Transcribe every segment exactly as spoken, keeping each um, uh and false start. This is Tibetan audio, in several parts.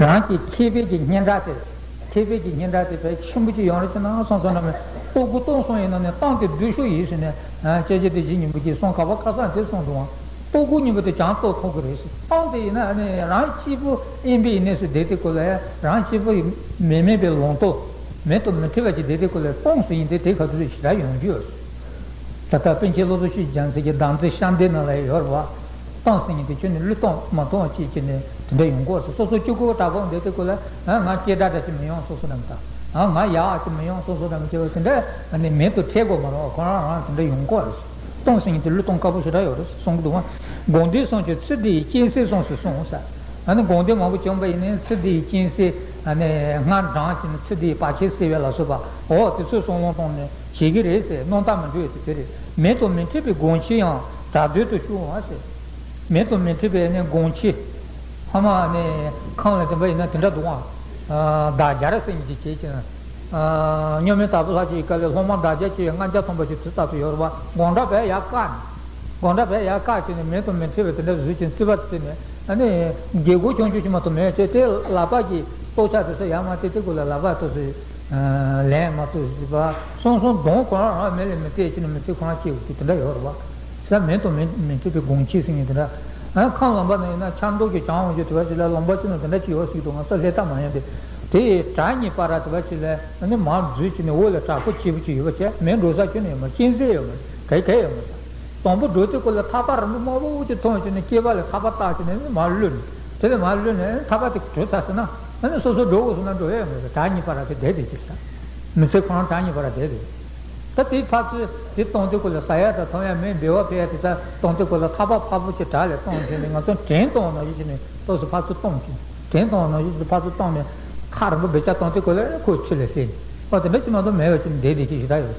རང་གི་མཁས་པའི་གི་སྙན་གྲགས་དེ། མཁས་པའི་གི་སྙན་གྲགས་དེ་དཔེ་ཆེན་པོ་ཅིག་ཡོང་རེ་ཅིག་ན་སོང་སོང་ན་མེད། ལྟོ་གོས་གཏོང་སོང་ཡིན་ན་ནི་གཏམ་དེ་སྡུག་ཤོས་ཡིན་ཟེར་ནས། ཨ། སྐྱབས་རྗེ་བདེ་ཆེན་སྙིང་པོ་གིས་གསུང་ག་བ་ཁ་སང་དེ་གསུང་འདུག་ཨང་། ལྟོ་གོས་གཉིས་པོ་དེ་ཅང་གཏོང་ཐུབ་ཀྱི་རེད་ཟེར། གཏམ་དེ་ཡིན་ན་ནི་རང་གཅིག་པུ་དབེན་པའི་གནས་སུ་བསྡད་དེ་ཀོ་ལ་ཡ། རང་གཅིག་པུ་མི་དམན་པའི་ལོང་ཏོ། མེད་དུ་མི་འཕྲད་པ་ཅིག་བསྡད་དེ་ཀོ་ལ་གཏོང་ཟེར་མཁན་དེ་དེ་ག་ཚོད་ཞེ་དྲག་ཡོང་རྒྱུ་ཡོད་ཟེར། ད་ལྟ་པཎ་ཆེན་བློ་བཟང་ཆོས་ཀྱི་རྒྱལ་མཚན་གྱི་བདག་འཛིན་ཤཱནྟི་ནང་ལ་ཡོད་རེད་བ། གཏོང་ཟེར་མཁན་དེ་ཁྱོད་ནི་བློས་གཏོང་མ་གཏོང་བ་ཅིག་བྱས་ནས་དེ་འདྲ་ཡོང་གི་ཡོད་ཟེར། སོ་སོ་གཅིག་པུ་དྲག་པོ་འདི་དེ་ཀོ་ལ། ཨ། ང་སྐད་གྲགས་འདྲ་ཅིག་མི་ཡོང་སོ་སོ་འདྲ་མི་ད། ཨ། ང་ཡག་ཅིག་མི་ཡོང་སོ་སོ་འདྲ་མི་བྱེད་པ་དེ་འདྲ་ནི་མེད་དུ་འཕྲད་དགོས་མ་རེད་བ། ཁོ་རང་རང་དེ་འདྲ་ཡོང་གི་ཡོད་ཟེར། གཏོང་ཟེར་མཁན་དེ་བློས་གཏོང་དཀའ་པོ་ཞེ་དྲག་ཡོད་རེད་ཟེར་གསུང་གི་འདུག་བ། དགོངས་འདུས་གསུངས་ཀྱི་ཚེ་འདི་ཡི་རྐྱེན་སེལ་གསུངས་སུ་གསུངས་ཟེར། ཨ་ནི་དགོངས་འདུས་མང་པོ་བྱུང་བ་ཡིན་ནའི་ཚེ་འདི་ཡི་རྐྱེན་སེལ། ཨ་ནི་སྔར་བགྲངས་ཀྱི་ནི་ཚེ་འདི་ཡི་བར་ཆད་སེལ་བ་ལ་སོགས་པ། འོ་དེ་ཚོའི་གསུང་ལུང་གཏོང་ནས་བྱེད་ཀྱི་རེད་ཟེར། རྣམ་དག་མི་འགྲོ་ཡི་དེ་དེ་རེད། མེད་དུ་མི་འཕྲད་པའི་སྒོམ་ཆེན་ཡང་གྲགས་འདོད་དུ་ཤོག་ཨ་ཟེར། མེད་དུ་མི་འཕྲད་པའི་ནི་སྒོམ་ཆེན། ཕ་མ་ནི་ཁམས་ལ་དེ་འདྲ་ཡིན་ན་དེ་འདྲ་འདུག་ཨང་། བདག་རྒྱལ་ཟེར་མཁན་ཅིག་བྱེད་ཀྱི་ན། སྔོན་མེད་དྭགས་པོ་ལྷ་ཆོས་ཀྱི་སྐབས་ལ་སློབ་མ་བདག་རྒྱལ་ཆེ་བའི་ལྔ་བརྒྱ་ཐམ་པ་ཞིག་དུས་རྟག་ཏུ་ཡོད་རེད་བ། སྒོམ་གྲྭ་བས་ཡར་བཀག་ནས། སྒོམ་གྲྭ་བས་ཡར་བཀག་བྱས་ནས་མེད་དུ་མི་འཕྲད་པའི་དེ་འདྲ་བཟོས་ཀྱིན་རྩིས་པ་བརྩིས་ནས། ཨ་ནི་རྒྱལ་སྒོ་ཆུང་ཆུང་ཞིག་མ་གཏོགས་མེད་ཅེས། དེ་ལག་པ་གི་ལྟོ་ཆ་དེ་ཚོ་ཡར་མར་དེ་དེ་ཀོ་ལ་ལག་པ་དེ་ཚོ་ལེན་མ་ཐུབ་ཟེར་བ། སོང་སོང་གདོང་ཁོ་རང་རང་མེ་ལ་མི་གཏད་ཀྱི་ནི་མི་ཚེ་ཁོ་རང་སྐྱེལ་དགོས་ཀྱི་དེ་འདྲ་ཡོད་རེད་བ། ས་མེད་དུ་མི་མི་འཕྲད་པའི་སྒོམ་ཆེན་ཟེར་མཁན་དེ་འདྲ། ཨ། ཁམས་ལུང་པ་ན་ཡིན་ན་ཆབ་མདོ་གི་བྱང་འོང་རྒྱུ་དེ་བ་ཞིག་ལ་ལུང་པ་ཅིག་ན་དེ་འདྲ་ཅིག་ཡོད་ཟེར་གྱི་འདུག་ང་ཚོ་ལྷས་ཐ་མ་ཡོང་དེ། དེ་ཡི་བྲག་གཉིས་པ་ར་དེ་བ་ཅིག་ལ་ཨ་ནི་མར་འཛུལ་བྱས་ནས་འོག་ལ་བྲག་ཕུག་སྐྱིད་པོ་ཅིག་ཡོད་པ་བྱས། མེ་འགྲོ་ས་ཁྱོན་ནས་ཡོད་མ་རེད། རྐྱེན་སེལ་ཡོད་མ་རེད། ག་ག་ཡོད་མ་རེད། དང་པོ་འགྲོ་དུས་ཀོ་ལ་ཐག་པ་རིང་པོ་དམར་པོ་དེ་མཐོང་བྱས་ནས་སྐེད་པ་ལ་ཐག་པ་བཏགས་བྱས་ནས་མར་གློད་ནས། དེ་ལས་མར་གློད་ནས་ཐག་པ་དེ་གྲོལ་ཚར་སོང་ན་ཨ་ནི་སོ་སོ་འགྲོ་དགོས་སོང་ན་འགྲོ་ཡ་ཡོད་མ་རེད། བྲག་གཉིས་པ་ར་དེ་བསྡད་དེ་ཅིག་ལ། མི་ཚེ་ཁོ་རང་བྲག་གཉིས་པ་ར་བསྡད་དེ། ད་དེའི་ཕར་ཚུར་དེ་གཏོང་དུས་ཀོ་ལ་ཟ་ཡ་དང་འཐུང་ཡ་མེད། འབེལ་བ་ཕལ་ཡ་དེ་ཚོ་གཏོང་དུས་ཀོ་ལ་ཐག་པ་ཕར་པོ་ཅིག་བྲག་ལ་གཏོང་བྱས་ནས་ང་ཚོ་བྲན་གཏོང་ནང་བཞིན་བྱས་ནས་ཏོག་ཙམ་ཕར་ཚུར་གཏོང་བྱས། བྲན་གཏོང་ནང་བཞིན་ཕར་ཚུར་གཏོང་ནས་ཐག་རིང་པོ་བེད་སྤྱད་གཏོང་དུས་ཀོ་ལ་ཁོ་ཆུ་ལ་ཤེས་ནས། ཨོ་དེ་འདྲ་ཅིག་མ་གཏོགས་མེད་པ་ཅིག་བསྡད་བསྡད་ཅིག་ཞེ་དྲག་ཡོད་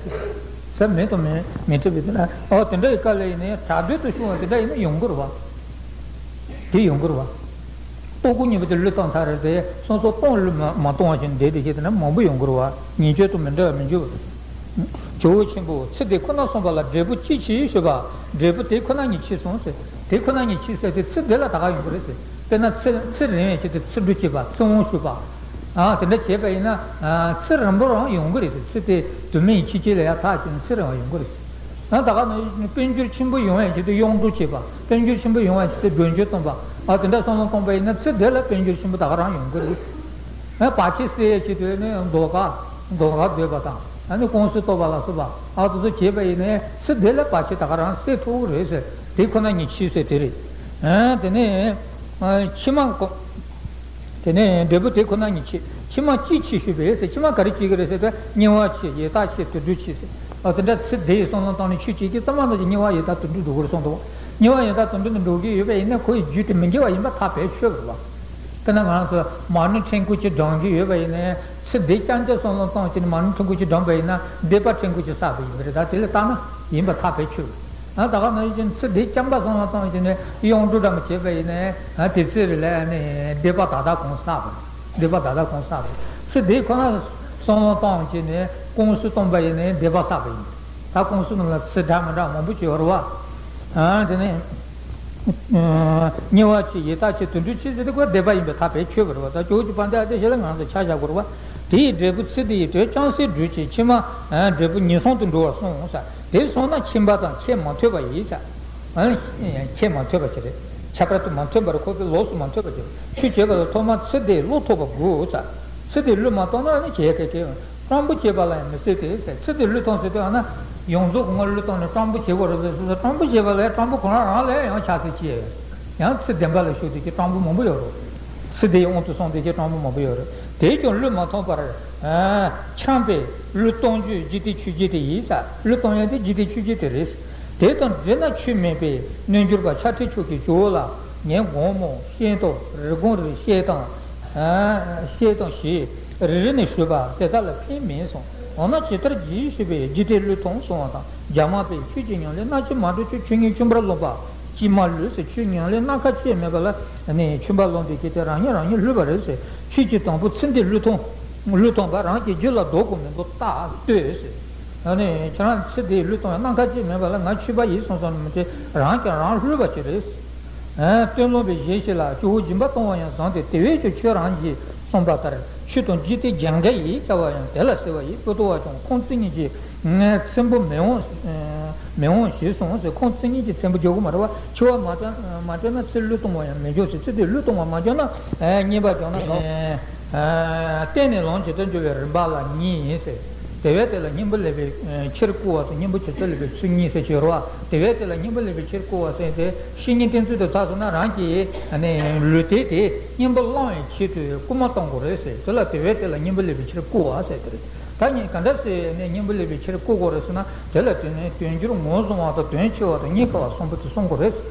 ཟེར། ས་མེད་དུ་མི་མི་འཕྲད་པའི་དེ་ལ། ཨོ་དེ་འདྲ་ཡི་སྐབས་ལ་ཡིན་ནའི་གྲགས་འདོད་དུ་ཤོར་བ་དེ་འདྲ་ཡིན་ན་ཡོང་གི་རེད་བ། དེ་ཡོང་གི་རེད་བ། ལྟོ་གོས་གཉིས་པོ་དེ་བློས་བཏང་ཚར་རེད་དེ། སོ་སོ་གཏོང་བློས་མ་མ་གཏོང་བ་ཞིག་བསྡད་དེ་ཞེས་དེ་འདྲ་མང་པོ་ཡོང་གི་རེད་བ། ཉེས་སྤྱོད་དང་མི་འདྲ་བ་མི་འཇུག་ཇོ་བོ་ཆེན་པོས་ཚེ་འདི་ཁོ་ན་བསམ་པ་ལ་འབྲས་བུ་ཅི་མཆིས་ཞུས་པ། འབྲས་བུ་དེ་ཁོ་ན་ཉིད་མཆིས་གསུངས་ཟེར། དེ་ཁོ་ན་ཉིད་མཆིས་ཟེར་དེ་ཚེ་འདི་ལ་ད་ག་ཡོང་གི་རེད་ཟེར། དཔེར་ན་ཚེ་ཚེ་རིང་བའི་ཆེད་དུ་ཚེ་སྒྲུབ་བྱེད་པ། ཚེ་དབང་ཞུ་བ། ཨ་དེ་འདྲ་བྱས་པ་ཡིན་ན་ཚེ་རིང་པོ་རང་ཡོང་གི་རེད་ཟེར། ཚེ་དེ་དུ་མའི་ཕྱི་རྒྱལ་ལ་ཡར་ཐག་བཅད་ནས་ཚེ་རིང་བ་ཡོང་གི་རེད་ཟེར། ཨ་ད་ག་ནང་བཞིན་དཔལ་འབྱོར་ཆེན་པོ་ཡོང་ཡའི་ཆེད་དུ་གཡུང་དྲུང་བྱེད་པ། དཔལ་འབྱོར་ཆེན་པོ་ཡོང་ཡའི་ཆེད་དུ་སྒྲོལ་མཆོད་སྟོན་པ། ཨ་དེ་འདྲ་བསམ་བློ་གཏོང་པ་ཡིན་ན་ཚེ་འདི་ལ་དཔལ་འབྱོར་ཆེན་པོ་ད་ག་རང་ཡོང་གི་རེད། ཨ་བར་ཆད་སེལ་ཡའི་ཆེད་དུ་ནི་ཟློས་གར་ཟློས་གར་བསྡད་པ་དང་། ཨ་ནི་ཀུང་སི་གཏོར་བ་ལ་སོགས་པ། ཨ་དེ་ཚོ་བྱས་པ་ཡིན་ནའི་ཚེ་འདི་ལ་བར་ཆད་ད་ག་རང་སེལ་ཐུབ་ཀྱི་རེད་ཟེར། དེ་ཁོ་ན་ཉིད་མཆིས་ཟེར་དེ་རེད། ཨ་དེ་ནས་ཨ་ཕྱི་མ་ཀོ། དེ་ནས་འབྲས་བུ་དེ་ཁོ་ན་ཉིད་མཆིས། ཕྱི་མ་ཅི་མཆིས་ཞུས་པས་ཟེར། ཕྱི་མ་ག་རེ་སྐྱེ་གི་རེད་ཟེར་ཏེ། དམྱལ་བ་མཆིས། ཡི་དྭགས་མཆིས། དུད་འགྲོ་མཆིས་ཟེར། ཨ་དེ་འདྲ་ཚེ་འདིའི་བསམ་བློ་བཏང་ནས་ཆོས་བྱེད་ཀྱི་ཙམ་མ་གཏོགས་ཀྱི་དམྱལ་བ་ཡི་དྭགས་དུད་འགྲོ་འགྲོ་གི་རེད་གསུངས་འདུག། དམྱལ་བ་ཡི་དྭགས་དུད་འགྲོ་དུ་འགྲོ་གི་ཡོད་པ་ཡིན་ན་ཁོ་ཡི་རྒྱུད་དེ་མི་དགེ་བ་ཡིན་པ་ཐག་བེད་ཆོད་པ་རེད་བ། དཔེར་ན་ང་རང་ཚོ་མ་ཎི་ཕྲེང་སྐོར་གཅིག་བགྲང་གི་ཡོད་པ་ཡིན་ན། ཚེ་འདི་རྐྱང་རྐྱང་བསམ་བློ་བཏང་བྱས་ནས་མ་ཎི་ཕྲེང་སྐོར་གཅིག་བགྲངས་པ་ཡིན་ན་སྡིག་པ་ཕྲེང་སྐོར་གཅིག་བསགས་པ་ཡིན་པ་རེད། ད་དེ་ལ་བརྟགས་ན་ཡིན་པ་ཐག་བེད་ཆོད། ཨ་ད་ག་ནང་བཞིན་ཚེ་འདི་རྐྱང་པ་བསམ་བློ་བཏང་བྱས་ནས་གཡུང་དྲུང་འདྲ་མོ་བྱས་པ་ཡིན་ན། ཨ་དེ་ཚེ་རེ་ལ་ནི་སྡིག་པ་ད་ལྟ་གང་བསགས་པ། སྡིག་པ་ད་ལྟ་གང་བསགས་པ། ཚེ་འདི་ཁོ་ན་བསམ་བློ་བཏང་བྱས་ནས་ཀུང་སི་སྟོན་པ་ཡིན་ན་སྡིག་པ་བསགས་པ་ཡིན། ད་ཀུང་སི་ནང་ལ་ཚེ་འདྲ་མི་འདྲ་མང་པོ་ཅིག་ཡོད་རེད་བ། ཨ་དེ་ནས། དམྱལ་བ་མཆིས། ཡི་དྭགས་མཆིས། དུད་འགྲོ་མཆིས་ཟེར་དུས་ཁོ་སྡིག་པ་ཡིན་པས་ཐག་བེད་ཆོད་པ་རེད་བ། ད་ཇོ་བོ་རྗེ་དཔལ་ལྡན་ཨ་ཏི་ཤ་ལ་ང་ཚོ་ཆ་བཞག་དགོས་རེད་བ། དེ་ཡི་འབྲས་བུ་ཚེ་འདི་ཡི་དོན་རྐྱང་སེལ་འགྲུབ་ཅིང་། ཕྱི་མ་འབྲས་བུ་ཉེར་སོང་དུ་འགྲོ་བར་གསུངས་ས། དེ་སོང་ན་ཕྱིན་པ་དང་ཁྱད་མ་ཐོས་པ་ཡིན་ས། ཁྱད་མ་ཐོས་པ་ཅིག་རེད། ཁྱད་པར་དུ་མ་ཐོན་པར་ཁོ་པའི་ལོགས་སུ་མ་ཐོས་པ་ཅིག་རེད། ཆོས་བྱེད་པ་ལ་ཐོག་མར་ཚེ་འདི་བློས་ཐོབ་པ་དགོས་ས། ཚེ་འདི་བློས་མ་ཐོབ་ན་ནི་བྱེད་མཁན་གྱི། སྤྲང་པོ་བྱེད་པ་ལ་ཡང་མི་སྲིད་དེ་ཟེར། ཚེ་འདི་བློས་ཐོངས་ཟེར་དུས་ཨ་ན་ཡོངས་རྫོགས་ངོ་བློས་བཏང་ནས་སྤྲང་པོ་བྱེད་དགོས་རེད་ཟེར་ཟེར། སྤྲང་པོ་བྱེད་པ་ལ་ཡང་སྤྲང་པོ་ཁོ་རང་རང་ལ་ཡང་ཆགས་སྲེད་སྐྱེས། ཡང་ཚེ་བདེན་པ་ལ་ཞུགས་དེ་ཀྱི་སྤྲང་པོ་མང་པོ་ཡོད་རེད། ཚེ་འདིའི་དབང་དུ་སོང་དེ་ཀྱི་སྤྲང་པོ་མང་པོ་ཡོད་རེད། དེས་ཀྱང་བློས་མ་ཐོངས་པར་འཁྱམས་པས་བློས་གཏོང་རྒྱུའི་འཇིག་རྟེན་ཆོས་བརྒྱད་དེ་ཡིན་ས། བློས་གཏོང་ཡ་དེ་འཇིག་རྟེན་ཆོས་བརྒྱད་དེ་རེད། དེ་དང་འབྲེལ་ན་ཆོས་མེད་པས་རྣལ་འབྱོར་པ་ཕྱག་ཕྲལ་མཆོག་གི་ཇོ་བོ་ལ་ངས་དགོངས་མོ་ཤེས་དང་རི་དགོང་རི་ཤེས་དང་། ཨ་ཤེས་དང་ཞེས་རེ་རེ་ནས་ཞུས་པ་དེ་དག་ལ་ཕན་མེད་གསུངས། འོ་ན་ཇི་ལྟར་བགྱི་ཞུས་པས་འཇིག་རྟེན་བློས་ཐོངས་གསུང་བ་དང་། རྒྱ་མ་པས་ཆོས་ཀྱི་ཉམས་ལེན་སྣ་གཅིག་མ་གྲུབ་ཀྱང་ཆོས་ཉིད་ཆོས་འབུར་ལོངས་པ་ཅིས་མ་ལུས་ཟེར། ཆོས་ཉམས་ལེན་སྣ་ཁ་ཅིག་མེད་པ་ལ་ནི་ཆོས་འབུར་ལོངས་པའི་གི་དེ་རང་ཉིད་རང་ཉིད་བསླུས་པ་རེད་ཟེར། ཆོས་ཀྱི་དང་པོ་ཚེ་འདི་བློས་ཐོངས། བློས་ཐོངས་པ་རང་གི་རྒྱུད་ལ་ལྡོག་དགོས་མི་འདུག་ད་ལྟོས་ཟེར། ཨ་ནི་ཁྱེད་རང་ཚེ་འདི་བློས་ཐོངས་ཡང་སྣ་ཁ་ཅིག་མེད་པ་ལ་ང་ཆོས་པ་ཡིན་སོང་སོང་ནི་མི་ཚེ་རང་གིས་རང་བསླུས་པ་ཅིག་རེད། སྟོན་ལོང་པའི་ཞལ་ཞིག་ལ། ཇོ་བོ་སྦྱིན་པ་གཏོང་བ་ཡང་བཟང་སྟེ། དེ་བས་ཀྱང་ཁྱོད་རང་གིས་གསུངས་པ་ལྟར། ཆོས་དང་འཇིག་རྟེན་སྦྱང་མཁན་ཡིན། སྐྱ་བ་ཡང་དེ་ལ་ཟེར་བ་ཡིན། སྤོ་ཏོ་བ་ཀྱང་ཁོང་བཙུན་གཉིས་ཀྱིས་ངའི་ཚེམ་བུ་མི་འོང་མི་འོང་ཞུས་སོང་ཟེར། ཁོང་བཙུན་གཉིས་ཀྱིས་ཚེམ་བུ་རྒྱག་གི་མ་རེད་བ། འཆི་བ་མ་སྤྲད་མ་སྤྲད་ན་ཚེ་བློས་གཏོང་བ་ཡང་མི་འཇོག་ཟེར། ཚེ་འདི་བློས་གཏོང་བ་མ་བྱུང་ན་རྙེད་པ་བྱུང་ན་གཏན་ནས་ལོངས་སྤྱོད་དུ་འགྱུར་བའི་རིམ་པ་ལ་གཉིས་ཡིན་ཟེར། དེ་བས་དེ་ལ་སྙིང་པོ་ལེགས་པའི་ཕྱིར་བསྐུལ་བ་ཟེར། སྙིང་པོ་ཇི་ལྟར་ལེགས་པའི་ཚུལ་གཉིས་ཟེར་གྱི་ཡོད་རེད་བ། དེ་བས་དེ་ལ་སྙིང་པོ་ལེགས་པའི་ཕྱིར་བསྐུལ་བ་ཟེར་ཏེ། བཤེས་གཉེན་བསྟེན་ཚུལ་དུ་ཆ་བཞག་ན། རང་གི་ལུས་རྟེན་དེ་སྙིང་པོ་བླང་བའི་ཆེད་དུ་བསྐུལ་མ་གཏོང་དགོས་རེད་ཟེར། དེ་ལ་དེ་བས་དེ་ལ་སྙིང་པོ་ལེགས་པའི་ཕྱིར་བསྐུལ་བ་ཟེར་དེ་རེད། ད་ནི་ག་འདྲ་ཟེར་ནས་སྙིང་པོ་ལེགས་པའི་ཕྱིར་བསྐུལ་དགོས་རེད་ཟེར་ན། དེ་ལ་དེ་ནི་དོན་སྤྱིར་ངོས་བཟུང་བ་དང་དོན་ཕྱེ་བ་དང་རྙེད་དཀའ་བ་གསུམ་པོ་དེ་གསུང་དགོས་རེད་ཟེར།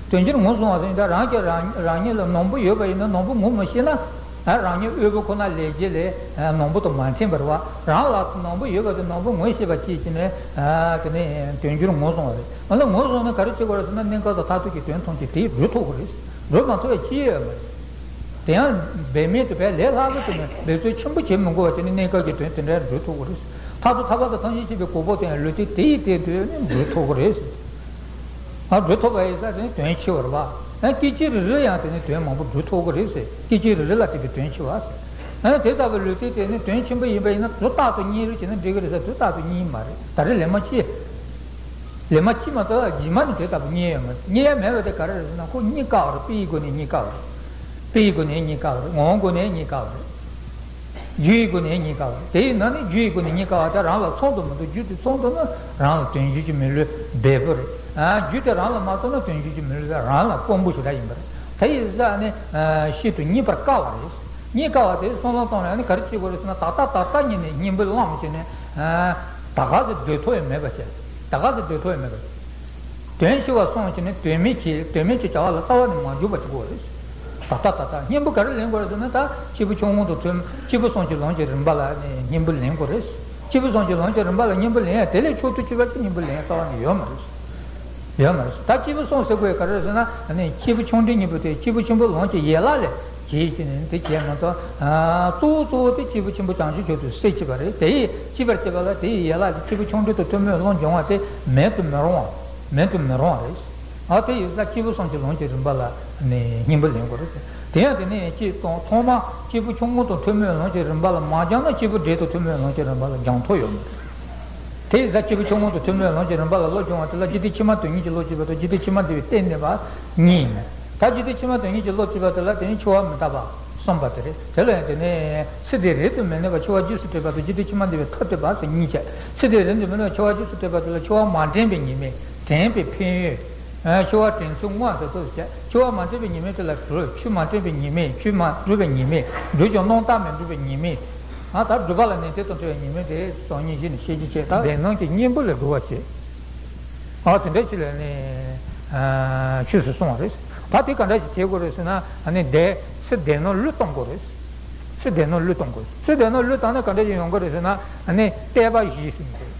དོན་སྤྱིར་ངོས་བཟུང་བ་ཟེར་ན། ད་རང་གིས་རང་རང་ཉིད་ལ་ནོར་བུ་ཡོད་པ་ཡིན་ན། ནོར་བུ་ངོས་མི་ཤེས་ན། ཨ། རང་ཉིད་དབུལ་པོ་ཁོ་ན་ལས་བྱེད་ལས་ནོར་བུ་དང་མ་འཕྲད་པ་རེད་བ། རང་ལ་ནོར་བུ་ཡོད་པ་དེ་ནོར་བུ་ངོས་ཤེས་པ་ཅིག་བྱས་ནས། ཨ། དེ་ནས་དོན་སྤྱིར་ངོས་བཟུང་བ་རེད། ཨ་ནི་ངོས་བཟུང་ན་ག་རེ་བྱེད་དགོས་རེད་ཟེར་ན། གནས་སྐབས་དང་མཐར་ཐུག་གི་དོན་མཐོང་ཆེད་དེ་སྒྲུབ་ཐུབ་དགོས་རེད། སྒྲུབ་མ་ཐུབ་པ་ཅི་ཡང་ཡོད་མ་རེད། དེ་ཡང་འབད་མེད་དུ་བས་ལས་སླ་པོ་བྱས་ནས་འབད་རྩོལ་ཆེན་པོ་བྱེད་མི་དགོས་པ་བྱས་ནས་གནས་སྐབས་ཀྱི་དོན་དེ་འདྲ་སྒྲུབ་ཐུབ་དགོས་རེད། མཐར་ཐུག་ཐར་པ་དང་ཐམས་ཅད་མཁྱེན་པའི་གོ་འཕང་དེ་ཡང་ལུས་རྟེན་དེའི་སྟེང་དུ་ནི་སྒྲུབ་ཐུབ་དགོས་རེད། ཨ། སྒྲུབ་ཐུབ་པ་ཡིན་ཙང་དེ་ནི་དོན་ཆེ་བ་རེད་བ། ཨ། སྐད་ཅིག་རེ་རེ་ཡང་དེ་ནི་དོན་མང་པོ་སྒྲུབ་ཐུབ་ཀྱི་རེད་ཟེར། སྐད་ཅིག་རེ་རེ་ལ་དེ་གི་དོན་ཆེ་བ་ཟེར། ཨ། དེ་ལྟ་བུའི་ལུས་རྟེན་དེ་ནི་དོན་ཆེན་པོ་ཡིན་པ་ཡིན་ན། དུས་རྟག་ཏུ་རྙེད་རོགས་བྱས་ན་འགྲིག་གི་རེད་ཟེར། དུས་རྟག་ཏུ་རྙེད་མ་རེད། ད་རེས་ལས་མ་སྐྱེས། ལས་མ་སྐྱེས་མ་གཏོགས་རྗེས་མ་ནི་དེ་ལྟ་བུ་རྙེད་ཡོད་མ་རེད། རྙེད་ཡ་མེད་པ་དེ་ག་རེ་རེད་ཟེར་ན། ཁོ་རྙེད་དཀའ་བ་རེད། དཔེ་ཡི་སྒོ་ནས་རྙེད་དཀའ་བ་རེད། དཔེ་ཡི་སྒོ་ནས་རྙེད་དཀའ་བ་རེད། ངོ་བོའི་སྒོ་ནས་རྙེད་དཀའ་བ་རེད། རྒྱུ་ཡི་སྒོ་ནས་རྙེད་དཀའ་བ་རེད། དེ་ཡིན་ན་ནི་རྒྱུ་ཡི་སྒོ་ནས་རྙེད་དཀའ་བ་དེ་རང་ལ་ཚང་དུ་མི་འདུག་རྒྱུ་དེ་ཚང་འདུག་ན་རང་ལ་དོན་ཡོད་ཀྱི་མི་ལུས་འབེལ་པོ་རེད། ཨ། རྒྱུ་དེ་རང་ལ་མ་ཚང་ན་དོན་ཡོད་ཀྱི་མི་ལུས་རང་ལ་དཀོན་པོ་ཞེ་དྲག་ཡིན་པ་རེད། དེ་ཡིན་ཙང་ནི་ཤིན་ཏུ་རྙེད་པར་དཀའ་བ་རེད། རྙེད་དཀའ་བ་དེ་བསམ་བློ་བཏང་ནས་ནི་ག་རེ་བྱེད་དགོས་རེད་ཟེར་ན། ད་ལྟ་ད་ལྟ་ཉིད་ནས་སྙིང་པོ་བླངས་བྱས་ནས། ཨ། ད་ག་ཟེ་སྡོད་ཐུབ་ཡ་མེད་པ་བྱས། ད་ག་ཟེ་སྡོད་ཐུབ་ཡ་མེད་པ་བྱས། དོན་ཆེ་བ་སོང་བྱས་ནས་དོན་མེད་བྱེད། དོན་མེད་ཀྱི་བྱ་བ་ལ་རྩ་བ་ནས་མ་འཇུག་པ་བྱེད་དགོས་རེད། ད་ལྟ་ད་ལྟ་སྙིང་པོ་ག་རེ་ལེན་དགོས་རེད་ཟེར་ན། ད་སྐྱེས་བུ་ཆུང་ངུ་དང་ཐོན། སྐྱེས་བུ་གསུམ་གྱི་ལོངས་སྤྱོད་རིམ་པ་ལ་ནི་སྙིང་པོ་ལེན་དགོས་རེད། སྐྱེས་བུ་གསུམ་གྱི་ལོངས་སྤྱོད་རིམ་པ་ལ་སྙིང་པོ་ལེན་ཡ་དེ་ལས་མཆོག་ཏུ་གྱུར་པ་ཅིག་སྙིང་པོ་ལེན་ཡ་རྩ་བ་ནས་ཡོད་མ་རེད། ཡོད་མ་རེད། ད་སྐྱེས་བུ་གསུམ་ཟེར་དགོས་ཡ་ག་རེ་རེད་ཟེར་ན། ནི་སྐྱེས་བུ་ཆུང་འབྲིང་གཉིས་པོ་དེ་སྐྱེས་བུ་ཆེན་པོ་ལོངས་སྤྱོད་ཡན་ལག་ལས་བྱེད་ཀྱི་ནི་དེ་བྱས་མ་གཏོགས། ཨ། གཙོ་བོ་གཙོ་བོ་དེ་སྐྱེས་བུ་ཆེན་པོ་བྱང་ཆུབ་མཆོག་ཏུ་སད་བྱེད་པ་རེད། དེ་ཡིས་སྐྱེད་པར་བྱེད་པ་ལ་དེ་ཡི་ཡན་ལག་དེ་སྐྱེས་བུ་ཆུང་འབྲིང་དང་ཐུན་མོང་བའི་བློ་སྦྱོང་བ་དེ་མེད་དུ་མི་རུང་བ། མེད་དུ་མི་རུང་བ་རེད། ཨ། དེ་ཡིན་ཙང་སྐྱེས་བུ་གསུམ་གྱི་ལོངས་སྤྱོད་རིམ་པ་ལ་ནི་སྙིང་པོ་ལེན་དགོས་རེད། དེ་ཡང་དེ་ནས་སྐྱེས་སོང་། ཐོག་མ་སྐྱེས་བུ་ཆུང་ངུ་དང་ཐུན་མོང་ལོངས་སྤྱོད་རིམ་པ་ལ་མ་སྦྱངས་ན་སྐྱེས་བུ་འབྲིང་དང་ཐུན་མོང་ལོངས་སྤྱོད་རིམ་པ་ལ་སྦྱང་ཐུབ་ཡོད་མ་རེད། དེ་ཡིན་ཙང་སྐྱེས་བུ་ཆུང་ངུ་དང་ཐུན་མོང་ལོངས་སྤྱོད་རིམ་པ་ལ་བློ་སྦྱོང་བ་དེ་ལ་འཇིག་རྟེན་ཕྱི་མ་དོན་གཉིས་ཀྱི་བློ་སྐྱེས་པ་དང་། འཇིག་རྟེན་ཕྱི་མ་འདས་པའི་གཏན་གནས་པ་གཉིས་ཡིན། ད་འཇིག་རྟེན་ཕྱི་མ་དོན་གཉིས་ཀྱི་བློ་སྐྱེས་པ་དེ་ལ་དེ་ནི་འཆི་བ་མི་རྟག་པ་གསུངས་པ་དེ་རེད། དེ་ལ་ཡང་དེ་ནས་ཚེ་འདིར་རབ་ཏུ་མི་གནས་པ། འཆི་བ་རྗེས་སུ་བྲལ་བ་དང་། འཇིག་རྟེན་ཕྱི་མ་འདས་པའི་མཐར་ཐུག་པ་ཟེར་གཉིས་བྱས། ཚེ་འདིར་རབ་ཏུ་མི་གནས་པ། འཆི་བ་རྗེས་སུ་བྲལ་བ་དེ་ལ་འཆི་བ་མ་དྲན་པའི་ཉེས་དམིགས། དྲན་པའི་ཕན་ཡོན། ཨ། འཆི་བ་དྲན་ཚུལ་དངོས་སུ་ཐུགས་སུ་བྱས། འཆི་བ་མ་དྲན་པའི་ཉེས་དམིགས་དེ་ལ་སྒྲུབ། ཆོས་མ་དྲན་པའི་ཉེས་དམིགས། ཆོས་མ་སྒྲུབ་པའི་ཉེས་དམིགས། སྒྲུབ་ཀྱང་རྣམ་དག་མི་འགྲུབ་པའི་ཉེས་དམིགས། ཨ། ད་སྒྲུབ་པ་ལ་ནན་ཏན་དུ་འཁྲིད་པའི་ཉེས་དམིགས་དེ་སོ་གཉིས་བཞི་ནས་བཤད་རྒྱུ་བྱས། ད་སྡེ་སྣོད་ཀྱི་སྙིང་པོ་ལ་སྒྲུབ་པ་བྱེད། ཨ། དེ་འདྲ་ཅིག་ལ་ནི། ཨ། ཆོས་སུ་གསུངས་པ་རེད། ད་དེ་ག་འདྲ་ཞིག་བྱེད་དགོས་རེད་ཟེར་ན། ཨ་ནི་དེ་ཚེ་འདས་ནོར་བློས་གཏོང་དགོས་རེད། ཚེ་འདས་ནོར་བློས་གཏོང་དགོས། ཚེ་འདས་ནོར་བློས་བཏང་ན་ག་འདྲ་ཞིག་ཡོང་གི་རེད་ཟེར་ན། ཨ་ནི་བསྟན་པ་བཞི་ཟེར་གྱི་རེད།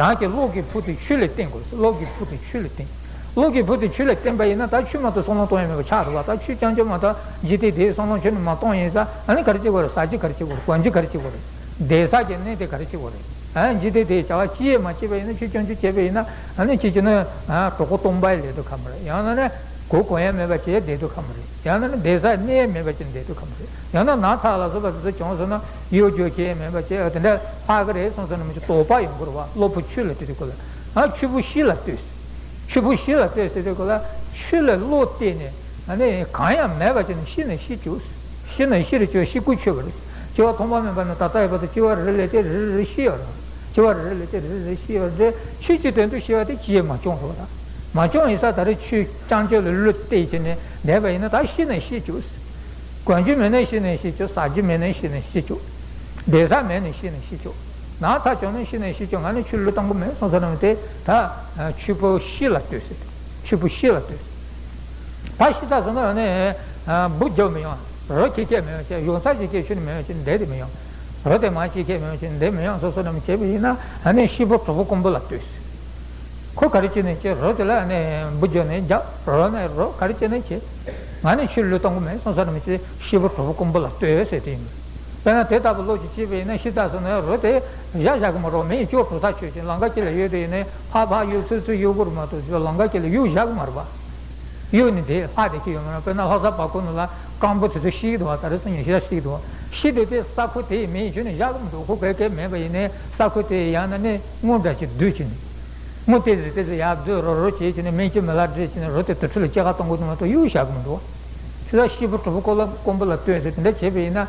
རང་གི་བློ་གི་ཕུགས་དེ་ཆོས་ལ་བརྟེན་དགོས། བློ་གི་ཕུགས་དེ་ཆོས་ལ་བརྟེན། བློ་གི་ཕུགས་དེ་ཆོས་ལ་བརྟེན་པ་ཡིན་ན། ད་ཆོས་མ་གཏོགས་བསམ་བློ་གཏོང་ཡ་མེད་པ་ཆགས་འགྲོ་བ། ད་ཆོས་རྐྱང་རྐྱང་མ་གཏོགས་འཇིག་རྟེན་འདིའི་བསམ་བློ་ཁྱོན་ནས་མ་གཏོང་ཡིན་ཙང་། ཨ་ནི་ག་རེ་བྱེད་དགོས་རེད། ཟ་རྒྱུ་ག་རེ་བྱེད་དགོས་རེད། གོན་རྒྱུ་ག་རེ་བྱེད་དགོས་རེད། བསྡད་ས་གི་གནས་དེ་ག་རེ་བྱེད་དགོས་རེད། ཨ། འཇིག་རྟེན་དེའི་བྱ་བ་ཅི་ཡང་མ་བྱས་པ་ཡིན་ན། ཆོས་རྐྱང་རྐྱང་བྱས་པ་ཡིན་ན། ཨ་ནི་ཁྱེད་ཀྱི་ནི། ཨ། གྲོད་ཁོག་སྟོང་པ་ལས་དུས་ཁ་མ་རེད། ཡང་ན་ནི་གོས་གོན་ཡ་མེད་པ་བྱས་བསྡད་དུས་ཁ་མ་རེད། ཡང་ན་ནི་བསྡད་ས་གནས་ཡ་མེད་པ་བྱས་བསྡད་དུས་ཁ་མ་རེད། ཡང་ན་ན་ཚ་ལ་སོགས་པ་དེ་ཚོ་བྱུང་སོང་ན། གཡོ་སྒྱུ་བྱས་ཡ་མེད་པ་བྱས་དེ་འདྲ་ལྷག་གི་རེད་བསམ་སོང་ན། མི་ཚེ་དོགས་པ་ཡོང་གི་རེད་བ། བློ་ཕུགས་ཆོས་ལ་གཏད་དུས་སྐོར་ལ། ཨ། ཆོས་ཕུགས་གཤིས་ལ་གཏད། ཆོས་ཕུགས་གཤིས་ལ་གཏད་ཟེར་དུས་སྐོར་ལ། ཆོས་ལ་བློ་གཏད་ནས། ཨ་ནི་གང་ཡང་མེད་པ་བྱས་ནས་ཤི་ནས་ཤི་བཅུག་ཤི་ནས་ཤི་རུ་བཅུག་ཤི་ཁུ་ཆོད་པ་རེད། སྐྱེ་བ་ཐོག་མ་མེད་པ་ནས་ད་ལྟ་ཡོད་བར་དུ་སྐྱེ་བ་རེ་རེ་ལས་ཏེ་རེ་རེ་ཤི་ཡོད་རེད། སྐྱེ་བ་རེ་རེ་ལས་ཏེ་རེ་རེ་ཤི་ཡོད་རེད། ཤི་ཅི་དོན་དུ་ཤི་བ་དེ་ཅི་ཡང་མ་བྱུང་རེད་བ། ད་མ་བྱུང་ཡིན་ཙང་ད་རེས་ཆོས་རྐྱང་རྐྱང་ལ་བློ་གཏད་བྱས་ནས་བསྡད་པ་ཡིན་ན། ད་ཤི་ནས་ཤི་བཅུག་གོན་རྒྱུ་མེད་ནས་ཤི་ནས་ཤི་བཅུག་ཟ་རྒྱུ་མེད་ནས་ཤི་ནས་ཤི་བཅུག་བསྡད་ས་མེད་ནས་ཤི་ནས་ཤི་བཅུག་ན་ཚ་བྱུང་ནས་ཤི་ནས་ཤི་བཅུག་ང་ནི་ཆོས་བློས་གཏོང་གི་མེད་བསམ་ས་རང་དེ། ད་ཆོས་ཕུགས་གཤིས་ལ་ལྟོས་ཟེར། ཆོས་ཕུགས་གཤིས་ལ་ལྟོས་ཟེར། ད་ཤི་ཚར་སོང་ན་ནི་འབུ་རྒྱབ་མི་ཡོང་། རོ་ཁྱེར་ཁྱེར་མི་ཡོང་། ཡོང་ས་ཅིག་ཁྱེར་ཤི་ནས་མི་ཡོང་། ཅིག་འདེད་དེ་མི་ཡོང་། རོ་དེ་མ་ཁྱེར་ཁྱེར་མི་ཡོང་། ཅིག་འདེད་མི་ཡོང་། སོ་སོ་རང་བྱས་པ་ཡིན་ན། ཨ་ནི་ཤི་བོ་གྲོགས་པོ་དཀོན་པོ་ལ་ལྟོས་ཟེར། ཁོ་ག་རེ་བྱས་ནས་བྱས། རོ་དེ་ལ་ནི་འབུ་རྒྱབ་ནས་རྒྱབ། རོ་ནས་རོ་ག་རེ་བྱས་ནས་བྱས། ང་ནི་ཆོས་བློས་གཏོང་གི་མེད་བསམ་ས་རང་བྱས། ཤི་བོ་གྲོགས་པོ་དཀོན་པོ་ལ་ལྟོས་ཟེར་དེ་ཡིན། དཔེར་ན་དེ་ལྟ་བུ་བློ་ཅིག་སྐྱེས་པ་ཡིན་ན། ཤི་ཚར་སོང་ན་རོ་དེ་བཞག་བཞག་གི་མ་རེད། མི་ཡིས་ཅོག་གྲུ་ཐག་ཆོད་ཅིང་ལམ་ཁ་དཀྱིལ་ལ་གཡུགས་དེ་ཡིན་ནའི་ཕར་ཕར་གཡུག་ཚུར་ཚུར་གཡུག་དགོས་རེད་མ་གཏོགས་ལམ་ཁ་དཀྱིལ་ལ་གཡུག་བཞག་གི་མ་རེད་པ། གཡུག་ནས་དེ་ལྷག་བསྡད་ཀྱི་ཡོད་མ་རེད། དཔེར་ན་ལྷ་ས་བར་སྐོར་ནང་ལ་རྐང་པོ་དེ་ཚོ་ཤི་གི་འདུག་བ། ད་རེས་སང་ཉིན་ཤི་ཤི་གི་འདུག་བ། ཤི་དེ་དེ་ས་ཁུལ་དེ་ཡི་མིང་ཁྱོན་ནས་བཞག་གི་མི་འདུག་ཁོ་ག་གེ་མེད་པ་ཡིན་ནའི་ས་ཁུལ་དེ་ཡང་ན་ནི་སྔོ་འདྲ་ཅིག་བསྡུས་བྱས་ནས། སྔོ་ཏོག་ཙམ་ཏོག་ཙམ་ཡར་བསྡུས་རོ་རོ་བྱས་བྱས་ནས་མིང་ཅིག་མི་ལ་བྲིས་བྱས་ནས་རོ་དེ་དུར་ཁྲོད་ལ་སྐྱེལ་ག་གཏོང་གི་འདུག་མ་གཏོགས་གཡུག་བཞག་གི་མི་འདུག་བ། ཤི་ས་ཤི་བོ་གྲོག་པོ་ཀོ་ལ་ཀོང་པོ་ལ་ལྟོས་ཟེར་དེ་འདྲ་བྱས་པ་ཡིན་ན།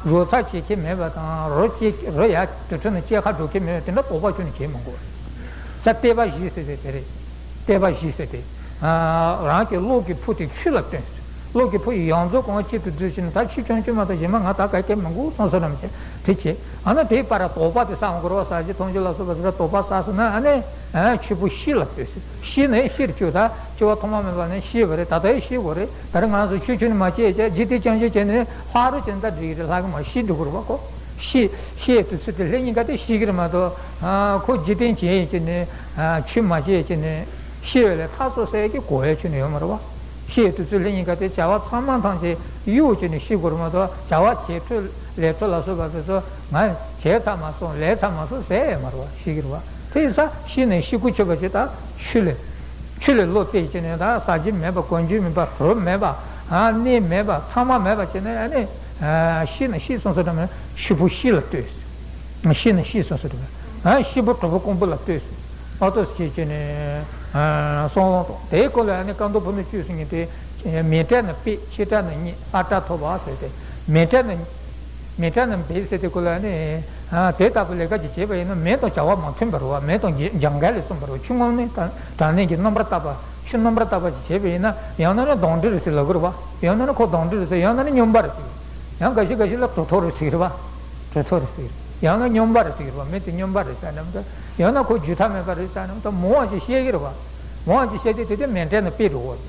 རོ་ཚ་བྱེད་ཀྱི་མེད་པ་དང་རོ་སྐྱེ་རོ་ཡར་དུར་ཁྲོད་ནས་སྐྱེལ་ག་འགྲོ་གི་མེད་པ་དེ་འདྲ་དོགས་པ་ཁྱོན་ནས་བྱེད་མི་དགོས། ས་ལྟེ་བ་བཞི་ཟེར་དེ་དེ་རེད། ལྟེ་བ་བཞི་ཟེར་དེ། རང་གི་གློ་གི་ཕུ་དེ་ཆུ་ལ་སྟོན། གློ་གི་ཕུ་ཡི་ཡོངས་རྫོགས་གང་གཅིག་ཏུ་བསྡུས་ཕྱིན་ད་ཆུ་ཆུང་ཆུང་མ་གཏོགས་གཞན་མ་ང་ད་ག་གེ་མི་དགོས་སོང་ཟེར་རམ་བྱས་དེ་བྱས། ཨ་ན་དེའི་བར་དོགས་པ་དེ་ཟ་འོང་གི་རེད་བ། ཟ་བྱེད་འཐུང་བྱེད་ལ་སོགས་པ་དེ་ལ་དོགས་པ་ཟ་སོང་ན་ཨ་ནི། ཆུ་བོ་ཤི་ལ་ལྟོས་ཟེར། ཤི་ནས་ཤི་རུ་སྐྱེ་ད་སྐྱེ་བ་ཐོག་མ་མེད་པ་ནས་ཤི་བ་རེད། ད་ལྟ་ཡི་ཤི་དགོས་རེད། ད་རེས་ང་ཚོ་ཆུ་ཆུང་ནས་མ་སྐྱེས་ཀྱང་འཇིག་རྟེན་སྐྱོང་བྱེད་བྱས་ནས་ཕ་རོལ་ཅན་ད་འགྲིག་གི་རེད། ལྷག་གི་མ་ཤི་འགྲོ་གི་རེད་བ་ཁོ། ཤི་ཤི་དུས་ཚོད་དེ་ལྷ་གཉིས་ཀ་དེ་ཤི་གི་རེད་མ་གཏོགས། ཁོ་འཇིག་རྟེན་བྱེད་ཡས་ཀྱི་ནི། ཆུ་མ་སྐྱེས་ཀྱི་ནི། ཤི་བའི་ལས་ཐར་སོང་ཟེར་གྱི་གོ་ཡས་ཆུ་ནི་ཡོད་མ་རེད་བ། ཤི་དུས་ཚོད་ལྷ་གཉིས་ཀ་དེ་བྱ་བ་ཚང་མ་ཐམས་ཅད་གཡུག་ཀྱི་ནི་ཤི་དགོས་རེད་མ་གཏོགས་བྱ་བ་བྱེད་འཕྲོ་ལས་འཕྲོ་ལ་སོགས་པ་དེ་ཚོ་ང་བྱས་ཚར་མ་སོང་ལས་ཚར་མ་སོང་ཟེར་ཡས་མ་རེད་བ། ཤི་གི་རེད་བ། དེ་ཡིན་ཙང་ཤི་ནས་ཤི་ཁུ་ཆོད་པ་ཅིག་ད་ཆུ་ལས། ཆུ་ལས་བློ་གཏད་བྱས་ནས་ད་ཟ་རྒྱུ་མེད་པ་གོན་རྒྱུ་མེད་པ་རོ་མེད་པ། གནས་མེད་པ་ཚང་མ་མེད་པ་བྱས་ནས་ཨ་ནི། ཤི་ནས་ཤི་སོང་ཟེར་དུས་ཤི་བོ་ཤི་ལ་ལྟོས། ཤི་ནས་ཤི་སོང་ཟེར་དུས་ཤི་བོ་གྲོག་པོ་ཀོང་པོ་ལ་ལྟོས། ཨ་ཏོ་ཞེས་བྱས་ནས་གསུངས་དང་དེའི་སྐོར་ལ་ཨ་ནི་བཀའ་མདོ་ཕུ་ནུ་བཅུ་ཟེར་མཁན་དེ། མེ་བྲལ་ན་དཔེ་ཕྱི་བྲལ་ན་རྙེད་ལྷ་བྲལ་ཐོབ་པ་ཟེར་ཏེ། མེ་བྲལ་ན། མེ་བྲལ་ན་འབེབས་ཟེར་དེ་སྐོར་ལ་ནི། དེ་ལྟ་བུ་ལས་ཀ་ཅིག་བྱས་པ་ཡིན་ན་མེ་དང་བྱ་བ་མ་མཐུན་པ་རེད་བ། མེ་དང་འཇམ་མགལ་ལས་གསུངས་པ་རེད་བ། ཆུ་ངོམ་ནི་དྲང་གནས་ཀྱི་རྣམ་པར་དག་པ་ཆུ་རྣམ་པར་དག་པ་ཅིག་བྱས་པ་ཡིན་ན་ཡང་ན་ནི་གདོན་འདྲེ་རེད་ཟེར་ལབ་ཀྱི་རེད་བ། ཡང་ན་ནི་ཁོ་གདོན་འདྲེ་རེད་ཟེར། ཡང་ན་ནི་སྨྱོན་པ་རེད་ཟེར། ཡང་འགའ་ཞིག་འགའ་ཞིག་ལ་གྲུབ་ཐོབ་རེད་ཟེར་གྱི་རེད་བ། གྲུབ་ཐོབ་རེད་ཟེར། ཡང་ན་སྨྱོན་པ་རེད་ཟེར་གྱི་རེད་བ། མེ་དེ་སྨྱོན་པ་རེད་ཟེར་ནམ་ད། ཡང་ན་ཁོ་རྒྱུ་མཐའ་མེད་པ་རེད་ཟེར་ནམ་ད་མང་བ་ཅིག་བཤད་ཀྱི་རེད་བ། མང་བ་ཅིག་བཤད་དེ་དེ་དེ་མེ་བྲལ་ན་དཔེ་འགྲོ་བ།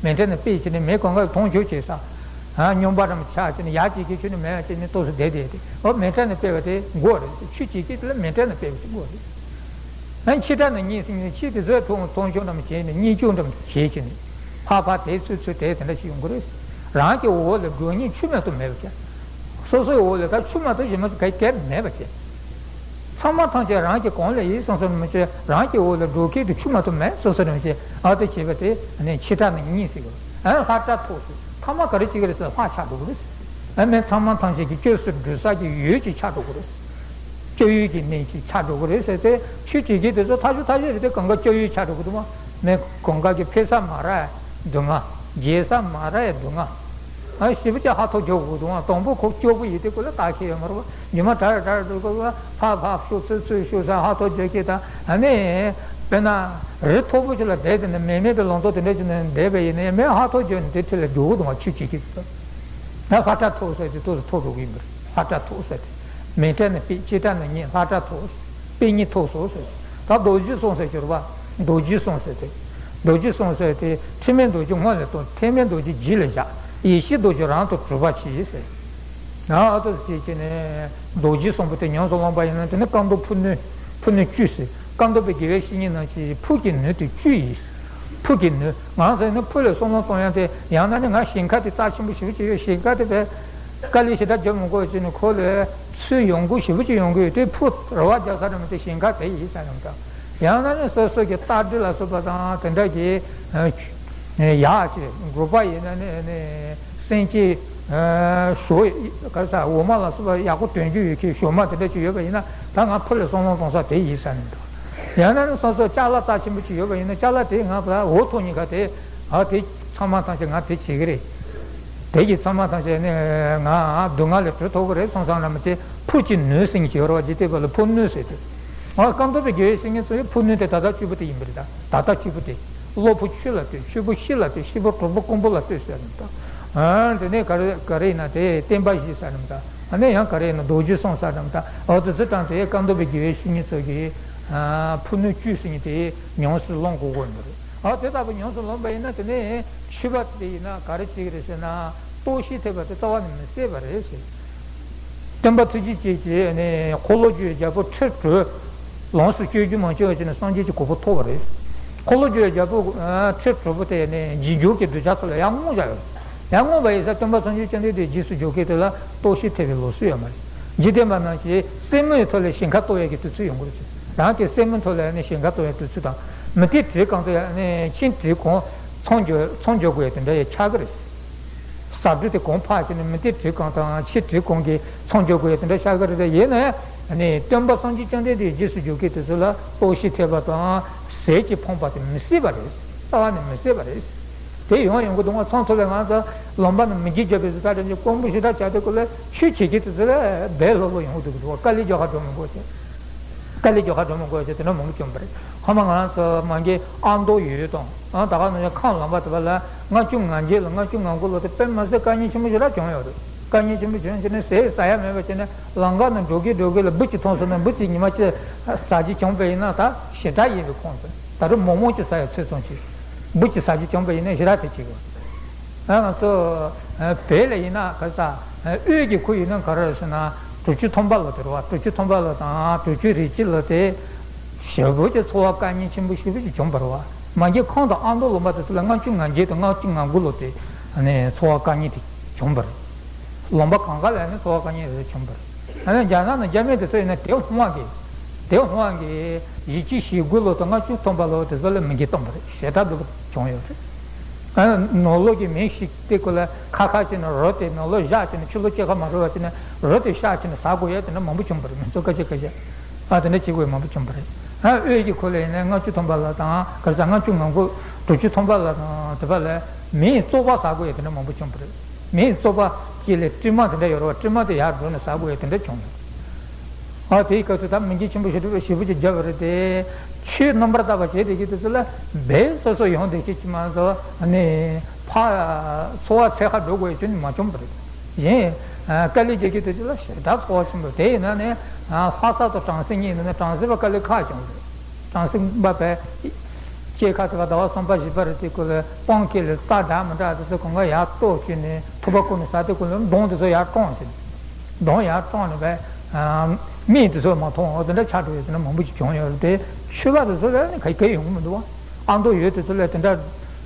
མེ་བྲལ་ན་དཔེ་བྱས་ནས་མེ་གང་ག་མཐོང་ཆོག་བྱས་ས། སྨྱོན་པ་རམ་ཆགས་བྱས་ནས་ཡར་བྱེད་ཀྱི་ཆུ་ནི་མེད་བྱས་ནས་ཏོག་ཙམ་བསྡད་བསྡད་དེ་ཨོ་མེ་བྲལ་ན་དཔེ་བ་དེ་མགོ་རེད། ཆུ་བྱེད་ཀྱི་དེ་ལ་མེ་བྲལ་ན་དཔེ་བ་དེ་མགོ་རེད། ཨ་ཕྱི་བྲལ་ན་རྙེད་ཟེར་ནས་ཕྱི་དེ་ཚོའི་མཐོང་མཐོང་ཆོག་འགྲམ་བྱས་ནས་རྙེད་ཆོག་འགྲམ་བྱས་བྱས་ནས་ཕར་ཕར་དེ་ཚུར་ཚུར་དེ་དེ་འདྲ་ཞིག་ཡོང་གི་རེད། རང་གི་འོག་ལ་དགོས་ཉིད་ཆུ་མེད་དུ་མེད་པ་བྱས། སོ་སོའི་འོག་ལ་ད་ཆུ་མ་གཏོགས་གཞན་མ་ག་གེ་མེད་པ་བྱས། ཚང་མ་ཐམས་ཅད་རང་གི་གང་ལ་ཡིན་སོང་སོང་མི་བྱེད། རང་གི་འོག་ལ་འགྲོ་མཁན་དེ་ཆུ་མ་གཏོགས་མེད་སོང་སོང་མི་བྱེད། ཨ་དེ་བྱས་པ་དེ་ནི་ཕྱི་བྲལ་ན་རྙེད་ཟེར་གི་རེད། ཨ་ལྷ་བྲལ་ཐོབ་ཟེར། ཐ་མ་ག་རེ་བྱེད་ཀྱི་རེད་ཟེར་ལྷ་ཆགས་འགྲོ་གི་རེད། ཨ་མི་ཚང་མ་ཐམས་ཅད་ཀྱི་སྐྱབས་སུ་འགྲོ་ས་ཀྱི་ཡུལ་གཅིག་ཆགས་འགྲོ་གི་རེད། སྐྱབས་ཡུལ་གྱི་གནས་གཅིག་ཆགས་འགྲོ་གི་རེད་ཟེར་ཏེ་ཆོས་བྱེད་མཁན་དེ་ཚོ་ཐག་ཆོད་ཐག་ཆོད་རེད་དེ་གང་ག་སྐྱབས་ཡུལ་ཆགས་འགྲོ་གི་འདུག་མ། མི་གང་ག་གི་ཕེབས་ས་མ་རག་སྡུག་བསྔལ། རྒྱལ་ས་མ་རག་སྡུག་བསྔལ། ཨ་ཞེ་པོ་ཅིག་ཧ་ཐོ་རྒྱག་དགོས་འདུག་ཨ། དང་པོ་ཁོ་སྐྱོ་པོ་ཡིན་དུས་ཁོ་ལ་བརྟག་ཤེས་ཡོད་མ་རེད་པ། ཉི་མ་དྲ་ར་དྲ་ར་འགྲོ་སྐབས་ལ་ཕར་ཕར་ཤོག་ཚུར་ཚུར་ཤོག་ས་ཧ་ཐོ་རྒྱག་གི་དང་ཨ་ནི། དཔེར་ན། རི་མཐོ་པོ་ཅིག་ལ་བསྡད་དེ་ནས་མེ་མེད་པའི་ལང་ཚོ་དེ་འདྲ་ཅིག་ནས་བསྡད་པ་ཡིན་ན་མེ་ཧ་ཐོ་རྒྱག་ནས་དེ་འཕྲོ་ལ་འགྲོ་གི་འདུག་ཨ། ཆུ་བྱེད་ཀྱི་འདུག་ད་ལྷ་བྲལ་ཐོབ་ཟེར་དེ་ཏོག་ཙམ་ཐོབ་འགྲོ་གི་ཡིན་པ་རེད། ལྷ་བྲལ་ཐོབ་ཟེར་དེ། མེ་བྲལ་ནས་དཔེ་ཕྱི་བྲལ་ནས་རྙེད་ལྷ་བྲལ་ཐོབ། དཔེ་རྙེད་ཐོབ་སོ་ཟེར། ད་རྡོ་རྗེ་གསུངས་ཟེར་གྱུར་པ། རྡོ་རྗེ་གསུངས་ཟེར་ཏེ། རྡོ་རྗེ་གསུངས་ཟེར་ཏེ་ཐེག་དམན་རྡོ་རྗེ་སྔོན་ལ་བཏང་ཐེག་དམན་རྡོ་རྗེ་རྗེས་ལ་བཞག་ཡེ་ཤེས་རྡོ་རྗེ་རང་དུ་གྲུབ་པ་གྱིས་ཟེར། ཨ་ཏོ་ཟེར་གྱི་ནས་རྡོ་རྗེ་གསུངས་པ་དེ་ཉམས་སུ་བླངས་པ་ཡིན་ན་དེ་ནི་བཀའ་མདོ་ཕུ་ནུ་ཕུ་ནུ་བཅུ་ཟེར། བཀའ་མདོ་པའི་དགེ་བའི་བཤེས་གཉེན་རྣམས་ཀྱིས་ཕུ་གི་ནུ་དེ་བཅུ་ཡིས། ཕུ་གི་ནུ་ང་ཟེར་ནི་ཕུ་ལ་བསམ་བློ་གཏོང་ཡང་དེ་ཡང་ན་ནི་ང་ཞེན་ཁ་དེ་རྩ་ཆེན་པོ་ཞེ་པོ་ཅིག་ཡོད། ཞེན་ཁ་དེ་བས། དཀའ་ལས་ཞེ་དྲག་རྒྱབ་མི་དགོས་ཅེས་ནི་ཁོ་ལས་ཚུར་ཡོང་སྒོ་ཞེ་པོ་ཅིག་ཡོང་གི་ཡོད་དེ་ཕུ་རེ་བ་རྒྱག་ས་རེད་མི་དེ་ཞེན་ཁ་དེ་ཡིན་ས་རེད་མི་དང་། ཡང་ན་ནི་སོ་སོ་གི་རྟ་དྲེལ་ལ་སོགས་པ་དང་དེ་འདྲ་གི་ཡག་ཅིག་དགོས་པ་ཡིན་ན་ནི་ནི་སེམས་ཅན་ཞོ་ག་ས་འོ་མ་ལ་སོགས་པ་ཡག་པོ་དོན་རྒྱུ་ཡོད་མཁན་ཞོ་མ་དེ་འདྲ་ཅིག་ཡོད་པ་ཡིན་ན་ད་ང་ཕུ་ལ་བསམ་བློ་གཏོང་ས་དེ་ཡིན་ས་རེད་མི་དང་། ཡང་ན་ནི་སོ་སོ་ཅ་ལག་རྩ་ཆེན་པོ་ཅིག་ཡོད་པ་ཡིན་ན་ཅ་ལག་དེ་ང་ཕར་འོ་ཐོག་གཉིས་ཀ་དེ་ཨ་དེ། ཚང་མ་ཐམས་ཅད་ང་དེ་བྱེད་ཀྱི་རེད། དེ་གི་ཚང་མ་ཐམས་ཅད་ནི་ང་སྡུག་བསྔལ་ལས་གྲོལ་ཐུབ་ཀྱི་རེད་བསམ་བསམ་ར་མི་དེ་ཕུ་གི་ནུ་ཟེར་གྱི་ཡོད་རེད་བ། འཇིག་རྟེན་པ་ལ་ཕུ་ནུ་ཟེར་དུས། ང་བཀའ་མདོ་པའི་དགེ་བའི་བཤེས་གཉེན་ཚོ་ཡི་ཕུ་ནུ་དེ་ད་ལྟ་བཅུ་པོ་དེ་ཡིན་པ་རེད་ད། ད་ལྟ་བཅུ་པོ་དེ། གློ་ཕུ་ཆུ་ལ་ལྟོས། ཆུ་ཕུ་ཤི་ལ་ལྟོས། ཤི་ཕུ་གྲོག་པོ་ཀོང་པོ་ལ་ལྟོས་ཟེར་ནས་ད། ཨ་དེ་ནས་ག་རེ་ག་རེ་ཡིན་ན་དེ་བསྟན་པ་བཞི་ཟེར་ནས་ད། ཨ་ནས་ཡང་ག་རེ་ཡིན་ན་རྡོ་རྗེ་གསུངས་ཟེར་ནས་ད། འོ་དེ་ཚོ་དྲངས་ཏེ་བཀའ་མདོ་པའི་དགེ་བའི་བཤེས་གཉེན་ཚོ་གིས་ཕུ་ནུ་བཅུ་ཟེར་མཁན་དེ་ཉམས་སུ་བླང་དགོས་ཀྱི་ཡོད་པ་རེད། ཨ་དེ་ལྟ་བུ་ཉམས་སུ་ལོན་པ་ཡིན་ན་དེ་ནས་འཆི་བ་དེ་ཡིན་ན་ག་རེ་བྱེད་ཀྱི་རེད་ཟེར་ན་རྟོག་ཞིབ་ཐེབས་པ་དེ་རྩ་བ་ནས་མི་སྲིད་པ་རེད་ཟེར། སྟོན་པ་ཐུགས་རྗེ་ཅན་གྱིས་ནི་འཁོར་ལོས་སྒྱུར་བའི་རྒྱལ་པོ་ཁྲི་དྲུག་ལོངས་སུ་སྤྱོད་རྒྱུ་མ་བྱུང་བ་བྱས་ནས་སངས་རྒྱས་ཀྱི་གོ་འཕང་ཐོབ་པ་རེད། འཁོར་ལོས་སྒྱུར་བའི་རྒྱལ་པོ་ཁྲི་དྲུག་པོ་དེ་ནི་རྗེས་འཇུག་གི་གདུལ་བྱ་ཚོ་ལ་ཡར་བསྔོས་བཞག་ཡོད། ཡར་བསྔོས་པ་ཡིན་ཙང་སྟོན་པ་སངས་རྒྱས་བཅོམ་ལྡན་འདས་རྗེས་སུ་འཇུག་མཁན་དེ་ལ་རྟོག་ཞིབ་ཐེབས་པའི་ལུགས་སྲོལ་ཡོད་མ་རེད། འཇིག་རྟེན་པ་རྣམས་ཀྱིས་སེན་མོའི་ཐོག་ལས་ཞིང་ཁ་གཏོར་ཡས་ཀྱི་དུས་ཚོད་ཡོང་གི་རེད། རང་གི་སེན་མོའི་ཐོག་ལས་ནི་ཞིང་ཁ་གཏོར་ཡས་དུས་ཚོད་དང་། མི་ཐེག་བྲེ་གང་དུ་ཡང་ནི་ཆེན་བྲེ་གང་ མཚམས་སྦྱོར་མཚམས་སྦྱོར་དགོས་ཡ་དེ་འདྲ་ཡ་ཆགས་ཀྱི་རེད། ཟ་འབྲུ་དེ་གོང་འཕགས་བྱས་ནས་མུ་སྟེགས་གྲི་གུང་དང་ཕྱི་གྲི་གུང་གི་མཚམས་སྦྱོར་དགོས་ཡ་དེ་འདྲ་ཆགས་ཀྱི་རེད། དེ་ཡིན་ན་ཡང་ནི་སྟོན་པ་སངས་རྒྱས་བཅོམ་ལྡན་འདས་རྗེས་སུ་འཇུག་མཁན་དེ་ཚོ་ལ་ལྟོགས་ཤི་ཐེབས་པ་དང་ཟས་ཀྱིས་ཕོངས་པ་དེ་མི་སྲིད་པ་རེད། རྩ་བ་ནས་མི་སྲིད་པ་རེད། དེ་ཡོང་ཡོང་གི་འདུག་ང་མཚམས་ཐོབ་པའི་ང་ཚོ་ལུང་པ་ནས་མི་འགྱིག་རྒྱབ་པའི་བཟོ་ལྟ་དེ་ཚོ་དཀོན་པོ་ཞེ་དྲག་བྱ་དེ་ཀོ་ལ་ཆོས་བྱེད་མཁན་དེ་ཚོ་ལ་སྦས་ལྷོད་ལྷོད་ཡོང་གི་འདུག་གི་འདུག་དཀའ་ལས་རྒྱག་ཁ་འགྲོ་མི་དགོས་ཀྱི། དཀའ་ལས་རྒྱག་ཁ་འགྲོ་མི་དགོས་ཀྱི་དེ་འདྲ་མང་པོ་བྱུང་བ་རེད། ཁོ་མ་ང་རང་ཚོ་མ་གི་ཨ་མདོ་ཡུལ་དང་ཨ་ད་ག་ནང་ཁམས་ལུང་པ་དེ་བ་ལ་ལྔ་བཅུ་ང་བརྒྱད་ལ་ལྔ་བཅུ་ང་དགུ་ལོ་དེ་དཔེ་མ་སྲིད་དཀའ་ངལ་ཆེན་པོ་ཞེ་དྲག་བྱུང་ཡོད་རེད། དཀའ་ངལ་ཆེན་པོ་བྱུང་བྱས་ནས་ཟས་ཟ་ཡ་མེད་པ་བྱས་ནས་ལམ་ཁ་ནས་འགྲོ་གི་འགྲོ་གི་ལ་འབུ་ཅིག་མཐོང་སོང་ན་འབུ་དེ་ཉི་མ་གཅིག་ཟ་རྒྱུ་བྱུང་བ་ཡིན་ན་ད་ཞེ་དྲག་ཡིན་པའི་ཁོངས་སུ་ད་རུང་མོག་མོག་ཅིག་ཟ་ཡ་ཚོད་ཙམ་ཅིག་འབུ་ཅིག་ཟ་རྒྱུ་བྱུང་བ་ཡིན་ན་ཞེ་དྲག་དེ་བྱེད་དགོས། ང་ཚོ་བོད་ལ་ཡིན་ན་ག་ས་དབུས་ཀྱི་ཁུལ་ཡིན་ན་ག་རེ་ཟེར་ན་དྲུག་ཅུ་ཐམ་པ་ལོ་དེ་རེད་བ། དྲུག་ཅུ་ཐམ་པ་ལོ་དང་དྲུག་ཅུ་རེ་གཅིག་ལོ་དེ་ཞེ་པོ་ཅིག་འཚོ་བ་དཀའ་ངལ་ཆེན་པོ་ཞེ་པོ་ཅིག་བྱུང་བ་རེད་བ། མ་གི་ཁམས་དང་ཨ་མདོ་ལུང་པ་དེ་ཚོ་ལ་ལྔ་བཅུ་ང་བརྒྱད་དང་ལྔ་བཅུ་ང་དགུ་ལོ་དེ་ནས་འཚོ་བ་དཀའ་ངལ་དེ་བྱུང་བ་རེད། ལུང་པ་གང་ག་ལ་ནི་འཚོ་བ་དཀའ་ངལ་རེ་བྱུང་བ་རེད། ཨ་ནི་རྒྱ་ནག་ནང་རྒྱ་མི་དེ་ཚོ་ཡིན་ན་དེ་ཧོང་བ་གི་དེ་ཧོང་གི་ཡི་གེ་ཞེ་དགུ་ལོ་དང་ལྔ་བཅུ་ཐམ་པ་ལོ་དེ་ཚོ་ལ་མི་འགྱུར་བཏང་བ་རེད། ཞེ་དྲག་སྡུག་པོ་བྱུང་ཡོད་རེད། ཨ་ནང་ལོགས་ཀྱི་མི་ཞིག་དེ་ཀོ་ལ་ཁ་ཁ་བྱས་ནས་རོ་དེ་ནང་ལོགས་བཞག་བྱས་ནས་ཕྱི་ལོགས་སྐྱེལ་ཁ་མ་རོལ་བ་བྱས་ནས་རོ་དེ་བཞག་བྱས་ནས་ཟ་དགོས་ཡ་དེ་འདྲ་མང་པོ་བྱུང་བ་རེད། མི་ཚོ་སྐད་ཆ་སྐད་ཆ་ཨ་དེ་འདྲ་བྱེད་དགོས་ཡ་མང་པོ་བྱུང་བ་རེད། ཨ་དབུས་ཀྱི་ཁུལ་ལ་ཡིན་ན་ལྔ་བཅུ་ཐམ་པ་ལ་དང་ག་རེ་ཟ་ལྔ་བཅུ་ང་དགུ་དྲུག་ཅུ་ཐམ་པ་ལ་དང་དེ་པ་ལ་མིའི་བཙོག་པ་ཟ་དགོས་ཡ་དེ་འདྲ་མང་པོ་བྱུང་བ་རེད། མིའི་བཙོག་པ་སྐྱེས་ལས་དྲི་མ་དེ་འདྲ་ཡོད་རེད་བ། དྲི་མ་དེ་ཡར་འགྲོ་ནས་ཟ་དགོས་ཡ་དེ་འདྲ་བྱུང་ཡོད། ཨ་དེའི་སྐབས་སུ་ད་མི་འགྱུར་ཆེན་པོ་ཞེ་དྲག་ཞེ་པོ་ཅིག་བརྒྱབ་པ་རེད་དེ། ཆོས་རྣམ་པར་དག་པ་བྱས་བསྡད་ཀྱི་དེ་ཚོ་ལ་འབད་སོ་སོ་ཡོང་བསྡད་ཀྱི་ཅི་མ་གཏོགས་ནི་ཕ་འཚོ་བ་འཚོ་ཁ་འགྲོ་དགོས་ཡ་ཅི་ནི་མ་བྱུང་བ་རེད། གཞན་དཀའ་ལས་རྒྱག་ཀྱི་དེ་ཚོ་ལ་ཞེ་དྲག་འཚོ་བ་ཆེན་པོ་དེ་ཡིན་ན་ནི་ལྷ་ས་དང་བྲམ་ཟེ་གཉིས་ནི་བྲམ་ཟེ་པ་དཀའ་ལས་ཁག་བྱུང་རེད། བྲམ་ཟེ་པ་བས། སྐྱེས་ཁ་དེ་བ་ཟླ་བ་གསུམ་པ་བཞི་པ་རེད་དེ་ཀོ་ལ་སྤང་ཁེ་ལ་རྟ་འདྲ་མི་འདྲ་དེ་ཚོ་གང་ག་ཡར་གཏོར་བྱས་ནས་ཐུབ་པ་ཀུན་ནས་ཟ་དེ་ཀོ་ལ་གདོང་དེ་ཚོ་ཡར་བཀྲོངས་བྱས་ནས། གདོང་ཡར་བཀྲོངས་ནས་བས། མིག་དེ་ཚོ་མ་མཐོང་འོ་དེ་འདྲ་ཆགས་འགྲོ་ཡོད་ཟེར་ན་མང་པོ་ཞིག་བྱུང་ཡོད་རེད་དེ། ཆོས་པ་དེ་ཚོ་ལ་ནི་ག་གེ་ཡོང་གི་མི་འདུག་བ། ཨ་མདོ་ཡུལ་དེ་ཚོ་ལ་དེ་འདྲ་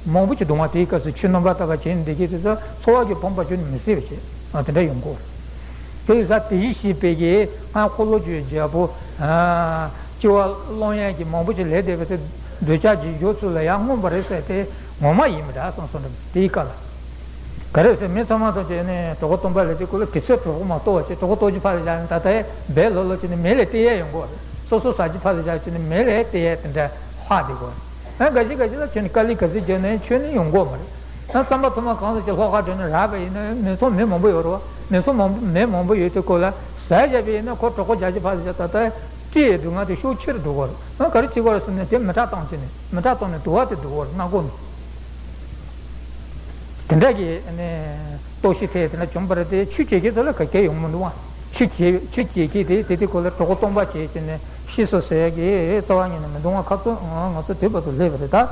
མང་པོ་ཞིག་འདུག་བ། དེའི་སྐབས་སུ་ཆོས་རྣམ་པར་དག་པ་བྱས་ནས་བསྡད་ཀྱི་དེ་ཚོ་འཚོ་བ་གི་ཕོངས་པ་ཅུང་མི་སྲིད་པ་བྱས་ཨ་དེ་འདྲ་ཡོང་གི་ཡོད་རེད། དེ་ཡིན་ཙང་དེ་བཞིན་གཤེགས་པའི་གི་ཨ་འཁོར་ལོ་བཅུའི་རྒྱལ་པོ། སྤྱི་བོ་ཀློང་ཡངས་ཀྱི་མང་པོ་ཞིག་ལས་འདས་པའི་ཚེ་འདོད་ཆགས་ཀྱི་སྦྱོར་ཚུལ་ལ་ཡང་མངོན་པ་རེད་ཟེར་ཏེ་ངོ་མ་ཡིན་པ་འདྲ་གསུངས་སོང་། དེའི་སྐབས་ལ་ག་རེ་ཟེར་མི་ཚང་མ་ཚོ་བྱས་ནས་གྲོད་ཁོག་སྟོང་པ་ལས་ཀྱི་སྐོར་ལ་དུས་ཚོད་གྲོད་ཁོག་མ་ལྟོགས་པ་བྱས་གྲོད་ཁོག་ལྟོགས་ཀྱི་ཕར་ལ་བཞག་ནས་ད་ལྟའི་སྦས་ལྷོད་ལྷོད་བྱས་ནས་མེ་ལས་ལྟེ་ཡས་ཡོང་གི་ཡོད་རེད། སོ་སོ་ཟ་རྒྱུ་ཕར་ལ་བཞག་བྱས་ནས་མེ་ལས་ལྟེ་ཡས་དེ་འདྲ་ལྷག་བསྡད་ཀྱི་ཡོད་རེད། ཨ་འགའ་ཞིག་འགའ་ཞིག་ལ་ཁྱོད་ནི་དཀའ་ལས་ག་ཚོད་བརྒྱབ་ནའི་ཁྱོད་ནི་ཡོང་གི་མ་རེད། ཨ་རྩམ་པ་ཐུར་མ་གང་ཟག་ཅིག་ལྷོ་ཁ་འགྲོ་ནས་རག་པ་ཡིན་ན་མི་ཚང་མི་མང་པོ་ཡོད་རེད་བ། མི་ཚང་མང་པོ་མི་མང་པོ་ཡོད་དུས་སྐོར་ལ་ཟ་བཞག་པ་ཡིན་ན་ཁོ་གྲོད་ཁོག་རྒྱགས་ཀྱི་ཕར་ལ་བཞག་ད་ལྟ་སྤྲི་ཡི་སྡུག་བསྔལ་དེ་ཤུགས་ཆེ་རུ་འགྲོ་གི་རེད། ཨ་ག་རེ་བྱེད་དགོས་རེད་ཟེར་ན་དེ་མི་དྲག་བཏང་བྱས་ནས་མི་དྲག་བཏང་ནས་དུ་བ་དེ་འདུག་གི་རེད་སྣ་ཁུག་ནས། དེ་འདྲ་གི་ནས་ལྟོགས་ཤི་ཐེབས་དེ་འདྲ་བྱུང་བ་རེད་དེ་ཆོས་བྱེད་མཁན་ཚོ་ལ་ག་གེ་ཡོང་མི་འདུག་བ། ཆོས་བྱེད་ཆོས་བྱེད་མཁན་དེ་དེ་དེ་ཁོ་ལ་གྲོད་ཁོག་སྟོང་པ་བྱས་བྱས་ནས་ཤི་སོང་ཟེར་ཡ་གི་རྩ་བ་ཉིད་ནས་མི་འདུག་བ། ཁ་ཚོན་ང་ཚོ་དུས་བར་དུ་སླེབས་པ་རེད་ད།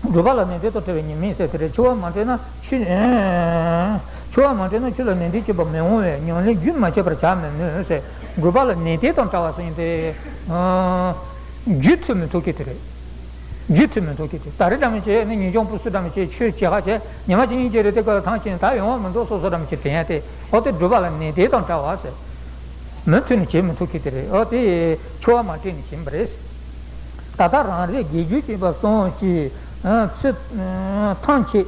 སྒྲུབ་པ་ལ་ནན་ཏན་དང་བྲལ་བའི་ཉེས་དམིགས་ཟེར་དེ་རེད། འཆི་བ་མ་དྲན་ན་ཆོས། འཆི་བ་མ་དྲན་ན་ཆོས་ལ་ནན་ཏན་བྱེད་པ་མི་འོང་བས་ཉམས་ལེན་རྒྱུན་མ་ཆད་པར་བྱ་མི་ནུས་ཟེར། སྒྲུབ་པ་ལ་ནན་ཏན་དང་བྲལ་བ་ཟེར་ཡིན་ཏེ། རྒྱུན་མཐུད་མི་ཐུབ་ཀྱི་དེ་རེད། རྒྱུན་མཐུད་མི་ཐུབ་ཀྱི་དེ་ད་རེས་འདྲ་མི་བྱེད་ནི་ངེས་འབྱུང་སྤུ་སུ་འདྲ་མི་བྱེད་ཆོས་བྱེད་ཁ་བྱེད་ཉི་མ་གཅིག་གཉིས་ཀྱི་རེད་དེ་ཀ་ཐང་ཆེན་ད་ཡོང་བ་མི་འདུག་སོ་སོ་འདྲ་མི་བྱེད་དེ་ཡང་དེ་ཨོ་དེ་སྒྲུབ་པ་ལ་ནན་ཏན་དང་བྲལ་བ་ཟེར། མུ་མཐུད་ནས་བྱེད་མི་ཐུབ་ཀྱི་དེ་རེད། ཨོ་དེ་འཆི་བ་མ་དྲན་ནས་ཕྱིན་པ་རེད། ད་ལྟ་རང་རེ་དགེ་སྦྱོར་བྱེད་པ་སོང་ཅི། ཚེ་ཐང་ཆད།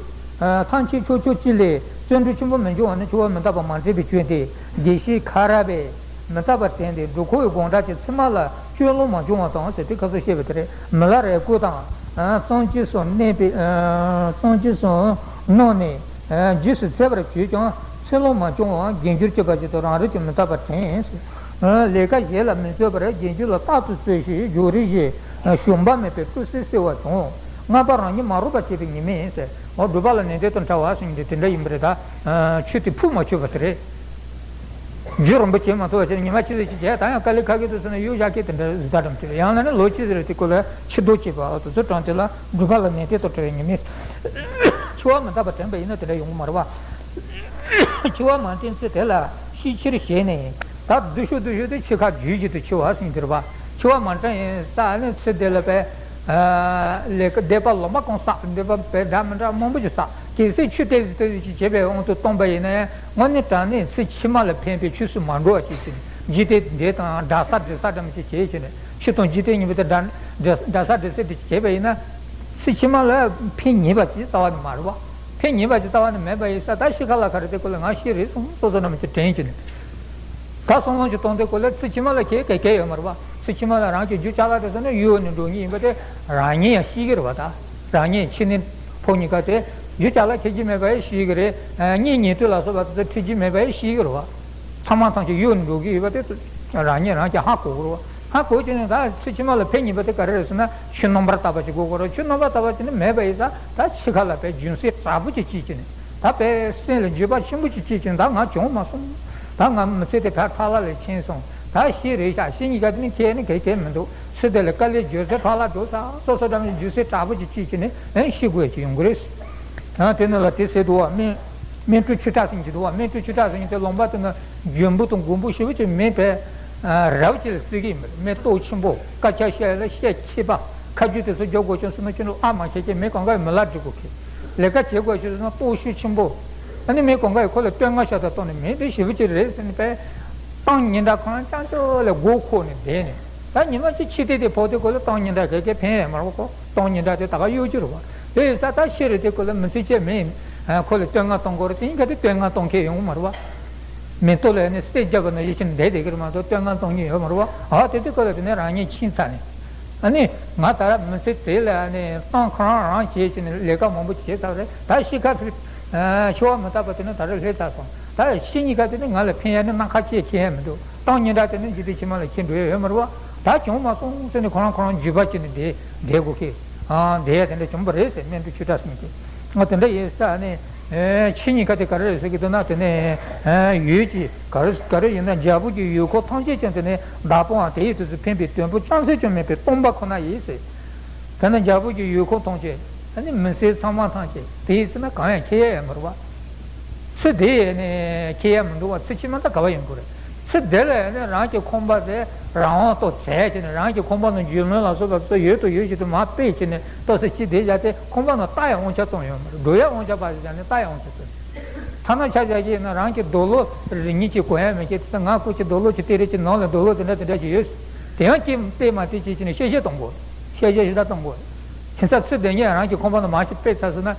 ཐང་ཆད་ཕྱོགས་ཕྱོགས་གཅིག་ལས་བརྩོན་འགྲུས་ཆེན་པོ་མི་འབྱུང་བ་ནི་འཆི་བ་མི་རྟག་པ་མ་དྲན་པའི་སྐྱོན་ཏེ། དགེ་བཤེས་ཁ་ར་བས་མི་རྟག་པར་དྲན་ཏེ་སྒྲུབ་ཁོག་གི་དགོང་དག་གི་མཚན་མ་ལ་སྤྱོད་ལོང་མ་བྱུང་བ་དང་ཟེར་དུས་ཁ་སོ་བཤད་པ་དེ་རེད། མི་ལ་རས་སྐུ་དང་། གཙང་ཆུ་སོགས་གནས་པའི་གཙང་ཆུ་སོགས་གནང་ནས་རྗེས་སུ་འཚལ་བར་བྱོས་ཀྱང་། ཚེ་ལོང་མ་བྱུང་བར་རྒན་གྱུར་གྱི་བར་ཆད་དུ་རང་རིག་ཀྱང་མི་རྟག་པར་དྲན། ལས་ཀ་གཞན་ལ་མི་བརྩོན་པར་རྒན་གྱུར་ལ་རྟག་ཏུ་རྩོད་ཞིང་འཇོག་རིགས་ཞེས་ཞུམ་པ་མེད་པའི་སྤུ་སེ་སེལ་བ་བྱུང་། སྔགས་པ་རང་ཉིད་མ་རུངས་པར་བྱེད་པའི་ཉེས་དམིགས་ཟེར། འོ་སྒྲུབ་པ་ལ་ནན་ཏན་དང་བྲལ་བ་ཟེར་མཁན་དེ་དེ་འདྲ་ཡིན་པ་རེད་ད། ཆོས་དེ་ཕུགས་མ་ཆོད་པ་དེ་རེད། རྒྱུན་རིང་པོ་བྱེད་མ་ཐུབ་པ་བྱས་ནས་ཉི་མ་གཅིག་ལ་གཅིག་བྱས་ད་ཡང་དཀའ་ལས་ཁག་གི་འདུག་ཟེར་ན་གཡུག་བཞག་མཁན་དེ་འདྲ་བཟོ་ལྟ་འདྲ་མི་འདུག་ཡང་ན་ནི་ལོ་གཅིག་ཟེར་དེ་སྐོར་ལ་ཕྱིར་ལྡོག་བྱེད་པ་དེ་ཚོ་དྲངས་དེ་ལ་སྒྲུབ་པ་ལ་ནན་ཏན་དང་བྲལ་བའི་ཉེས་དམིགས། འཆི་བ་མི་རྟག་པ་དྲན་པ་ཡིན་ན་དེ་འདྲ་ཡོང་གི་མ་རེད་བ། འཆི་བ་མ་དྲན་ཚེ་དེ་ལ་ཤས་ཆེར་ཞེན་ནས་ད་སྡུག་ཤོས་སྡུག་ཤོས་དེ་འཆི་ཁ་རྒྱུན་བཞིན་དུ་འཆི་བ་ཟེར་གྱི་རེད་བ། འཆི་བ་མ་དྲན་ཡིན་ས་ནི་ཚེ་འདི་ལ་བས། ལས་ཀ་འདས་པ་ལོ་མ་གང་བསགས་འདས་པ་བས་འདྲ་མི་འདྲ་མང་པོ་ཞིག་བསགས། གལ་སྲིད་ཆུ་ཏོག་ཙམ་ཏོག་ཙམ་ཞིག་བྱས་པའི་དབང་དུ་བཏང་པ་ཡིན་ན་ཡང་དངོས་གནས་དྲང་གནས་ཚེ་ཕྱི་མ་ལ་ཕན་པའི་ཆོས་སུ་མ་འགྲོ་བ་ཅིག་བྱས་ནས་འཇིག་རྟེན་འདི་དང་འདྲ་ས་འདྲ་ས་འདྲ་མི་ཅིག་བྱས་བྱས་ནས་ཆོས་དང་འཇིག་རྟེན་གཉིས་པོ་དེ་འདྲ་འདྲ་ས་འདྲ་ས་དེ་བྱས་པ་ཡིན་ན། ཚེ་ཕྱི་མ་ལ་ཕན་ཉེས་པ་ཅིག་རྩ་བ་ནས་མ་རེད་བ། ཕན་ཉེས་པ་ཅིག་རྩ་བ་ནས་མེད་པ་ཡིན་ས། ད་ཤི་ཁ་ལ་ཁ་རེད། དེ་སྐོར་ལ་ང་ཤི་རེད་གསུངས། སོ་སོ་རྣམས་ཀྱིས་དྲན་བྱས་ནས། ད་སོང་ལོང་ཅིག་གཏོང་དེ་སྐོར་ལ་ཚེ་ཕྱི་མ་ལ་ཁེ་ག་གེ་ཡོད་མ་རེད་བ། ཚེ་ཕྱི་མ་ལ་རང་གི་རྒྱུ་ཅ་ལག་དེ་ཚོ་ནི་གཡུར་ནས་འགྲོ་ངེས་ཡིན་པ་དེ་རང་ཉིད་ཡང་ཤེས་ཀྱི་རེད་བ། ད་རང་ཉིད་ཕྱི་ནས་ཕོ་གཉིས་ཀ་དེ་རྒྱུ་ཅ་ལག་ཁེ་གི་མེད་པ་ཡང་ཤེས་ཀྱི་རེད། གཉེན་ཉེ་དུ་ལ་སོགས་པ་དེ་ཚོ་ཁེ་གི་མེད་པ་ཡང་ཤེས་ཀྱི་རེད་བ། ཚང་མ་ཐམས་ཅད་གཡུར་ནས་འགྲོ་གི་ཡོད་པ་དེ་རང་ཉིད་རང་གིས་ཧ་གོ་དགོས་རེད་བ། ཧ་གོ་བྱས་ནས་ད་ཚེ་ཕྱི་མ་ལ་ཕན་ཉེས་པ་དེ་ག་རེ་རེད་ཟེར་ན། ཆོས་རྣམ་པར་དག་པ་ཞིག་དགོས་ཀྱི་རེད། ཆོས་རྣམ་པར་དག་པ་ཞིག་ནི་མེད་པ་ཡིན་ཙང་། ད་འཆི་ཁ་ལ་དཔེ་རྒྱུན་སྲིང་དྲག་པོ་ཅིག་བྱེད་ཀྱི་ནི། ད་དཔེ་སེམས་ལ་འགྱོད་པ་ཆེན་པོ་ཅིག་བྱེད་ཀྱི་ནི། ད་ང་བྱུང་མ་སོང་། ད་ང་མི་ཚེ་དེ་ཕར་ཕར་ལ་ལས་ཕྱིན་སོང་། ད་ཤི་རེད་ཤག་ཤི་གཉིས་ཀ་དེ་ནི་ཁེ་ནི་ག་གེ་མི་འདུག་ཚེ་འདི་ལ་དཀའ་ལས་བརྗོད་ཚེ་ཕར་ལ་འགྲོ་ས། སོ་སོ་འདྲ་མི་རྒྱུ་སྲིད་དྲག་པོ་ཅིག་བྱེད་ཀྱི་ནི་ཨེ་ཤི་དགོས་ཀྱི་ཡོང་གི་རེད། ཡང་དེ་ནི་ལ་དེ་ཟེར་འདུག་བ། སྨན་སྨན་སྤྲུལ་ཆོས་གྲགས་ཟེར་གྱི་འདུག་བ། སྨན་སྤྲུལ་ཆོས་གྲགས་ཟེར་མཁན་དེ་ལུང་པ་དེ་ན་རྒྱུན་པོ་དང་མགོན་པོ་ཞེ་པོ་ཅིག་མེད་པས། རབ་ཅིག་ལ་བརྩི་གི་ཡིན་པ་རེད། སྨན་སྟོབས་ཆེན་པོ། དཀར་ཆག་བཤད་ལ་བཤད་མཁས་པ། ཁ་རྒྱུན་དེ་ཚོ་རྒྱག་དགོས་བྱུང་སོང་ན་ཁྱོད་ཚོ་ཨ་མ་ཁྱེད་ཀྱིས་མི་གང་ག་ཡི་མི་ལ་འགྲིག་དགོས་ཁེ། ལས་ཀ་བྱེད་དགོས་བྱུང་སོང་ན་སྟོབས་ཤུགས་ཆེན་པོ། ཨ་ནི་མི་གང་ག་ཡི་ཁོ་ལ་བསྟོད་བསྔགས་ཤ་སྟག་གཏོང་ནས། མི་དེ་ཞེ་པོ་ཅིག་རེད་ཟེར་ནས་པས། གཏམ་སྙན་གྲགས་ཁོ་རང་རྐྱང་རྐྱང་ལ་མགོ་འཁོར་ནས་བསྡད་ནས། ད་ཉི་མ་གཅིག་ཕྱི་དེ་དེ་ཕོག་དེ་ཁོ་ལ་གཏམ་སྙན་གྲགས་ག་གེ་ཕན་ཡོད་མ་རེད་ཁོ། གཏམ་སྙན་གྲགས་དེ་ད་ག་གཡོ་སྒྱུ་རེད་བ། དེ་ཡིན་ཙང་ད་ཤི་རེད་དེ་ཁོ་ལ་མི་ཚེ་གཅིག་མིན། ཁོ་ལ་བསྟོད་བསྔགས་གཏོང་དགོས་རེད། དེ་ཡིན་ག་དེ་བསྟོད་བསྔགས་གཏོང་མཁན་ཡོང་གི་མ་རེད་བ། མེ་ཏོག་ལ་ནི་སེར་བརྒྱབ་པ་ན་ཡིད་ཆེས་བསྡད་བསྡད་ཀྱི་རེད་མ་གཏོགས་བསྟོད་བསྔགས་གཏོང་མཁན་ཡོད་མ་རེད་བ། ཨ་དེ་དུས་སྐབས་ལ་དེ་ནས་རང་ཉིད་ཕྱིན་ཚར་ནས། ཨ་ནི་ང་ད་ར་མི་ཚེ་དེ་ལ་ཨ་ནི་གཏམ་ཁོ་རང་རང་བྱས་བྱས་ནས་ལས་ཀ་མང་པོ་བྱས་ཚར་རེད། ད་ཤི་ཁ་ཕི་ཨ་འཆི་བ་མི་རྟག་པ་དེ་ནི་ད་ར་སླེབས་ཚར་སོང་། ད་ཤི་གཉིས་ཀ་དེ་ནི་ང་ལ་ཕན་ཡ་ནི་སྣ་ཁ་གཅིག་ཁེ་ཡ་མི་འདུག་གཏམ་སྙན་གྲགས་དེ་ནི་འཇིག་རྟེན་ཕྱི་མ་ལ་ཁྱེར་འགྲོ་ཡ་ཡོད་མ་རེད་བ། ད་བྱུང་མ་སོང་ཟེར་ནས་ཁོ་རང་ཁོ་རང་འགྱོད་པ་བྱས་ནས་བསྡད་བསྡད་དགོས་ཁེ། ཨ་བསྡད་ཡ་དེ་འདྲ་བྱུང་བ་རེད་ཟེར། སྨན་སྤྲུལ་ཆོས་གྲགས་ཟེར་མཁན་དེ། ཨ་དེ་འདྲ་ཡིན་ས་ནི། ཨེ་ཁྱེད་གཉིས་ཀ་དེ་ག་རེ་རེད་ཟེར་གྱི་འདུག་ན། དེ་ནས་ཨེ་ཡུལ་གྱི་ག་རེ་ག་རེ་ཡིན་ན། རྒྱལ་པོ་གྱི་ཡུལ་འཁོར་ཐམས་ཅད་ཀྱང་དེ་ནས་བདག་པོའམ་དེ་ཡི་དུས་སུ་ཕན་པའི་དོན་པོ་ཅུང་ཟད་ཀྱང་མེད་པའི་སྟོང་པ་ཁོ་ན་ཡིན་ཟེར། དེ་ནས་རྒྱལ་པོ་གྱི་ཡུལ་འཁོར་ཐམས་ཅད། ཨ་ནི་མི་སེར་ཚང་མ་ཐམས་ཅད་དེ་ཡི་ཚེ་ན་གང་ཡང་ཁེ་ཡ་ཡང་མ་རེད་བ། ཚེ་འདི་ཡི་ནས་ཁེ་ཡ་མི་འདུག་བ། ཚེ་ཕྱི་མ་ད་ག་བ་ཡོང་གི་རེད། ཚེ་འདི་ལ་ཡང་ནས་རང་གི་ཁང་པ་དེ་རང་དབང་ཐོག་བཙལ་བྱས་ནས། རང་གི་ཁང་པ་ནང་རྒྱུ་སྨན་ལ་སོགས་པ་ཚོ་ཡོད་དང་ཡོད་བཞིན་དུ་མར་སྤེལ་བྱས་ནས་ལྟོ་ཟ་ཅི་བསྡད་བཞག་སྟེ། ཁང་པ་ནང་ལྟ་ཡ་དབང་ཆ་ཙམ་ཡོད་མ་རེད། འགྲོ་ཡ་དབང་ཆ་ཕར་བཞག་ནས་ལྟ་ཡ་དབང་ཆ་ཙམ། ཐ་ན་ཆ་བཞག་གི་ཡིན་ན་རང་གི་རྡོ་ལོ་རི་ཉིལ་ཅིག་གོན་ཡ་མེད་ཀྱི་དུས་ང་ཁོ་ཅིག་རྡོ་ལོ་ཅིག་སྟེར་རེ་ཅིག་ནང་ལ་རྡོ་ལོ་དེ་འདྲ་དེ་འདྲ་ཅིག་ཡོད། དེ་ཡང་ཅིག་སྟེར་མ་སྟེར་ཅིག་བྱས་ནས་གཤེ་གཤེ་གཏོང་དགོས། གཤེ་གཤེ་ཞེ་དྲག་གཏོང་དགོས། བྱས་ཙང་ཚེ་འདི་ཉིད་རང་གི་ཁང་པ་ནང་མར་ཅིག་སྤེལ་ཚར་སོང་ན།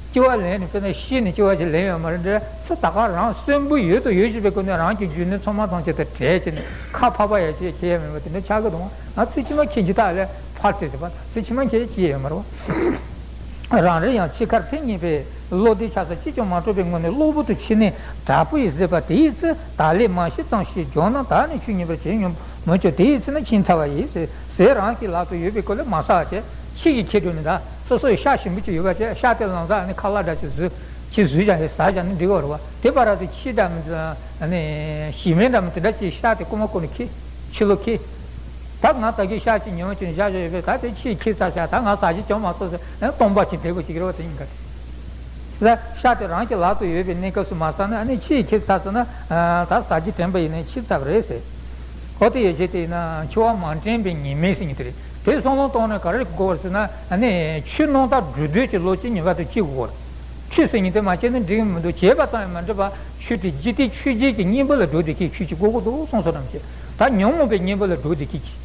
སྐྱེ་བ་ལེན་ནས་དཔེར་ན་ཤི་ནས་སྐྱེ་བ་ཅིག་ལེན་ཡོད་མ་རེད་འདྲ། ཚེ་ད་ག་རང་གསོན་པོ་ཡོད་དང་ཡོད་བཞིན་པའི་སྒོ་ནས་རང་གི་རྒྱུ་ནོར་ཚང་མ་ཐམས་ཅད་དེ་བྲལ་བྱས་ནས་ཁ་ཕར་ཕབ་ཡ་ཅིག་ཁེ་ཡ་མེད་པ་དེ་འདྲ་ཆགས་ཀྱི་འདུག་ང་ཚེ་ཕྱི་མ་ཁེ་ཅི་ཐག་ལས་ཕར་ཚེ་ཟེར་བ། ཚེ་ཕྱི་མ་ཁེ་ཅི་ཡོད་མ་རེད་བ། རང་རེ་ཡང་འཆི་ཁར་ཕན་ཉེས་པའི་བློ་འདི་ཆགས་ས་ཅིས་ཀྱང་མ་གྲུབ་པའི་ངང་ནས་གློ་བུར་དུ་འཆི་ནད་དྲག་པོ་ཡིས་གཟིར་བ་དེའི་ཚེ། ད་ལས་མ་ཤི་ཙམ་ཞིག་འགྱོ་ན། བདག་ནི་ཆོས་ཉན་པར་བྱེད་སྙམ་མོད་ཀྱང་། དེའི་ཚེ་ན་ཕྱིན་ཚར་བ་ཡིན་ཟེར། ཟས་རང་གི་ལག་ཏུ་ཡོད་པའི་སྐོར་ལས་མ་ཟ་བ་བྱས། ཁྱི་གིས་ཁྱེར་འགྲོ་ནི་དང་། སོ་སོ་ཡི་ཤ་ཞིམ་པོ་ཅིག་ཡོད་པ་བྱས། ཤ་དེ་ལང་ཚ་ནི་ཁ་ལག་འདྲ་ཅིག་བཟོས། ཁྱི་བཟོས་ཀྱང་ཧེ་ཟ་ཀྱང་ནི་འགྲིག་གི་རེད་བ། དེ་བར་དུ་ཁྱི་འདྲ་མི་འདྲ་ནི་ཞི་མི་འདྲ་མི་དེ་འདྲ་ཅིག་ཤ་དེ་རྐུ་མ་རྐུ་ནས་ཁྱི་ཁྱི་ལོ་ཁྱི། ད་ང་ད་གི་ཤ་ཅིག་ཉོ་ཅིག་བཞག་བཞག་ཡོད་པས། ད་དེ་ཁྱིས་ཁྱི་ཟ་བྱ། ད་ང་ཟ་རྒྱུ་ཅང་མ་ཚོར་ཟེར། ཨེ་སྟོང་པ་ཅིག་བསྡད་དགོས་ཀྱི་རེད་བ། དེ་ཡིན་ག་དེ། ད་ཤ་དེ་རང་གི་ལག་ཏུ་ཡོད་པའི་གནས་སྐབས་སུ་མ་ཟ་ན། ཨ་ནི་ཁྱིས་ཁྱི་ཟ་ཟེར་ན། ཨ་ད་ཟ་རྒྱུ་དྲན་པ་ཡིན་ན་ཁྱི་ཟ་བ་རེད་ཟེར། འོ་དེ་ཡོད་ཆེད་དེ་ཡིན་ན་འཆི་བ་མ་དྲན་པའི་ཉེས་དམིགས་ཟེར་མཁན་དེ་རེད། དེ་བསམ་བློ་གཏོང་ན་ག་རེ་དགོས་པ་རེད་ཟེར་ན། ཨ་ནི་ཆུ་ནང་ལྟར་སྒྲུབ་འདོད་ཀྱི་བློ་ཅིག་ངེས་པར་དུ་སྐྱེ་དགོས་པ་རེད། ཆུ་ཟེར་མཁན་དེ་མ་སྐྱེས་ན་འགྲིག་གི་མི་འདུག་བྱས་པ་ཙམ་ཡང་མ་འགྲིག་པ། ཆུ་དེ་འཇིག་རྟེན་ཆོས་བརྒྱད་ཀྱི་གཉེན་པོ་ལ་འགྲོ་བསྡད་མཁན་ཆུ་ཅིག་དགོས་ཀྱི་འདུག་གསུངས་སོ་ནམ་ཞེས། ད་ཉོན་མོངས་པའི་གཉེན་པོ་ལ་འགྲོ་བསྡད་མཁན་ཅིག་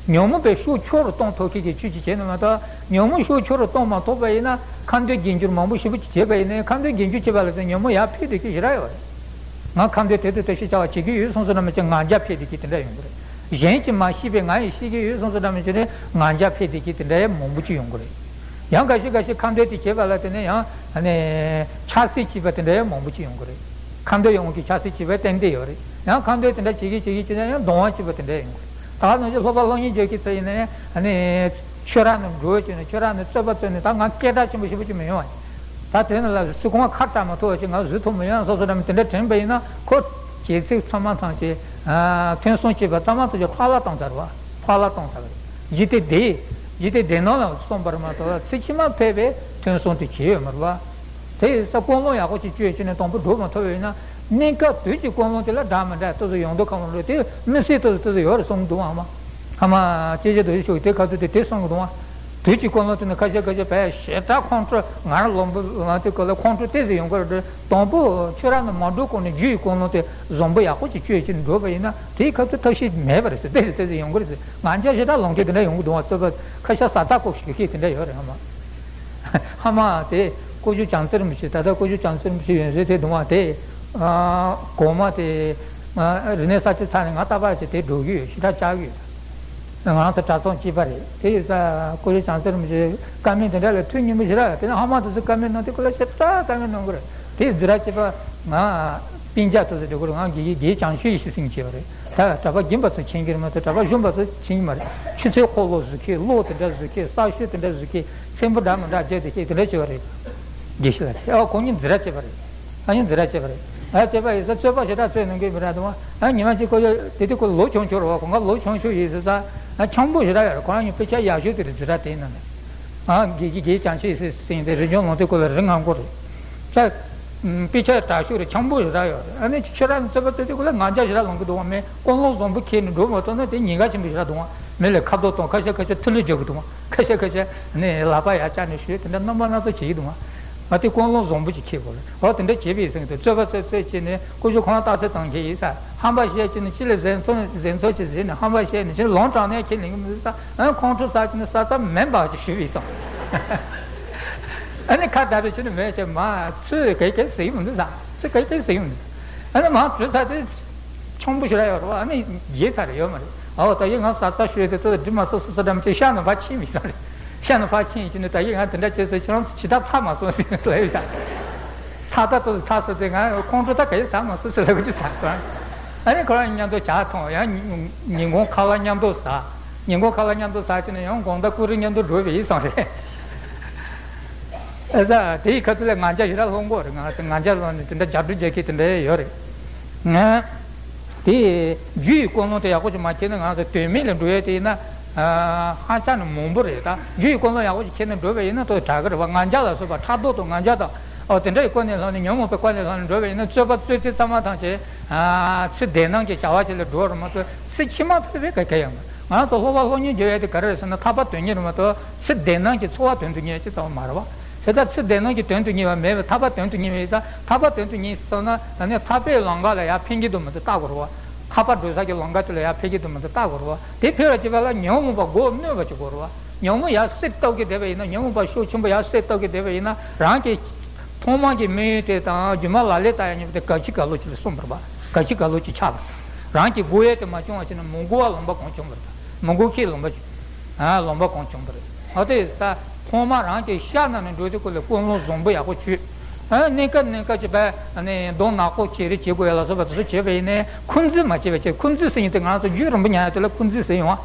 ཉོན་མོངས་པའི་ཕྱོགས་ཆོས་རུ་གཏོང་ཐུབ་མཁན་གྱི་ཆོས་ཅིག་བྱས་ན་མ་གཏོགས། ཉོན་མོངས་ཕྱོགས་ཆོས་རུ་གཏོང་མ་ཐུབ་པ་ཡིན་ན། ཁ་འདོན་དགེ་སྦྱོར་མང་པོ་ཞེ་པོ་ཅིག་བྱས་པ་ཡིན་ན། ཁ་འདོན་དགེ་སྦྱོར་བྱས་པ་ལ་བརྟེན་ཉོན་མོངས་ཡར་འཕེལ་བསྡད་མཁན་ཞེ་དྲག་ཡོད་རེད། ང་ཁ་འདོན་དེ་དང་དེ་ཞིག་བྱ་བ་བྱེད་ཀྱི་ཡོད་གསུངས་སོ་ནམ་ཅིག་ང་རྒྱལ་འཕེལ་བསྡད་མཁན་དེ་འདྲ་ཡོང་གི་རེད། གཞན་གྱིས་མ་ཤེས་པའི་ང་ཡིས་ཤེས་ཀྱི་ཡོད་གསུངས་སོ་ནམ་ཅིག་ནི་ང་རྒྱལ་འཕེལ་བསྡད་མཁན་དེ་འདྲ་ཡང་མང་པོ་ཅིག་ཡོང་གི་རེད། ཡང་འགའ་ཤས་འགའ་ཤས་ཁ་འདོན་དེ་བྱས་པ་ལ་བརྟེན་ནས་ཡང་ནས་ཆགས་སྲེད་བྱས་པ་དེ་འདྲ་ཡང་མང་པོ་ཅིག་ཡོང་གི་རེད། ཁ་འདོན་ཡོང་གི་ཆགས་སྲེད་བྱས་པ་ཏན་ཏན་ཡོད་རེད། ཡང་ཁ་འདོན་དེ་འདྲ་བྱེད་ཀྱི་བྱེད་ཀྱི་བྱེད་ན་ཡང་གདུང་བ་སྐྱེས་པ་དེ་འདྲ་ཡོང་གི་རེད། ད་ག་ནང་བཞིན་སློབ་པ་སློབ་གཉེར་རྒྱག་གི་ཚེ་ཡིན་ན་ཡང་ནས་ཆོས་ར་ནས་འགྲོ་བྱས་ནས། ཆོས་ར་ནས་རྩོད་པ་རྩོད་ནས། ད་ང་སྐད་གྲགས་ཆེན་པོ་ཞེ་པོ་ཅིག་མི་ཡོང་བ་ཡིན། ད་དེ་ནི་ལ་སུ་གང་ཁ་བྲལ་མ་ཐུབ་པ་ཞིག་ང་བཟོ་ཐུབ་མི་ཡོང་། སོ་སོ་འདྲ་མི་དེ་འདྲ་དྲན་པ་ཡིན་ན། ཁོ་བྱེད་ཚིག་ཚང་མ་ཐམས་ཅད་ཐོན་བསམ་བྱས་པ་ཚང་མ་ཐམས་ཅད་ཕར་ལ་བཏང་ཚར་བ། ཕར་ལ་བཏང་ཚར་བ་རེད། འཇིག་རྟེན་འདི། འཇིག་རྟེན་འདི་ནང་ལ་སོང་བར་མ་གཏོགས་ཚེ་ཕྱི་མ་ཕལ་པའི་ཐོན་བསམ་དེ་བྱས་ཡོད་མ་རེད་བ། དེ་ཡིན་ཙང་ཀུན་སློང་ཡག་པོ་ཅིག་བཅོས་བྱས་ནས་དང་པོ་འགྲོ་མ་ཐུབ་པ་ཡིན་ན། གནས་སྐབས་དུས་ཀྱི་ཀུན་སློང་དེ་ལ་དགྲ་མི་འདྲ་ཏོག་ཙམ་ཡོང་དུས། ཁམས་ལོ་དེ་མི་སྲིད་ཏོག་ཙམ་ཏོག་ཙམ་ཡོད་རེད་གསུངས་འདུག་ཨ་མ། ཨ་མ་སྐྱེས་ཆེན་རྡོ་རྗེ་ཤུགས་དེ་ཁ་ཐུག་དེ་དེ་གསུང་གི་འདུག་ཨ། དུས་ཀྱི་ཀུན་སློང་དེ་ནི་ཁ་ཤས་ཁ་ཤས་བས་ཞེ་དྲག་ཁོང་ཁྲོ། ང་རང་ལོ་འབུ་ལངས་དུས་སྐབས་ལ་ཁོང་ཁྲོ་ཏོག་ཙམ་ཡོང་གི་རེད། དང་པོ་ཆོས་ར་ནས་མ་འགྲོ་གོང་ནས་རྒྱུ་ཡི་ཀུན་སློང་དེ་བཟང་པོ་ཡག་པོ་ཅིག་བཅོས་ཀྱིན་འགྲོ་བ་ཡིན་ན། དེའི་ཁ་ཐུག་ཐབས་ཤེས་མེད་པ་རེད་ཟེར། ཏོག་ཙམ་ཏོག་ཙམ་ཡོང་གི་རེད་ཟེར། ང་རྒྱལ་ཞེ་དྲག་ལངས་མཁན་དེ་འདྲ་ཡོང་གི་འདུག་ཨ། རྩོད་པ་ཁ་ཤས་ས་རྟགས་ཁོ་ཞུ་མཁན་དེ་འདྲ་ཡོད་རེད་ཨ་མ། ཧ་མ་དེ་སྐུ་ཞབས་བྱང་རྩེ་རིན་པོ་ཆེ། ད་ལྟ་སྐུ་ཞབས་བྱང་རྩེ་རིན་པོ་ཆེ་ཡོད་ས་དེ་གདོང་བ་དེ། ཨ། གོང་མ་དེ། ཨ། རིག་གནས་གསར་བརྗེ་ཚར་ནས་ང་རྟག་པར་བྱས་དེ་འགྲོ་གི་ཡོད། ཞེ་དྲག་བཅར་གི་ཡོད། ང་རང་ཚོ་གྲྭ་ཚང་གཅིག་པ་རེད། དེ་ཡིན་ཙང་སྐུ་ཞབས་བྱང་རྩེ་རིན་པོ་ཆེ་བཀའ་མོལ་དེ་འདྲ་ལ་ཐུགས་མཉེས་པོ་ཞེ་དྲག་ཡོད། དེ་ནས་ཧ་མ་དེ་ཚོ་བཀའ་མོལ་གནང་དུས་སྐུ་ལ་ཞེ་དྲག་བཀའ་མོལ་གནང་གི་རེད། དེ་ཛི་ར་གཅེས་པ་ང་སྤུན་ཀྱག་ཏོག་ཙམ་འགྲོ་གི་རེད། ང་དགེ་དགེ་བྱང་ཆུབ་ཡེ་ཤེས་སེང་གེ་བ་རེད། ད་གྲྭ་པ་རྒན་པ་ཚོ་མཁྱེན་གྱི་རེད་མ་གཏོགས་གྲྭ་པ་གཞོན་པ་ཚོ་མཁྱེན་གྱི་མ་རེད། ཆུ་ཚོད་འཁོར་ལོ་བཟོ་མཁན། གློག་དེ་འདྲ་བཟོ་མཁན། གསར་ཤོག་དེ་འདྲ་བཟོ་མཁན། ཚེམ་བུ་འདྲ་མི་འདྲ་བརྒྱབ་བསྡད་མཁན་དེ་འདྲ་བྱེད་པ་རེད། དགེ་བཤེས་ལགས་ཀྱིས། ཨ། ཁོང་གཉིས་ཛི་ར་གཅེས་པ་རེད། ཨ། ཡང་ཛི་ར་གཅེས་པ་རེད། ཨ། གཅེས་པ་ཡིན་ཙང་རྩོད་པ་ཞེ་དྲག་རྩོད་གནང་གི་མི་རེད་འདུག་ཨ། ཉི་མ་གཅིག་ཁོ་ཚོ་དེ་དུས་ཁོ་ལོ་ཆུང་ཆུང་རེད་བ། ཁོང་ཁ་ལོ་ཆུང་ཆུང་ཡིན་ཙང་། ཨ། འཁྱམ་པོ་ཞེ་དྲག་ཡོད་རེད། ཁོ་རང་གཉིས་དཔེ་ཆ་ཡག་ཤོས་དེ་རེད། ཛི་ར་དེ་ཡིན་ན་ནི། ཨ། དགེ་དགེ་བྱང་ཆུབ་ཡེ་ཤེས་སེང་གེ་དེ་རི་ལྗོངས་ལུང་བསྟན་སྐོར་ལ་རིགས་ལྔ་སྐོར་རེད། ས། དཔེ་ཆ་དྲག་ཤོས་རེད། འཁྱམ་པོ་ཞེ་དྲག་ཡོད་རེད། ཨ་ནི་ཁྱོད་རང་ཚོ་རྩོད་པ་རྩོད་དུས་སྐོར་ལ་ང་རྒྱལ་ཞེ་དྲག་ལངས་ཀྱི་འདུག་བ། མི་ཀུན་སློང་བཟང་པོ་ཁྱེར་ནས་འགྲོ་མ་ཐུབ་ན་དེ་ཉེན་ཁ་ཆེན་པོ་ཞེ་དྲག་འདུག་བ། མི་ལ་ཁ་ཐོག་གཏོང་། ཁ་ཤས་ཁ་ཤས་ཐུགས་ལུས་རྒྱག་གི་འདུག་བ། ཁ་ཤས་ཁ་ཤས་ནི་ལག་པ་ཡར་བཀྱགས་ནས་ཞུས། དེ་འདྲ་རྣམ་པ་སྣ་ཚོགས་བྱེད་ཀྱི་འདུག་བ། ང་དེ་ཀུན་སློང་བཟང་པོ་ཅིག་ཁྱེར་དགོས་རེད། འོ། དེ་འདྲ་བྱེད་པའི་སེང་གེ་དེ་རྩོད་པ་རྩོད་རྩོད་བྱས་ནས་སྐུ་ཞབས་ཁོང་རྟགས་གསལ་བཏང་མཁན་ཡིན་ས། ཧམ་པ་བཤད་ཀྱི་ནི་ཅི་ལས་གཟེངས་ཚོ་གཟེངས་ཚོ་ཅིག་བཟོས་ནས་ཧམ་པ་བཤད་ནས་ཅི་ལོང་དྲང་ནས་ཁྱེད་ལེན་གྱི་མི་འདུག་ས། ཨ། ཁོང་ཁྲོ་ཟ་གྱི་ནི་ས་ས་མེན་པ་ཅིག་ཞུས་པའི་སོང་། ཨ་ནི་ཁ་བརྡ་པའི་ཆུ་ནི་མེད་ཅེས་མ་ཚུར་གས་གས་ཟེར་གྱི་མི་འདུག་ས། ཚུར་གས་གས་ཟེར་གྱི་མི་འདུག་ཨ་ནི་མ་གྲོས་ཚར་དུས་ཆང་བུ་ཞེ་དྲག་ཡོད་རེད་བ། ཨ་ནི་རྒྱས་ཚར་ཡོད་མ་རེད། ཨའོ། ད་ཡིན་ང་ས་ས་ཞུས་ཏེ་ཚོ་འདྲི་མ་སོ་སོ་སོ་འདྲ་མི་བྱེད། ཤ་ནི་ཕར་ཕྱིན་མི་སོང་རེད། ཤ་ནི་ཕར་ཕྱིན་ཡིན་ནི། ད་ཡིན་ང་དེ་འདྲ་བྱས་ཚེ་ཁྱེད་རང་ཚོ་ཇི་ལྟར་ཚར་མ་སོང་ཟེར་ལབ་ཡོད་ཤག་ཚར་ད་ཚོ་ཚར་སོང་ཚེ་ང་ཁོང་ཁྲོ་ད་ག་ཡེ་ཟ་མ་སོང་ཟེར་ལབ་ཀྱི་ཚར་སོང་། ཨ་ནི་ཁོ་རང་མཉམ་དུ་ཇ་འཐུང་། ཡང་ཉིན་གུང་ཁ་ལག་མཉམ་དུ་ཟ། ཉིན་གུང་ཁ་ལག་མཉམ་དུ་ཟ་བྱས་ནས་ཡང་དགོང་དག་ཀུ་རེ་མཉམ་དུ་འགྲོ་བའི་ཡིད་སོང་རེད། ཨ་ཙི། དེའི་ཁ་ཐུག་ལ་ང་རྒྱལ་ཞེ་དྲག་ལྷོད་གོ་རེད། ང་ང་རྒྱལ་ལྷོད་ནས་དེ་འདྲ་རྒྱབ་སྐྱོར་རྒྱག་མཁན་དེ་འདྲ་ཡོད་རེད། ང་དེ་རྒྱུ་ཡི་ཀུན་སློང་དེ་ཡག་པོ་ཞིག་མ་ཁྱེར་ན། ང་ཚོ་དོན་མེད་ལ་འགྲོ་ཡས་དེ་ཡིན་ན། ཨ། ཧ་ཅང་ནས་མང་པོ་རེད། ད་རྒྱུ་ཡི་ཀུན་སློང་ཡག་པོ་ཞིག་ཁྱེར་ནས་འགྲོ་བ་ཡིན་ན་དོ་དྲག་གི་རེད་བ། ང་རྒྱལ་ལ་སོགས་པ་ཕྲག་དོག་དང་ང་རྒྱལ་དང་། ཨོ། དེ་འདྲ་ཡི་སྒོ་ནས་ལྷོད་ནས། ཉོན་མོངས་པའི་སྒོ་ནས་ལྷོད་ནས་འགྲོ་བ་ཡིན་ན། རྩོད་པ་རྩོད་ཚེ་ཚང་མ་ཐམས་ཅད། ཨ། ཚེ་འདས་ནམ་གྱི་བྱ་བ་ཞིག་ལ་འགྲོ་རེད་མ་གཏོགས་ཚེ་ཕྱི་མ་ཕལ་པའི་ག་གེ་ཡོད་མ་རེད། ང་རང་ཚོ་སློབ་པ་སློབ་གཉེར་བརྒྱབ་ཡས་དེ་ག་རེ་རེད་ཟེར་ན། ཐར་པ་དོན་གཉེར་རེད་མ་གཏོགས་ཚེ་འདས་ནམ་གྱི་འཚོ་བ་དོན་དུ་གཉེར་ཡས་ཅིག་ཙམ་མ་རེད་བ། དེ་ལྟར་ཚེ་འདས་ནམ་གྱི་དོན་དུ་གཉེར་བ་མེད་པས་ཐར་པ་དོན་དུ་གཉེར་བ་ཡིན་ཙང་། ཐར་པ་དོན་དུ་གཉེར་སོང་ན་ཨ་ནི་ཐར་པའི་ལམ་ཁ་ལ་ཡར་ཕན་གྱི་འདུག་མི་འདུག་བལྟ་དགོས་རེད་བ། ཐར་པ་འགྲོ་ས་ཀྱི་ལམ་ཁ་དེ་ལ་ཡར་ཕན་གྱི་འདུག་མི་འདུག་བལྟ་དགོས་རེད་བ། དེ་ཕན་པ་བྱེད་པ་ལ་ཉོན་མོངས་པ་མགོ་གནོན་པ་བྱེད་དགོས་རེད་བ། ཉོན་མོངས་ཡར་སེལ་ཐུབ་ཀྱི་བསྡད་པ་ཡིན་ན། ཉོན་མོངས་པ་ཤུགས་ཆེན་པོ་ཡར་སེལ་ཐུབ་ཀྱི་བསྡད་པ་ཡིན་ན། རང་གི་ཐོག་མ་གི་དམིགས་ཡུལ་དེ་དང་རྒྱུ་མ་ལག་ལེན་བསྟར་ཡ་གཉིས་པོ་དེ་ག་ཅི་ག་ལོ་ཅིག་ལ་སོན་པ་རེད་བ། ག་ཅི་ག་ལོ་ཅིག་ཆགས་པ་རེད། རང་གི་དགོས་ཡས་དེ་མ་བྱུང་བ་བྱས་ན་མི་དགོས་པ་ལོན་པ་གང་བྱུང་བ་རེད། མི་དགོས་མཁན་ལོན་པ་བྱུང་། ཨ། ལོན་པ་གང་བྱུང་བ་རེད། ཨ། དེ་ས་ཐོག་མ་རང་གི་ཤ་ནང་ནས་འགྲོ་དུས་སྐོར་ལ་ཀུན་སློང་བཟང་པོ་ཡག་པོ་བྱོས། ཨ། གནས་སྐབས་གནས་སྐབས་ཀྱི་བས་ནི་གདོང་ནག་པོ་བྱེད་རེས་བྱེད་དགོས་ཡ་ལ་སོགས་པ་དེ་ཚོ་བྱས་པ་ཡིན་ནའི་འཁོན་འཛིན་མ་བྱེད་པ་བྱས། འཁོན་འཛིན་ཟེར་མཁན་དེ་ང་ཚོ་རྒྱུད་རིང་པོ་ཉར་ཡ་དེ་ལ་འཁོན་འཛིན་ཟེར་ཡོང་བ།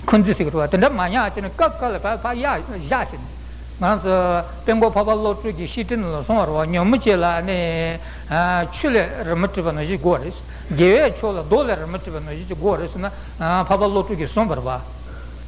འཁོན་འཛིན་ཟེར་གི་རེད་བ། དེ་འདྲ་མ་ཉར་བྱས་ནས་སྐབས་སྐབས་ལ་ཕར་ཕར་ཡར་བཞག་བྱས་ནས། ང་ཚོ་དཔལ་མགོན་འཕགས་པ་བློ་གྲོས་ཀྱི་བཤེས་སྤྲིང་ལ་གསུངས་པ་རེད་བ། ཉོན་མོངས་ཅན་ལ་ནི་ཆུ་ལས་རི་མོ་བྲིས་པ་ནང་བཞིན་དགོས་རེད། དགེ་བའི་ཕྱོགས་ལ་རྡོ་ལས་རི་མོ་བྲིས་པ་ནང་བཞིན་གྱི་དགོས་རེད་ཟེར་ན། འཕགས་པ་བློ་གྲོས་ཀྱིས་གསུངས་པ་རེད་བ།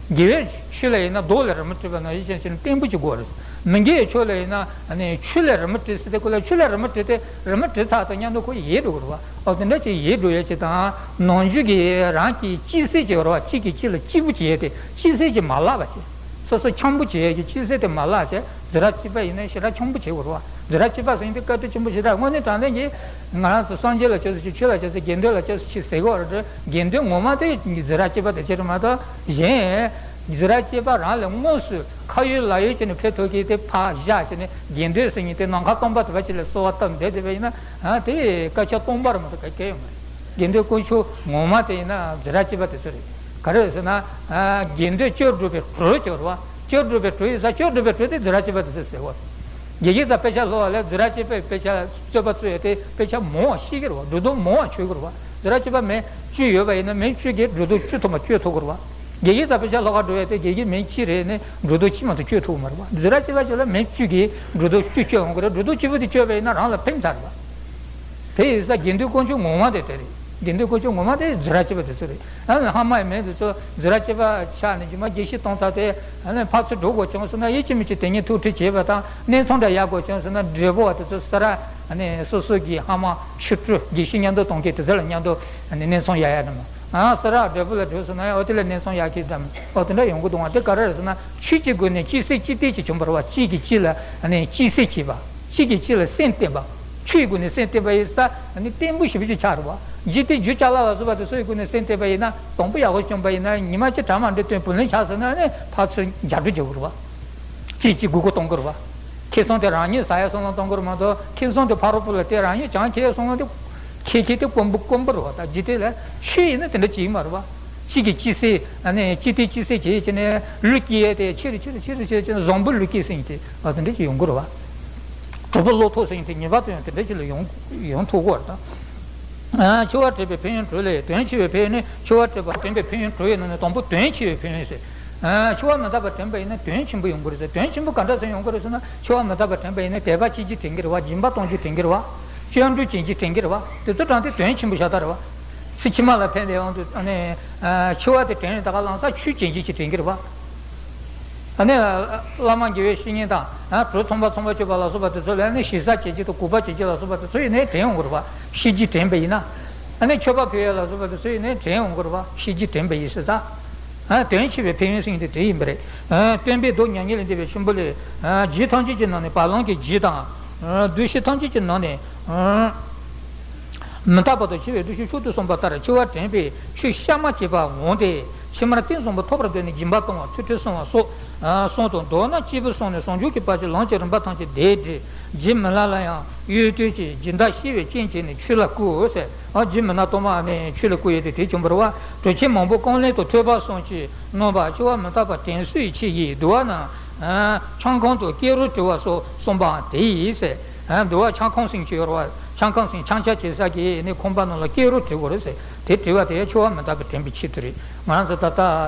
དགེ་བའི་ཕྱོགས་ལ་ཡིན་ན་རྡོ་ལས་རི་མོ་བྲིས་པ་ནང་བཞིན་བྱས་ནས་བརྟན་པོ་ཅིག་དགོས་རེད། མི་དགེ་བའི་ཕྱོགས་ལ་ཡིན་ན་ཆུ་ལས་རི་མོ་བྲིས་ཟེར་དུས་སྐབས་ལ། ཆུ་ལས་རི་མོ་བྲིས་ཏེ་རི་མོ་བྲིས་ཚར་དང་མཉམ་དུ་ཁོ་ཡལ་འགྲོ་གི་རེད་བ། ཨོ། དེ་འདྲ་ཅིག་ཡལ་འགྲོ་ཡས་ཅིག་དང་། ནམ་རྒྱུན་གྱི་རང་གི་སྐྱེད་སྲིད་ཅིག་ཡོད་རེད་བ། གཅིག་གིས་གཅིག་ལ་སྐྱིད་པོ་བྱེད་ཡས་དེ། སྐྱེད་སྲིད་ཅིག་མ་བརླག་པ་བྱས། སོ་སོ་འཁྱམ་པོ་བྱེད་ཡས་ཀྱི་སྐྱེད་སྲིད་དེ་མ་བརླག་བྱས། ཛི་ར་གཅེས་པ་ཡིན་ན་ཞེ་དྲག་འཁྱམ་པོ་བྱེད་དགོས་རེད་བ། ཛི་ར་གཅེས་པ་ཟེར་མཁན་དེ་བཀའ་དྲིན་ཆེན་པོ་ཞེ་དྲག། དངོས་གནས་དྲང་གནས་ཀྱི་ང་རང་ཚོ་སངས་རྒྱས་ལ་སྐྱབས་སུ་མཆི། ཆོས་ལ་སྐྱབས་སུ་མཆི། དགེ་འདུན་ལ་སྐྱབས་སུ་མཆི་ཟེར་གྱི་ཡོད་རེད། དགེ་འདུན་ངོ་མ་དེ་ཛི་ར་གཅེས་པ་དེ་བྱེད་རེད་མ་གཏོགས། གཞན་ཛི་ར་གཅེས་པ་རང་ལ་དངོས་སུ་ཁ་ཡོད་ལག་ཡོད་བྱས་ནས་ཕེབས་ཐུབ་མཁན་དེ་ཕར་བཞག་བྱས་ནས། དགེ་འདུན་ཟེར་མཁན་དེ་ནམ་མཁའ་སྟོང་པ་དེ་བ་ཅིག་ལ་གསོལ་བ་བཏབ་བསྡད་བསྡད་པ་ཡིན་ན། ཨ། དེ་སྐད་ཆ་སྟོང་པ་རེད་མ་གཏོགས་ག་གེ་ཡོད་མ་རེད། དགེ་འདུན་དཀོན་མཆོག་ངོ་མ་དེ་ཡིན་ན་ཛི་ར་གཅེས་པ་དེ་ཚོ་རེད། ག་རེ་རེད་ཟེར་ན། ཨ། དགེ་འདུན་སྐྱོབ་སྒྲུབ་པའི་གྲོས་ཅིག་ཡོད་རེད་བ། སྐྱོབ་སྒྲུབ་པའི་གྲོས་ཡིན་ཙང་། སྐྱོབ་སྒྲུབ་པའི་གྲོས་དེ་ཛི་ར་གཅེས་པ་དེ་ཚོ་ཟེར་བ། དགེ་བཤེས་དང་དཔེ་ཆ་སློབ་པ་ལ་ཛི་ར་གཅེས་པའི་དཔེ་ཆ། རྩོད་པ་རྩོད་ཡས་དེ་དཔེ་ཆ་མང་བ་ཤེས་ཀྱི་རེད་བ། སྒྲོ་འདོགས་མང་བ་ཆོད་ཀྱི་རེད་བ། ཛི་ར་གཅེས་པ་མི་བཅུ་ཡོད་པ་ཡིན་ན། མི་བཅུ་གིས་སྒྲོ་འདོགས་བཅུ་ཐམ་པ་གཅོད་ཐུབ་ཀྱི་རེད་བ། དགེ་བཤེས་དང་དཔེ་ཆ་སློབ་ག་འགྲོ་ཡས་དེ་དགེ་བཤེས་མི་གཅིག་རེད་ནས་སྒྲོ་འདོགས་གཅིག་མ་གཏོགས་གཅོད་ཐུབ་ཀྱི་མ་རེད་བ། ཛི་ར་གཅེས་པ་ཅིག་ལ་མི་བཅུ་གིས་སྒྲོ་འདོགས་བཅུ་གཅོད་འོང་གི་རེད། སྒྲོ་འདོགས་གཅིག་པོ་དེ་གཅོད་པ་ཡིན་ན་རང་ལ་ཕན་ཚར་རེད་བ། དེ་ཡིན་ཙང་དགེ་འདུན་དཀོན་མཆོག་ངོ་མ་དེ་དེ་རེད། དགེ་འདུན་དཀོན་མཆོག་ངོ་མ་དེ་ཛི་ར་གཅེས་པ་དེ་ཚོ་རེད། ཨ་ནི་ཧ་མ་ཡི་མི་དེ་ཚོ་ཛི་ར་གཅེས་པ་ཆགས་ནས་རྗེས་མ་དགེ་བཤེས་བཏང་ཚར་ཏེ། ཨ་ནི་ཕར་ཚུར་འགྲོ་དགོས་བྱུང་སོང་ན། ཡིད་ཆེས་མི་ཆེས་དེ་ཉིད་ཐུགས་ཁྲལ་བྱེད་པ་དང་། གནས་ཚང་འདྲ་ཡག་དགོས་བྱུང་སོང་ན། བགྲེས་པོ་བ་དེ་ཚོ་ས་ར། ཨ་ནི་སོ་སོ་གི་ཕ་མ་ཆོས་སྤྲུལ་དགེ་བཤེས་མཉམ་དུ་གཏོང་མཁན་དེ་ཚོ་ལ་མཉམ་དུ། ཨ་ནི་གནས་ཚང་གཡར་ཡ་ནི་མ། ཨ། ས་ར་བགྲེས་པོ་ལ་འགྲོ་སོང་ན་ཡང་འོ་དེ་ལ་གནས་ཚང་གཡར་མཁན་དང་། འོ་དེ་འདྲ་ཡོང་གི་འདུག་བ། དེ་ག་རེ་རེད་ཟེར་ན། ཆོས་ཀྱི་སྒོ་ནས་གཅིག་སེམས་གཅིག་གཏད་ཅིག་བྱུང་བ་རེད་བ། གཅིག་གིས་གཅིག་ལ་ནི་གཅིག་སེམས་བྱེད་པ། གཅིག་གིས་གཅིག་ལ་སེམས་བརྟེན་པ། ཆོས་ཀྱི་སྒོ་ནས་སེམས་བརྟེན་པ་ཡིན་ཙང་ནི་བརྟན་པོ་ཞེ་པོ་ཅིག་ཆགས་རེད་བ། འཇིག་རྟེན་རྒྱུ་ཅ་ལག་ལ་སོགས་པ་དེ་ཚོའི་སྒོ་ནས་སེམས་བརྟེན་པ་ཡིན་ན། དང་པོ་ཡག་པོ་བྱུང་པ་ཡིན་ན། ཉི་མ་གཅིག་གྲ་མ་འགྲིག་དོན་བུ་ལོན་ཆགས་ཟེར་ན་ནི་ཕར་ཚུར་འཇགས་སྒྲུབ་བྱེད་དགོས་རེད་བ། ཅིག་ཅིག་དགོས་མཁོ་གཏོང་དགོས་རེད་བ། ཁེ་བཟང་དེ་རང་ཉིད་ཟ་ཡ་སོང་ལ་གཏོང་དགོས་རེད་མ་གཏོགས། ཁེ་བཟང་དེ་ཕ་རོལ་པོ་ལ་སྟེར་རང་ཉིད་ཅང་ཁེ་སོང་ལ་དེ། ཁེ་ཁེ་དེ་དཀོན་པོ་དཀོན་པོ་རེད་བ། ད་འཇིག་རྟེན་ལ་ཆོས་ཡིན་ན་དེ་འདྲ་ཅིག་མ་རེད་བ། གཅིག་གིས་གཅིག་བསད། ཨ་ནི་གཅིག་དེས་གཅིག་བསད་བྱས་བྱས་ནས་ལུས་སྐྱེལ་ཡས་དེ་ཆེ་རུ་ཆེ་རུ་ཆེ་རུ་ཆེ་རུ་ཆེ་རུ་བཟང་པོའི་ལུས་སྐྱེལ་ཟེར་མཁན་དེ་ཨ་དེ་འདྲ་ཅིག་ཡོང་གི་རེད་བ། གྲོགས་པོ་བློ་ཐོག་ཟེར་མཁན་དེ་ངེས་པར་དུ་ཡང་དེ་འདྲ་ཅིག་ལ་ཡོང་ཡོང་ཐུབ་ཀྱི་རེད་ད། ཨ། འཆི་བ་བྲལ་བའི་ཕན་ཡོན་དྲུག་ལས། དོན་ཆེ་བའི་ཕན་ཡོན་ནི། འཆི་བ་བྲལ་བ་བསྟན་པའི་ཕན་ཡོན་དྲུག་ཡོད་ནང་ནས་དང་པོ་དོན་ཆེ་བའི་ཕན་ཡོན་ཟེར། ཨ། འཆི་བ་མི་རྟག་པ་དྲན་པ་ཡིན་ན་དོན་ཆེན་པོ་ཡོང་གི་རེད་ཟེར། དོན་ཆེན་པོ་ག་འདྲ་ཟེར་ཡོང་གི་རེད་ཟེར་ན། འཆི་བ་མི་རྟག་པ་དྲན་པ་ཡིན་ན་དད་པ་སྐྱེ་རྒྱུ་དྲན་གི་རེད་བ། སྦྱིན་པ་གཏོང་རྒྱུ་དྲན་གི་རེད་བ། སྐྱབས་འགྲོ་སྐྱེ་རྒྱུ་དྲན་གི་རེད་བ། དེ་ཚོ་དྲངས་ཏེ་དོན་ཆེན་པོ་ཤ་སྟག་རེད་བ། ཚེ་ཕྱི་མ་ལ་ཕན་པའི་དབང་དུ་ཨ་ནི། ཨ། འཆི་བ་དེ་དྲན་ཡོང་ད་ག་ལང་ཚ་ཆོས་སྐྱེ་རྒྱུ་ཞིག་དྲན་གི་རེད་བ། ཨ་ནི། བླ་མ་དགེ་བའི་བཤེས་གཉེན་དང་། ཨ། གྲོས་ཚངས་པ་ཚངས་པ་སྤྱོད་པ་ལ་སོགས་པ་དེ་ཚོ་ལ་ནི་ཞེ་ས་བྱེད་རྒྱུ་དང་གུས་པ་བྱེད་རྒྱུ་ལ་སོགས་པ་དེ་ཚོ་ཡིན་ནའི་དྲན་ཡོང་གི་རེད་བ། ཤེས་རྒྱུ་དྲན་པ་ཡིན་ན། ཨ་ནི་མཆོད་པ་ཕུལ་ཡ་ལ་སོགས་པ་དེ་ཚོ་ཡིན་ནའི་དྲན་ཡོང་གི་རེད་བ། ཤེས་རྒྱུ་དྲན་པ་ཡིན་ཟེར་ད། ཨ། དོན་ཆེ་བའི་ཕན་ཡོན་ཟེར་མཁན་དེ་དེ་ཡིན་པ་རེད། ཨ། སྟོན་པའི་མདོ་མྱ་ངན་ལས་འདས་པའི་གཞུང་པོ་ལས། ཨ། རྒྱུད་ཐམས་ཅད་ཀྱི་ནང་ནས། བ་ལང་གི་རྒྱུད་དང་། ཨ། བདུད་བཞི་ཐམས་ཅད་ཀྱི་ནང་ནས། ཨ། མི་རྟག་པ་དང་འཆི་བའི་འདུ་ཤེས་མཆོག་ཏུ་གསུངས་པ་ལྟར། འཆི་བ་དྲན་པའི་ཆོས་གཤའ་མ་བྱས་པ་འོང་སྟེ། ཕྱི་མར་རྟེན་བཟང་པོ་ཐོབ་པར་འདོད་ནས་སྦྱིན་པ་གཏོང་བ། ཚུལ་ཁྲིམས་སྲུང་བ་སོགས་གསུངས་དང་། མདོར་ན་སྐྱེས་བུ་གསུམ་ནས་ཟུང་འཇུག་གི་བར་གྱི་ལམ་གྱི་རིམ་པ་ཐམས་ཅད་བསྡུས་ཏེ། རྗེ་མི་ལ་ལ་ཡང་གཡོ་ཟོལ་གྱིས་སྦྱིན་བདག་ཤི་བའི་རྐྱེན་བྱས་ནས་ཆོས་ལ་བསྐུལ་ཟེར། ཨ། རྗེ་མི་ལ་ཐོག་མ་ནས་ཆོས་ལ་བསྐུལ་ཡས་དེ་དེ་བྱུང་བ་རེད་བ། གྲོགས་མཆེད་མང་པོ་ཀུན་ལེགས་དང་ཐོས་པ་གསུམ་གྱིས་གནང་བ། འཆི་བ་མི་རྟག་པ་དྲན་གསོའི་ཆེད་ཡིན། འདུལ་བ་ན། ཨ། ཆང་ཁང་དུ་སྐད་རོ་བྲི་བ་སོགས་གསུངས་པའང་དེ་ཡིན་ཟེར། ཨ། འདུལ་བ་ཆང་ཁང་ཟེར་གྱི་ཡོད་རེད་བ། ཆང་ཁང་ཟེར། ཆང་ཆ་བྱེད་ས་གི་ནི་ཁང་པ་ནང་ལ་སྐད་རོ་བྲི་དགོས་རེད་ཟེར། དེ་བྲི་བ་དེ་འཆི་བ་མི་རྟག་པ་དྲན་པའི་ཆེད་དུ་རེད། ང་རང་ཚོ་ད་ལྟ་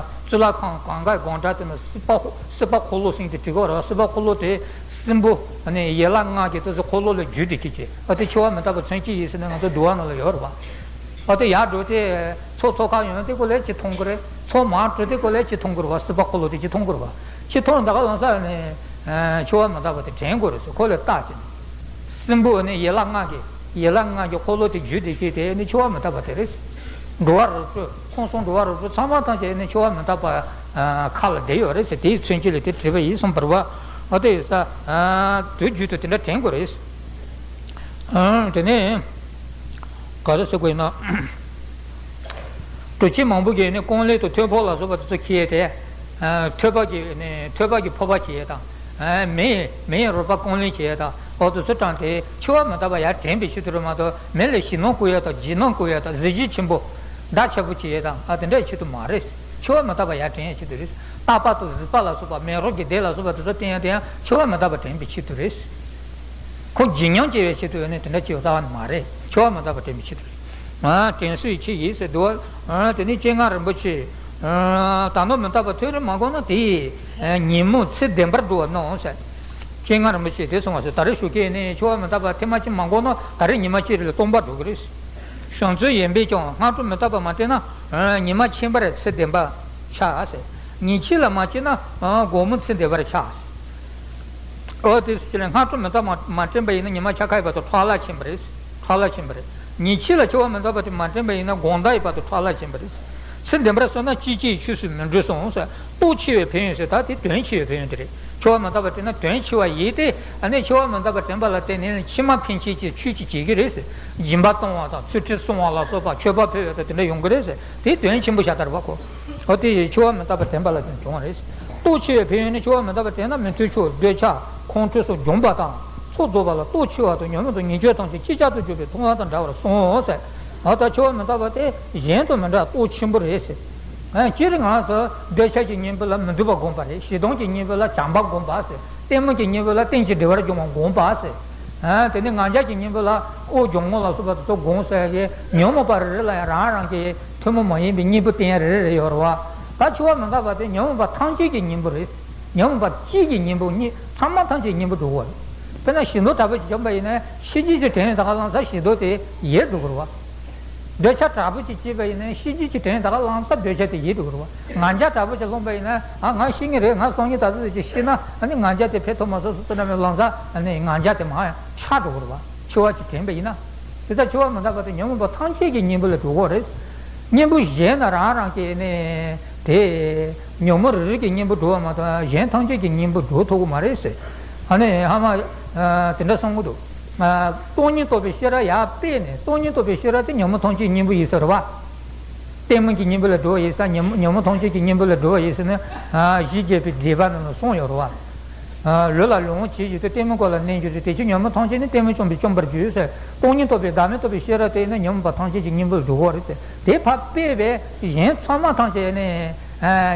གཙུག་ལག་ཁང་གང་ག་སྒང་གྲས་དེ་ན་སྲིད་པ་སྲིད་པ་འཁོར་ལོ་ཟེར་དེ་བྲི་དགོས་རེད་བ། སྲིད་པ་འཁོར་ལོ་དེ་སྲིན་པོ་ནི་ཡན་ལག་ལྔ་གི་དེ་ཚོ་འཁོར་ལོ་ལ་བརྒྱུད་དེ་ཁྱེར་གྱི། ཨ། དེ་འཆི་བ་མི་རྟག་པ་མཚོན་བྱེད་ཡིན་ཟེར་ནས་ང་ཚོ་འདུལ་བ་ནང་ལ་ཡོད་རེད་བ། ཨ། དེ་ཡར་འགྲོ་དེ་ཚོ་ཚོ་ཁ་ཡོང་དེ་ཀོ་ལས་ཅི་མཐོང་གི་རེད། ཚོ་མར་འགྲོ་དེ་ཀོ་ལས་ཅི་མཐོང་གི་རེད་བ། སྲིད་པ་འཁོར་ལོ་དེ་ཅི་མཐོང་གི་རེད་བ། ཅི་མཐོང་ད་ག་ལང་ས་ནས། ཨ། འཆི་བ་མི་རྟག་པ་དེ་དྲན་དགོས་རེད་ཟེར། ཁོ་ལ་བལྟ་ཅི་ནས། སྲིན་པོ་ནི་ཡན་ལག་ལྔ་གི་ཡན་ལག་ལྔ་གི་འཁོར་ལོ་དེ་བརྒྱུད་དེ་ཁྱེར་དེ་ནི་འཆི་བ་མི་རྟག་པ་དེ་རེད། འགྲོ་བ་རིགས་དྲུག་ཁམས་གསུམ་འགྲོ་བ་རིགས་དྲུག་ཚང་མ་ཐམས་ཅད་ནི་འཆི་བ་མི་རྟག་པ། ཨ། ཁ་ལ་བསྡད་ཡོད་རེད་ཟེར། དེའི་མཚོན་བྱེད་ལ་དེ་བྲིས་པ་ཡིན་གསུངས་པ་རེད་བ། ཨ། དེ་ཡིན་ས། ཨ། དུས་རྒྱུན་དུ་དེ་འདྲ་དྲན་དགོས་རེད། ཨ། དེ་ནས་ག་རེ་ཟེར་དགོས་ཡིན་ན། གྲོགས་མཆེད་མང་པོ་གིས་ནི་ཀུན་ལེགས་དང་ཐོས་པ་ལ་སོགས་པ་དེ་ཚོ་ཁྱེར་ཏེ། ཨ། ཐོས་པ་གི་ནི་ཐོས་པ་གི་ཕོར་པ་ཁྱེར་ཡས་དང་། ཨ། མེ་མེ་ཡི་རོལ་པ་ཀུན་ལེགས་ཁྱེར་ཡས་དང་། འོ་དེ་ཚོ་དྲངས་ཏེ་འཆི་བ་མི་རྟག་པ་ཡར་དྲན་པའི་ཆེད་དུ་རེད་མ་གཏོགས། མི་ལ་ཞེད་སྣང་བསྐུལ་ཡས་དང་། འཇིགས་སྣང་བསྐུལ་ཡས་དང་། གཟི་བརྗིད་ཆེན་པོ་བརྡ་ཆེ་པོ་བྱེད་ཡས་དང་། ཨ། དེ་འདྲའི་ཆེད་དུ་མ་རེད། འཆི་བ་མི་རྟག་པ་ཡར་དྲན་ཡས་ཆེད་དུ་རེད། རྟག་པ་དང་གཟིགས་པ་ལ་སོགས་པ། མེ་རོ་གི་སྡེ་ལ་སོགས་པ་དེ་ཚོ་བསྟན་ཡས་དེ་ཡང་འཆི་བ་མི་རྟག་པ་དྲན་པའི་ཆེད་དུ་རེད། ཁོ་བརྗིད་ཉམས་སྐྱེ་བའི་ཆེད་དུ་ཡོད་ནི་དེ་འདྲ་ཅིག་རྩ་བ་ནས་མ་རེད། འཆི་བ་མི་རྟག་པ་དྲན་པའི་ཆེད་དུ་རེད། ཨ། དྲན་གསོའི་ཆེད་ཡིན་ཟེར་འདུག་བ། ཨ། དེ་ནས་སྤྱན་སྔ་རིན་པོ་ཆེ། ཨ། ད་ནི་མི་རྟག་པ་ཐོས་རིག་མ་གོ་ན་དེ་ཡི་ཉིན་མོ་ཚེ་བདེན་པར་འགྲོ་བར་སྣང་ཟེར། སྤྱན་སྔ་རིན་པོ་ཆེས་དེ་གསུངས་པ་ཟེར། ད་རེས་ཞོགས་ཀས་ནས་འཆི་བ་མི་རྟག་པ་ཐེངས་མ་གཅིག་མ་གོ་ན་ད་རེས་ཉི་མ་གཅིག་རེ་ལ་སྟོང་པ་འགྲོ་གི་རེད། བྱང་ཆུབ་ཡོན་པས་ཀྱང་སྔ་དྲོ་མི་རྟག་པ་མ་དྲན་ན། ཨ། ཉི་མ་ཕྱིན་པར་ཚེ་བདེན་པ་ཆགས་ཟེར། ཉིན་གཅིག་ལ་མ་སྐྱེས་ན། ཨ། དགོང་མོ་ཚེ་བདེན་པར་ཆགས་ཟེར། ཨོ་དེ་སྤྱིར་སྔ་དྲོ་མི་རྟག་པ་མ་དྲན་པ་ཡིན་ན་ཉི་མ་འཆར་ཁ་ཡི་བར་དུ་ཁྲག་ལ་ཕྱིན་པ་རེད། ཁྲག་ལ་ཕྱིན་པ་རེད། ཉིན་གཅིག་ལ་འཆི་བ་མི་རྟག་པ་དེ་མ་དྲན་པ་ཡིན་ན་དགོང་དག་ཡི་བར་དུ་ཁྲག་ལ་ཕྱིན་པ་རེད། ཚེ་བདེན་པར་སོང་ན་སྐྱེ་འཆིའི་ཆོས་སུ་མི་འགྲོ་གསུངས་ཟེར། སྟོབས་ཆེ་བའི་ཕན་ཡོན་ཟེར། ད་དེ་དོན་ཆེ་བའི་ཕན་ཡོན་དེ་རེད། འཆི་བ་མི་རྟག་པ་དྲན་ན་དོན་ཆེ་བ་ཡིན་ཏེ། ཨ་ནི་འཆི་བ་མི་རྟག་པ་དྲན་པ་ལ་བརྟེན་ནས་ཕྱི་མ་ཕན་ཆད་ཀྱི་ཆོས་ཅིག་བྱེད་ཀྱི་རེད་ཟེར། སྦྱིན་པ་གཏོང་བ་དང་ཚུལ་ཁྲིམས་སྲུང་བ་ལ་སོགས་པ། མཆོད་པ་ཕུལ་བ་དང་དེ་འདྲ་ཡོང་གི་རེད་ཟེར། དེ་དོན་ཆེན་པོ་ཤ་སྟག་རེད་བ་ཁོ། འོ་དེ་ཡི་འཆི་བ་མི་རྟག་པ་དྲན་པ་ལ་བརྟེན་བྱུང་བ་རེད། སྟོབས་ཆེ་བའི་ཕན་ཡོན་ནི། འཆི་བ་མི་རྟག་པ་དྲན་ན་མི་མཐུན་ཕྱོགས་འདོད་ཆགས་ཁོང་ཁྲོ་སོགས་འཇོམས་པ་དང་། ཚོགས་རྫོགས་པ་ལ་སྟོབས་ཆེ་བ་དང་། ཉོན་མོངས་དང་ཉེས་སྤྱོད་ཐམས་ཅད་ཅིག་ཅར་དུ་འཇོམས་པའི་མཐོང་བ་དང་འདྲ་བར་གསུངས་ཟེར། འོ་ད་འཆི་བ་མི་རྟག་པ་དེ་གཞན་དང་མི་འདྲ་བ་སྟོབས་ཆེན་པོ་རེད་ཟེར། ཨ། སྤྱིར་ང་ཚོ་འདོད་ཆགས་ཀྱི་གཉེན་པོ་ལ་མི་སྡུག་པ་བསྒོམ་པ་རེད། ཞེ་སྡང་གི་གཉེན་པོ་ལ་བྱམས་པ་བསྒོམ་པ་ཟེར། གཏི་མུག་གི་གཉེན་པོ་ལ་རྟེན་ཅིང་འབྲེལ་བར་འབྱུང་བ་བསྒོམ་པ་ཟེར། ཨ། དེ་ནས་ང་རྒྱལ་གྱི་གཉེན་པོ་ལ་དབུགས་འབྱུང་རྔུབ་ལ་སོགས་པ་དེ་ཚོ་བསྒོམ་ཟེར་གི། ཉོན་མོངས་པ་རེ་རེ་ལ་ཡང་རང་རང་གི་ཐུན་མོང་མ་ཡིན་པའི་གཉེན་པོ་བསྟེན་ཡ་རེ་རེ་རེ་ཡོད་རེད་བ། ད་འཆི་བ་མི་རྟག་པ་དེ་ཉོན་མོངས་པ་ཐམས་ཅད་ཀྱི་གཉེན་པོ་རེད། ཉོན་མོངས་པ་གཅིག་གི་གཉེན་པོ་གཉིས། ཚང་མ་ཐམས་ཅད་གཉེན་པོ་འགྲོ་གི་རེད། དཔེར་ན་ཞེ་སྡང་དྲག་པོ་ཅིག་བྱུང་བ་ཡིན་ན་ཤི་རྒྱུ་ཅིག་དྲན་ཡོང་ད་ག་ལང་ཚ་ཞེ་སྡང་དེ་ཡལ་འགྲོ་གི་རེད་བ། འདོད་ཆགས་དྲག་པོ་ཅིག་སྐྱེས་པ་ཡིན་ན་ཤི་རྒྱུ་ཅིག་དྲན་ཡོང་ད་ག་ལང་ཚ་འདོད་ཆགས་དེ་ཡལ་འགྲོ་གི་རེད་བ། ང་རྒྱལ་དྲག་པོ་ཅིག་སློང་པ་ཡིན་ན། ཨ། ང་ཤི་ངེས་རེད། ང་སང་ཉིན་ད་ཚོད་ཅིག་ཤི་ན། ཨ་ནི་ང་རྒྱལ་དེ་འཕེལ་ཐུབ་མ་སོང་ཟེར་ན་མི་ལང་ཚ། ཨ་ནི་ང་རྒྱལ་དེ་མར་ཡང་ཆག་འགྲོ་གི་རེད་བ། འཆི་བ་ཅིག་དྲན་པ་ཡིན་ན། དེ་ལྟར་འཆི་བ་མི་རྟག་པ་དེ་ཉོན་མོངས་པ་ཐམས་ཅད་ཀྱི་གཉེན་པོ་ལ་འགྲོ་གི་རེད། གཉེན་པོ་གཞན་ན་རང་རང་གི་ནི་དེ་ཉོན་མོངས་རེ་རེ་གི་གཉེན་པོ་འགྲོ་བ་མ་གཏོགས་གཞན་ཐམས་ཅད་ཀྱི་གཉེན་པོ་འགྲོ་ཐུབ་ཀྱི་མ་རེད་ཟེར། ཨ་ནི་ཧ་མ། ཨ། དེ་འདྲ་གསུང་གི་འདུག། ཨ། སྟོང་ཉིད་རྟོགས་པའི་ཤེས་རབ་ཡར་སྤེལ་ནས། སྟོང་ཉིད་རྟོགས་པའི་ཤེས་རབ་དེ་ཉོན་མོངས་ཐམས་ཅད་གཉེན་པོ་ཡིན་ཟེར་བ། གཏི་མུག་གི་གཉེན་པོ་ལ་འགྲོ་བ་ཡིན་ས། ཉོན་ཉོན་མོངས་ཐམས་ཅད་ཀྱི་གཉེན་པོ་ལ་འགྲོ་བ་ཡིན་ཟེར་ནས། ཨ། གཞི་བརྒྱད་པའི་སྡེ་པ་ནང་ལ་གསུངས་ཡོད་རེད་བ། ལུས་ལ་ལོངས་སྤྱོད་བྱེད་དུས་གཏི་མུག་ཀུན་ལ་གནས་འགྱུར་ཏེ། དེ་ཕྱིར་ཉོན་མོངས་ཐམས་ཅད་ནི། གཏི་མུག་བཅོམ་པས་བཅོམ་པར་འགྱུར་ཟེར། སྟོང་ཉིད་རྟོགས་པའི་བདག་མེད་རྟོགས་པའི་ཤེས་རབ་དེ་ནི་ཉོན་མོངས་པ་ཐམས་ཅད་ཀྱི་གཉེན་པོར་འགྲོ་གི་རེད་ཟེར། དེ་ཕར་སྤེལ་བས་གཞན་ཚང་མ་ཐམས་ཅད་ནི་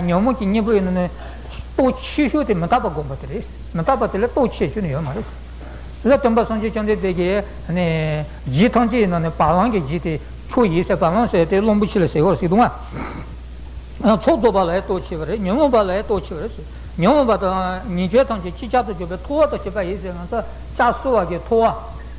ཉོན་མོངས་ཀྱི་གཉེན་པོ་ཡིན་ནོ་ནི། སྟོབས་ཆེ་ཤོས་དེ་མི་རྟག་པ་སྒོམ་པ་དེ་རེད། མི་རྟག་པ་དེ་ལས་སྟོབས་ཆེ་ཤོས་ནི་ཡོད་མ་རེད། ལ་སྟོན་པ་སངས་རྒྱས་བཅོམ་ལྡན་འདས་ཀྱིས་ནི་རྒྱུད་ཐམས་ཅད་ཡིན་ནོ་ནི་བ་ལང་གི་རྒྱུད་དེ། ཆོས་ཡིན་ཟེར། བ་ལང་ཟེར་དེ་གླང་པོ་ཆེ་ལ་ཟེར་བར་ཟེར་འདུག་ང་། ཚོགས་རྫོགས་པ་ལ་ཡང་སྟོབས་ཆེ་བ་རེད། ཉོན་མོངས་པ་ལ་ཡང་སྟོབས་ཆེ་བ་རེད་ཟེར། ཉོན་མོངས་པ་དང་ཉེས་སྤྱོད་ཐམས་ཅད་ཅིག་ཅར་དུ་འཇོམས་པའི་ཐོ་བ་དང་བཅས་པ་ཡིན་ཟེར། ང་ཚོ་ལྕགས་བསྲུབས་པ་གི་ཐོ་བ།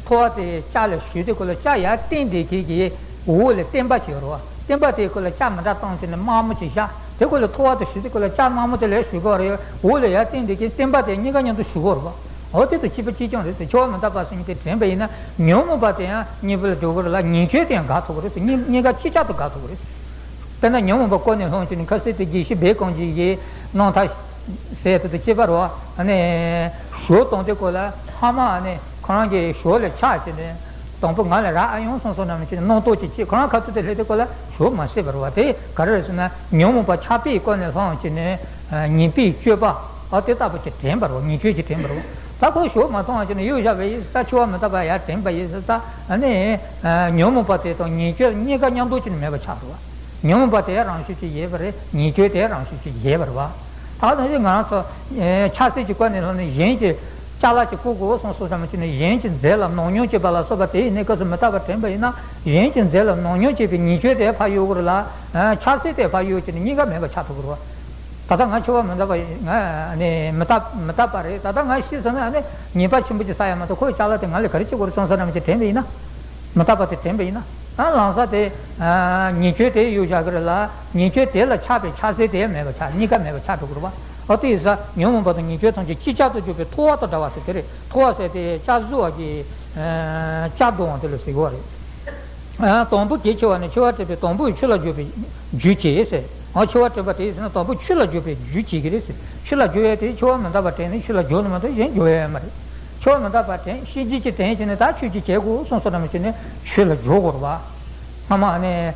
ཐོ་བ་དེ་ལྕགས་ལ་གཞུས་ཏེ་ཁོ་ལ་ལྕགས་ཡར་བསྟན་བསྡད་མཁན་གྱི་འོག་ལ་བརྟེན་པ་ཅིག་ཡོད་རེད་བ། བརྟེན་པ་དེ་ཁོ་ལ་ལྕགས་མི་འདྲ་བཏང་བྱས་ནས་དམར་མོ་ཅིག་བཞག་དེ་ཁོ་ལ་ཐོ་བ་དང་གཞུས་ཏེ་ཁོ་ལ་ལྕགས་དམར་མོ་དེ་ལ་གཞུ་དགོས་རེད། འོག་ལ་ཡར་བརྟེན་བསྡད་མཁན་བརྟེན་པ་དེ་གཉིས་ཀ་མཉམ་དུ་གཞུ་དགོས་རེད་བ། འོ་དེ་དང་བཅས་པ་གཅིག་རྐྱང་རེད་ཟེར། འཆི་བ་མི་རྟག་པ་ཟེར་མཁན་དེ་དྲན་པ་ཡིན་ན། ཉོན་མོངས་པ་དེ་ཡང་གཉེན་པོ་ལ་འགྲོ་གི་རེད་ལ། ཉེས་སྤྱོད་དེ་ཡང་དགག་ཐུབ་ཀྱི་རེད་ཟེར། གཉིས་གཉིས་ཀ་གཅིག་ཅར་དུ་དགག་ཐུབ་ཀྱི་རེད་ཟེར། དཔེར་ན་ཉོན་མོངས་པ་ཀུན་ནས་བསླངས་བྱས་ནས། ཁ་སང་དེ་དགེ་བཤེས་སྦས་གང་གི་ཡི་གནང་ཐབས་ཟེར་དེ་དང་བཅས་པ་རེད་བ། ཨ་ནི་ཞོ་བཏང་དུས་སྐབས་ལ་ཕ་མ་ཨ་ནི་ཁོ་རང་གི་ཞོ་ལ་ཆགས་བྱས་ནས། དང་པོ་ང་ལ་རག་ཨ་ཡོང་བསམ་བསམ་ནམ་བྱས་ནས་སྣང་དོགས་ཅིག་སྐྱེས། ཁོ་རང་ཁ་ཐུག་དེ་སླེབས་དུས་སྐབས་ལ་ཞོ་མ་བཟས་པ་རེད་བ། དེ་ག་རེ་རེད་ཟེར་ན། ཉོན་མོངས་པ་ཆགས་པས་ཀུན་ནས་བསླངས་བྱས་ནས་ཉེས་པའི་སྤྱོད་པ། ཨ་དེ་ལྟ་བུ་ཅིག་དྲན་པ་རེད་བ། ཉེས་སྤྱོད་ཅིག་དྲན་པ་རེད་བ། ད་ཁོ་ཞོ་མ་བཏང་བ་བྱས་ནས་གཡུག་བཞག་པ་ཡིན་ཙང་། འཆི་བ་མི་རྟག་པ་ཡར་དྲན་པ་ཡིན་ཙང་། ཨ་ནི་ཉོན་མོངས་པ་དེ་དང་ཉེས་སྤྱོད་གཉིས་ཀ་མཉམ་དུ་བྱས་ནས་མེད་པ་ཆགས་འགྲོ་བ། ཉོན་མོངས་པ་དེ་རང་ཤུགས་ཀྱིས་ཡལ་བ་རེད། ཉེས་སྤྱོད་དེ་རང་ཤུགས་ཀྱིས་ཡལ་བ་རེད་བ། ད་ནང་བཞིན་ང་རང་ཚོ་ཆགས་སྲེད་ཀྱི་ཀུན་ནས་བསླངས་ནས་གཞན་གྱི་ཅ་ལག་ཅིག་བརྐུ་དགོས་བསམ་བསམ་བྱས་ནས་གཞན་གྱི་རྫས་ལ་ནོར་ཉོག་བྱེད་པ་ལ་སོགས་པ་དེ་ཡིན་ནའི་སྐབས་སུ་མི་རྟག་པ་དྲན་པ་ཡིན་ན། གཞན་གྱི་རྫས་ལ་ནོར་ཉོག་བྱེད་པའི་ཉེས་སྤྱོད་དེ་ཕར་གཡུག་དགོས་རེད་ལ། ཆགས་སྲེད་དེ་ཕར་གཡུག་བྱས་ནས་གཉིས་ཀ་མེད་པ་ཆགས་ཐུབ་ཀྱི་རེད་བ། ད་ལྟ་ང་འཆི་བ་མི་རྟག་པ་ཡིན། ང་ནི་མི་རྟག་མི་རྟག་པ་རེད། ད་ལྟ་ང་ཤི་སོང་ན་ནི་ཉེས་པ་ཆེན་པོ་ཅིག་བསགས་ཡ་མ་གཏོགས། ཁོའི་ཅ་ལག་དེ་ང་ལ་ག་རེ་བྱེད་དགོས་རེད་བསམ་བསམ་བྱས་དྲན་པ་ཡིན་ན། མི་རྟག་པ་དེ་དྲན་པ་ཡིན་ན། ཨ་ལང་ས་དེ་ཉེས་སྤྱོད་དེ་གཡུག་བཞག་གི་རེད་ལ། ཉེས་སྤྱོད་དེ་ལ་ཆགས་པའི་ཆགས་སྲེད་དེ་མེད་པ་ཆགས། གཉིས་ཀ་མེད་པ་ཆགས་འགྲོ་གི་རེད་བ། འོ་དེ་ཡིན་ཙང་ཉོན་མོངས་པ་དང་ཉེས་སྤྱོད་ཐམས་ཅད་ཅིག་ཅར་དུ་འཇོམས་པའི་ཐོ་བ་དང་འདྲ་བ་ཟེར་དེ་རེད། ཐོ་བ་ཟེར་དེ་ལྕགས་བསྲུབས་པ་གི་ལྕགས་བརྡུང་བ་དེ་ལ་ཟེར་གི་རེད། དང་པོ་གལ་ཆེ་བ་ནི། འཆི་བ་བྲལ་བའི་དང་པོའི་ཆོས་ལ་འཇུག་པའི་རྒྱུ་བྱེད་ཟེར། འོ་འཆི་བ་བྲལ་བ་དེ་ཡིན་ཟེར་ན་དང་པོ་ཆོས་ལ་འཇུག་པའི་རྒྱུ་བྱེད་ཀྱི་རེད་ཟེར། ཆོས་ལ་འཇུག་ཡས་དེ་འཆི་བ་མི་རྟག་པ་དྲན་ནས་ཆོས་ལ་འཇུག་ནི་མ་གཏོགས་གཞན་འཇུག་ཡས་མ་རེད། འཆི་བ་མི་རྟག་པ་དྲན། ཤེས་བྱེད་ཅིག་དྲན་བྱས་ནས་ད་ཆོས་ཅིག་བྱེད་དགོས་བསམ་བསམ་འདྲ་མི་བྱེད་ནས་ཆོས་ལ་འཇུག་དགོས་རེད་བ། སྔ་མ་ནས་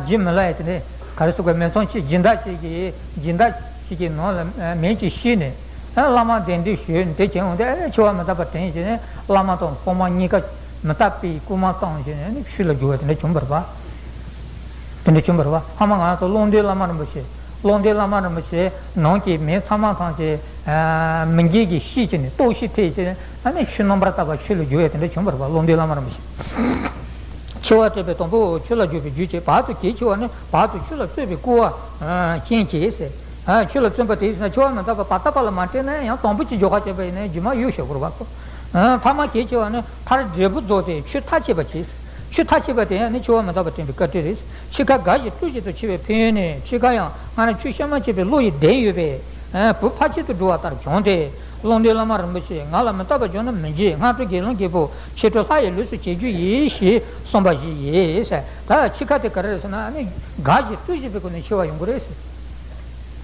རྗེ་མི་ལ་ཡི་དེ་ནས་ག་རེ་ཟེར་དགོས། མེ་ཚང་ཆེ་སྦྱིན་བདག་ཅིག་གིས་སྦྱིན་བདག་ཅིག་གི་ནང་ལ་མི་གཅིག་ཤི་ནས། ཨ་བླ་མ་གདན་འདྲེན་ཞུས་ནས་དེ་བྱས་འོང་དུས། ཨ་ནི་འཆི་བ་མི་རྟག་པ་དྲན་བྱས་ནས་བླ་མ་དང་སློབ་མ་གཉིས་ཀ་མི་རྟག་པའི་སྐུལ་མ་བཏང་བྱས་ནས་ནི་ཆོས་ལ་འཇུག་པ་དེ་འདྲ་བྱུང་བ་རེད་པ། དེ་འདྲ་བྱུང་བ་རེད་པ། སྔ་མ་ང་ཚོ་ཀློང་རྡོལ་བླ་མ་རིན་པོ་ཆེ། ཀློང་རྡོལ་བླ་མ་རིན་པོ་ཆེ་ནང་གི་མི་ཚང་མ་ཚང་གི་མི་འགྱུར་གྱི་གཤིས་བྱས་ནས་རྟོག་ཞིབ་ཐེབས་བྱས་ནས། ཨ་ནི་ཆོས་རྣམ་པར་དག་པ་ཆོས་ལ་འཇུག་པ་དེ་འདྲ་བྱུང་བ་རེད་པ། ཀློང་རྡོལ་བླ་མ་རིན་པོ་ཆེ། འཆི་བ་བྲལ་བའི་དང་པོ་ཆོས་ལ་འཇུག་པའི་རྒྱུ་བྱེད། བར་དུ་གལ་ཆེ་བ་ནི་བར་དུ་ཆོས་ལ་བརྩོན་པའི་སྐུལ་བ་ཅན་བྱེད་ཟེར། ཨ་ཆོས་ལ་བརྩོན་པ་དེ་ཡིན་ན་འཆི་བ་མི་རྟག་པ་བར་དག་པ་ལ་མ་དྲན་ན་ཡང་དང་པོ་གཅིག་འཇོག་ཁ་བྱས་པ་ཡིན་ན་རྗེས་མ་གཡུག་ཞོག་དགོས་རེད་པ། ཨ་ཐ་མ་གལ་ཆེ་བ་ནི་མཐར་འབྲས་བུ་རྫོགས་ཏེ་ཆོས་མཐར་ཕྱིན་པ་བྱེད་ཟེར། ཆོས་མཐར་ཕྱིན་པ་དེ་ཡང་ནི་འཆི་བ་མི་རྟག་པ་དྲན་པའི་བཀའ་དྲིན་རེད། འཆི་ཁ་དགའ་ཞིང་སྤྲོ་བཞིན་དུ་འཆི་བའི་ཕན་ཡོན་ནི། འཆི་ཁ་ཡང་སྔར་ཆོས་བཤད་མ་མཁྱེན་པའི་བློ་ཡིས་བདེན་ཡོད་པས། བུ་ཕ་ཆེད་དུ་འགྲོ་བ་ལྟར་བྱུང་སྟེ། ཀློང་རྡོལ་བླ་མ་རིན་པོ་ཆེས། ང་ལ་མི་རྟག་པར་འཇོག་ན་མི་བྱེད། སྔ་དྲོ་དགེ་སློང་རྒད་པོ་ཕྱི་དྲོ་ལྷ་ཡི་ལུས་སུ་བྱེད་རྒྱུ་ཡིན་ཞེས་གསུངས་པ་ཞིག་ཡིན་ཟེར། ད་འཆི་ཁ་དེ་ག་རེ་རེད་ཟེར་ན། ཨ་ནི་དགའ་ཞིང་སྤྲོ་བཞིན་པའི་སྒོ་ནས་འཆི་བ་ཡོང་གི་རེད་ཟེར།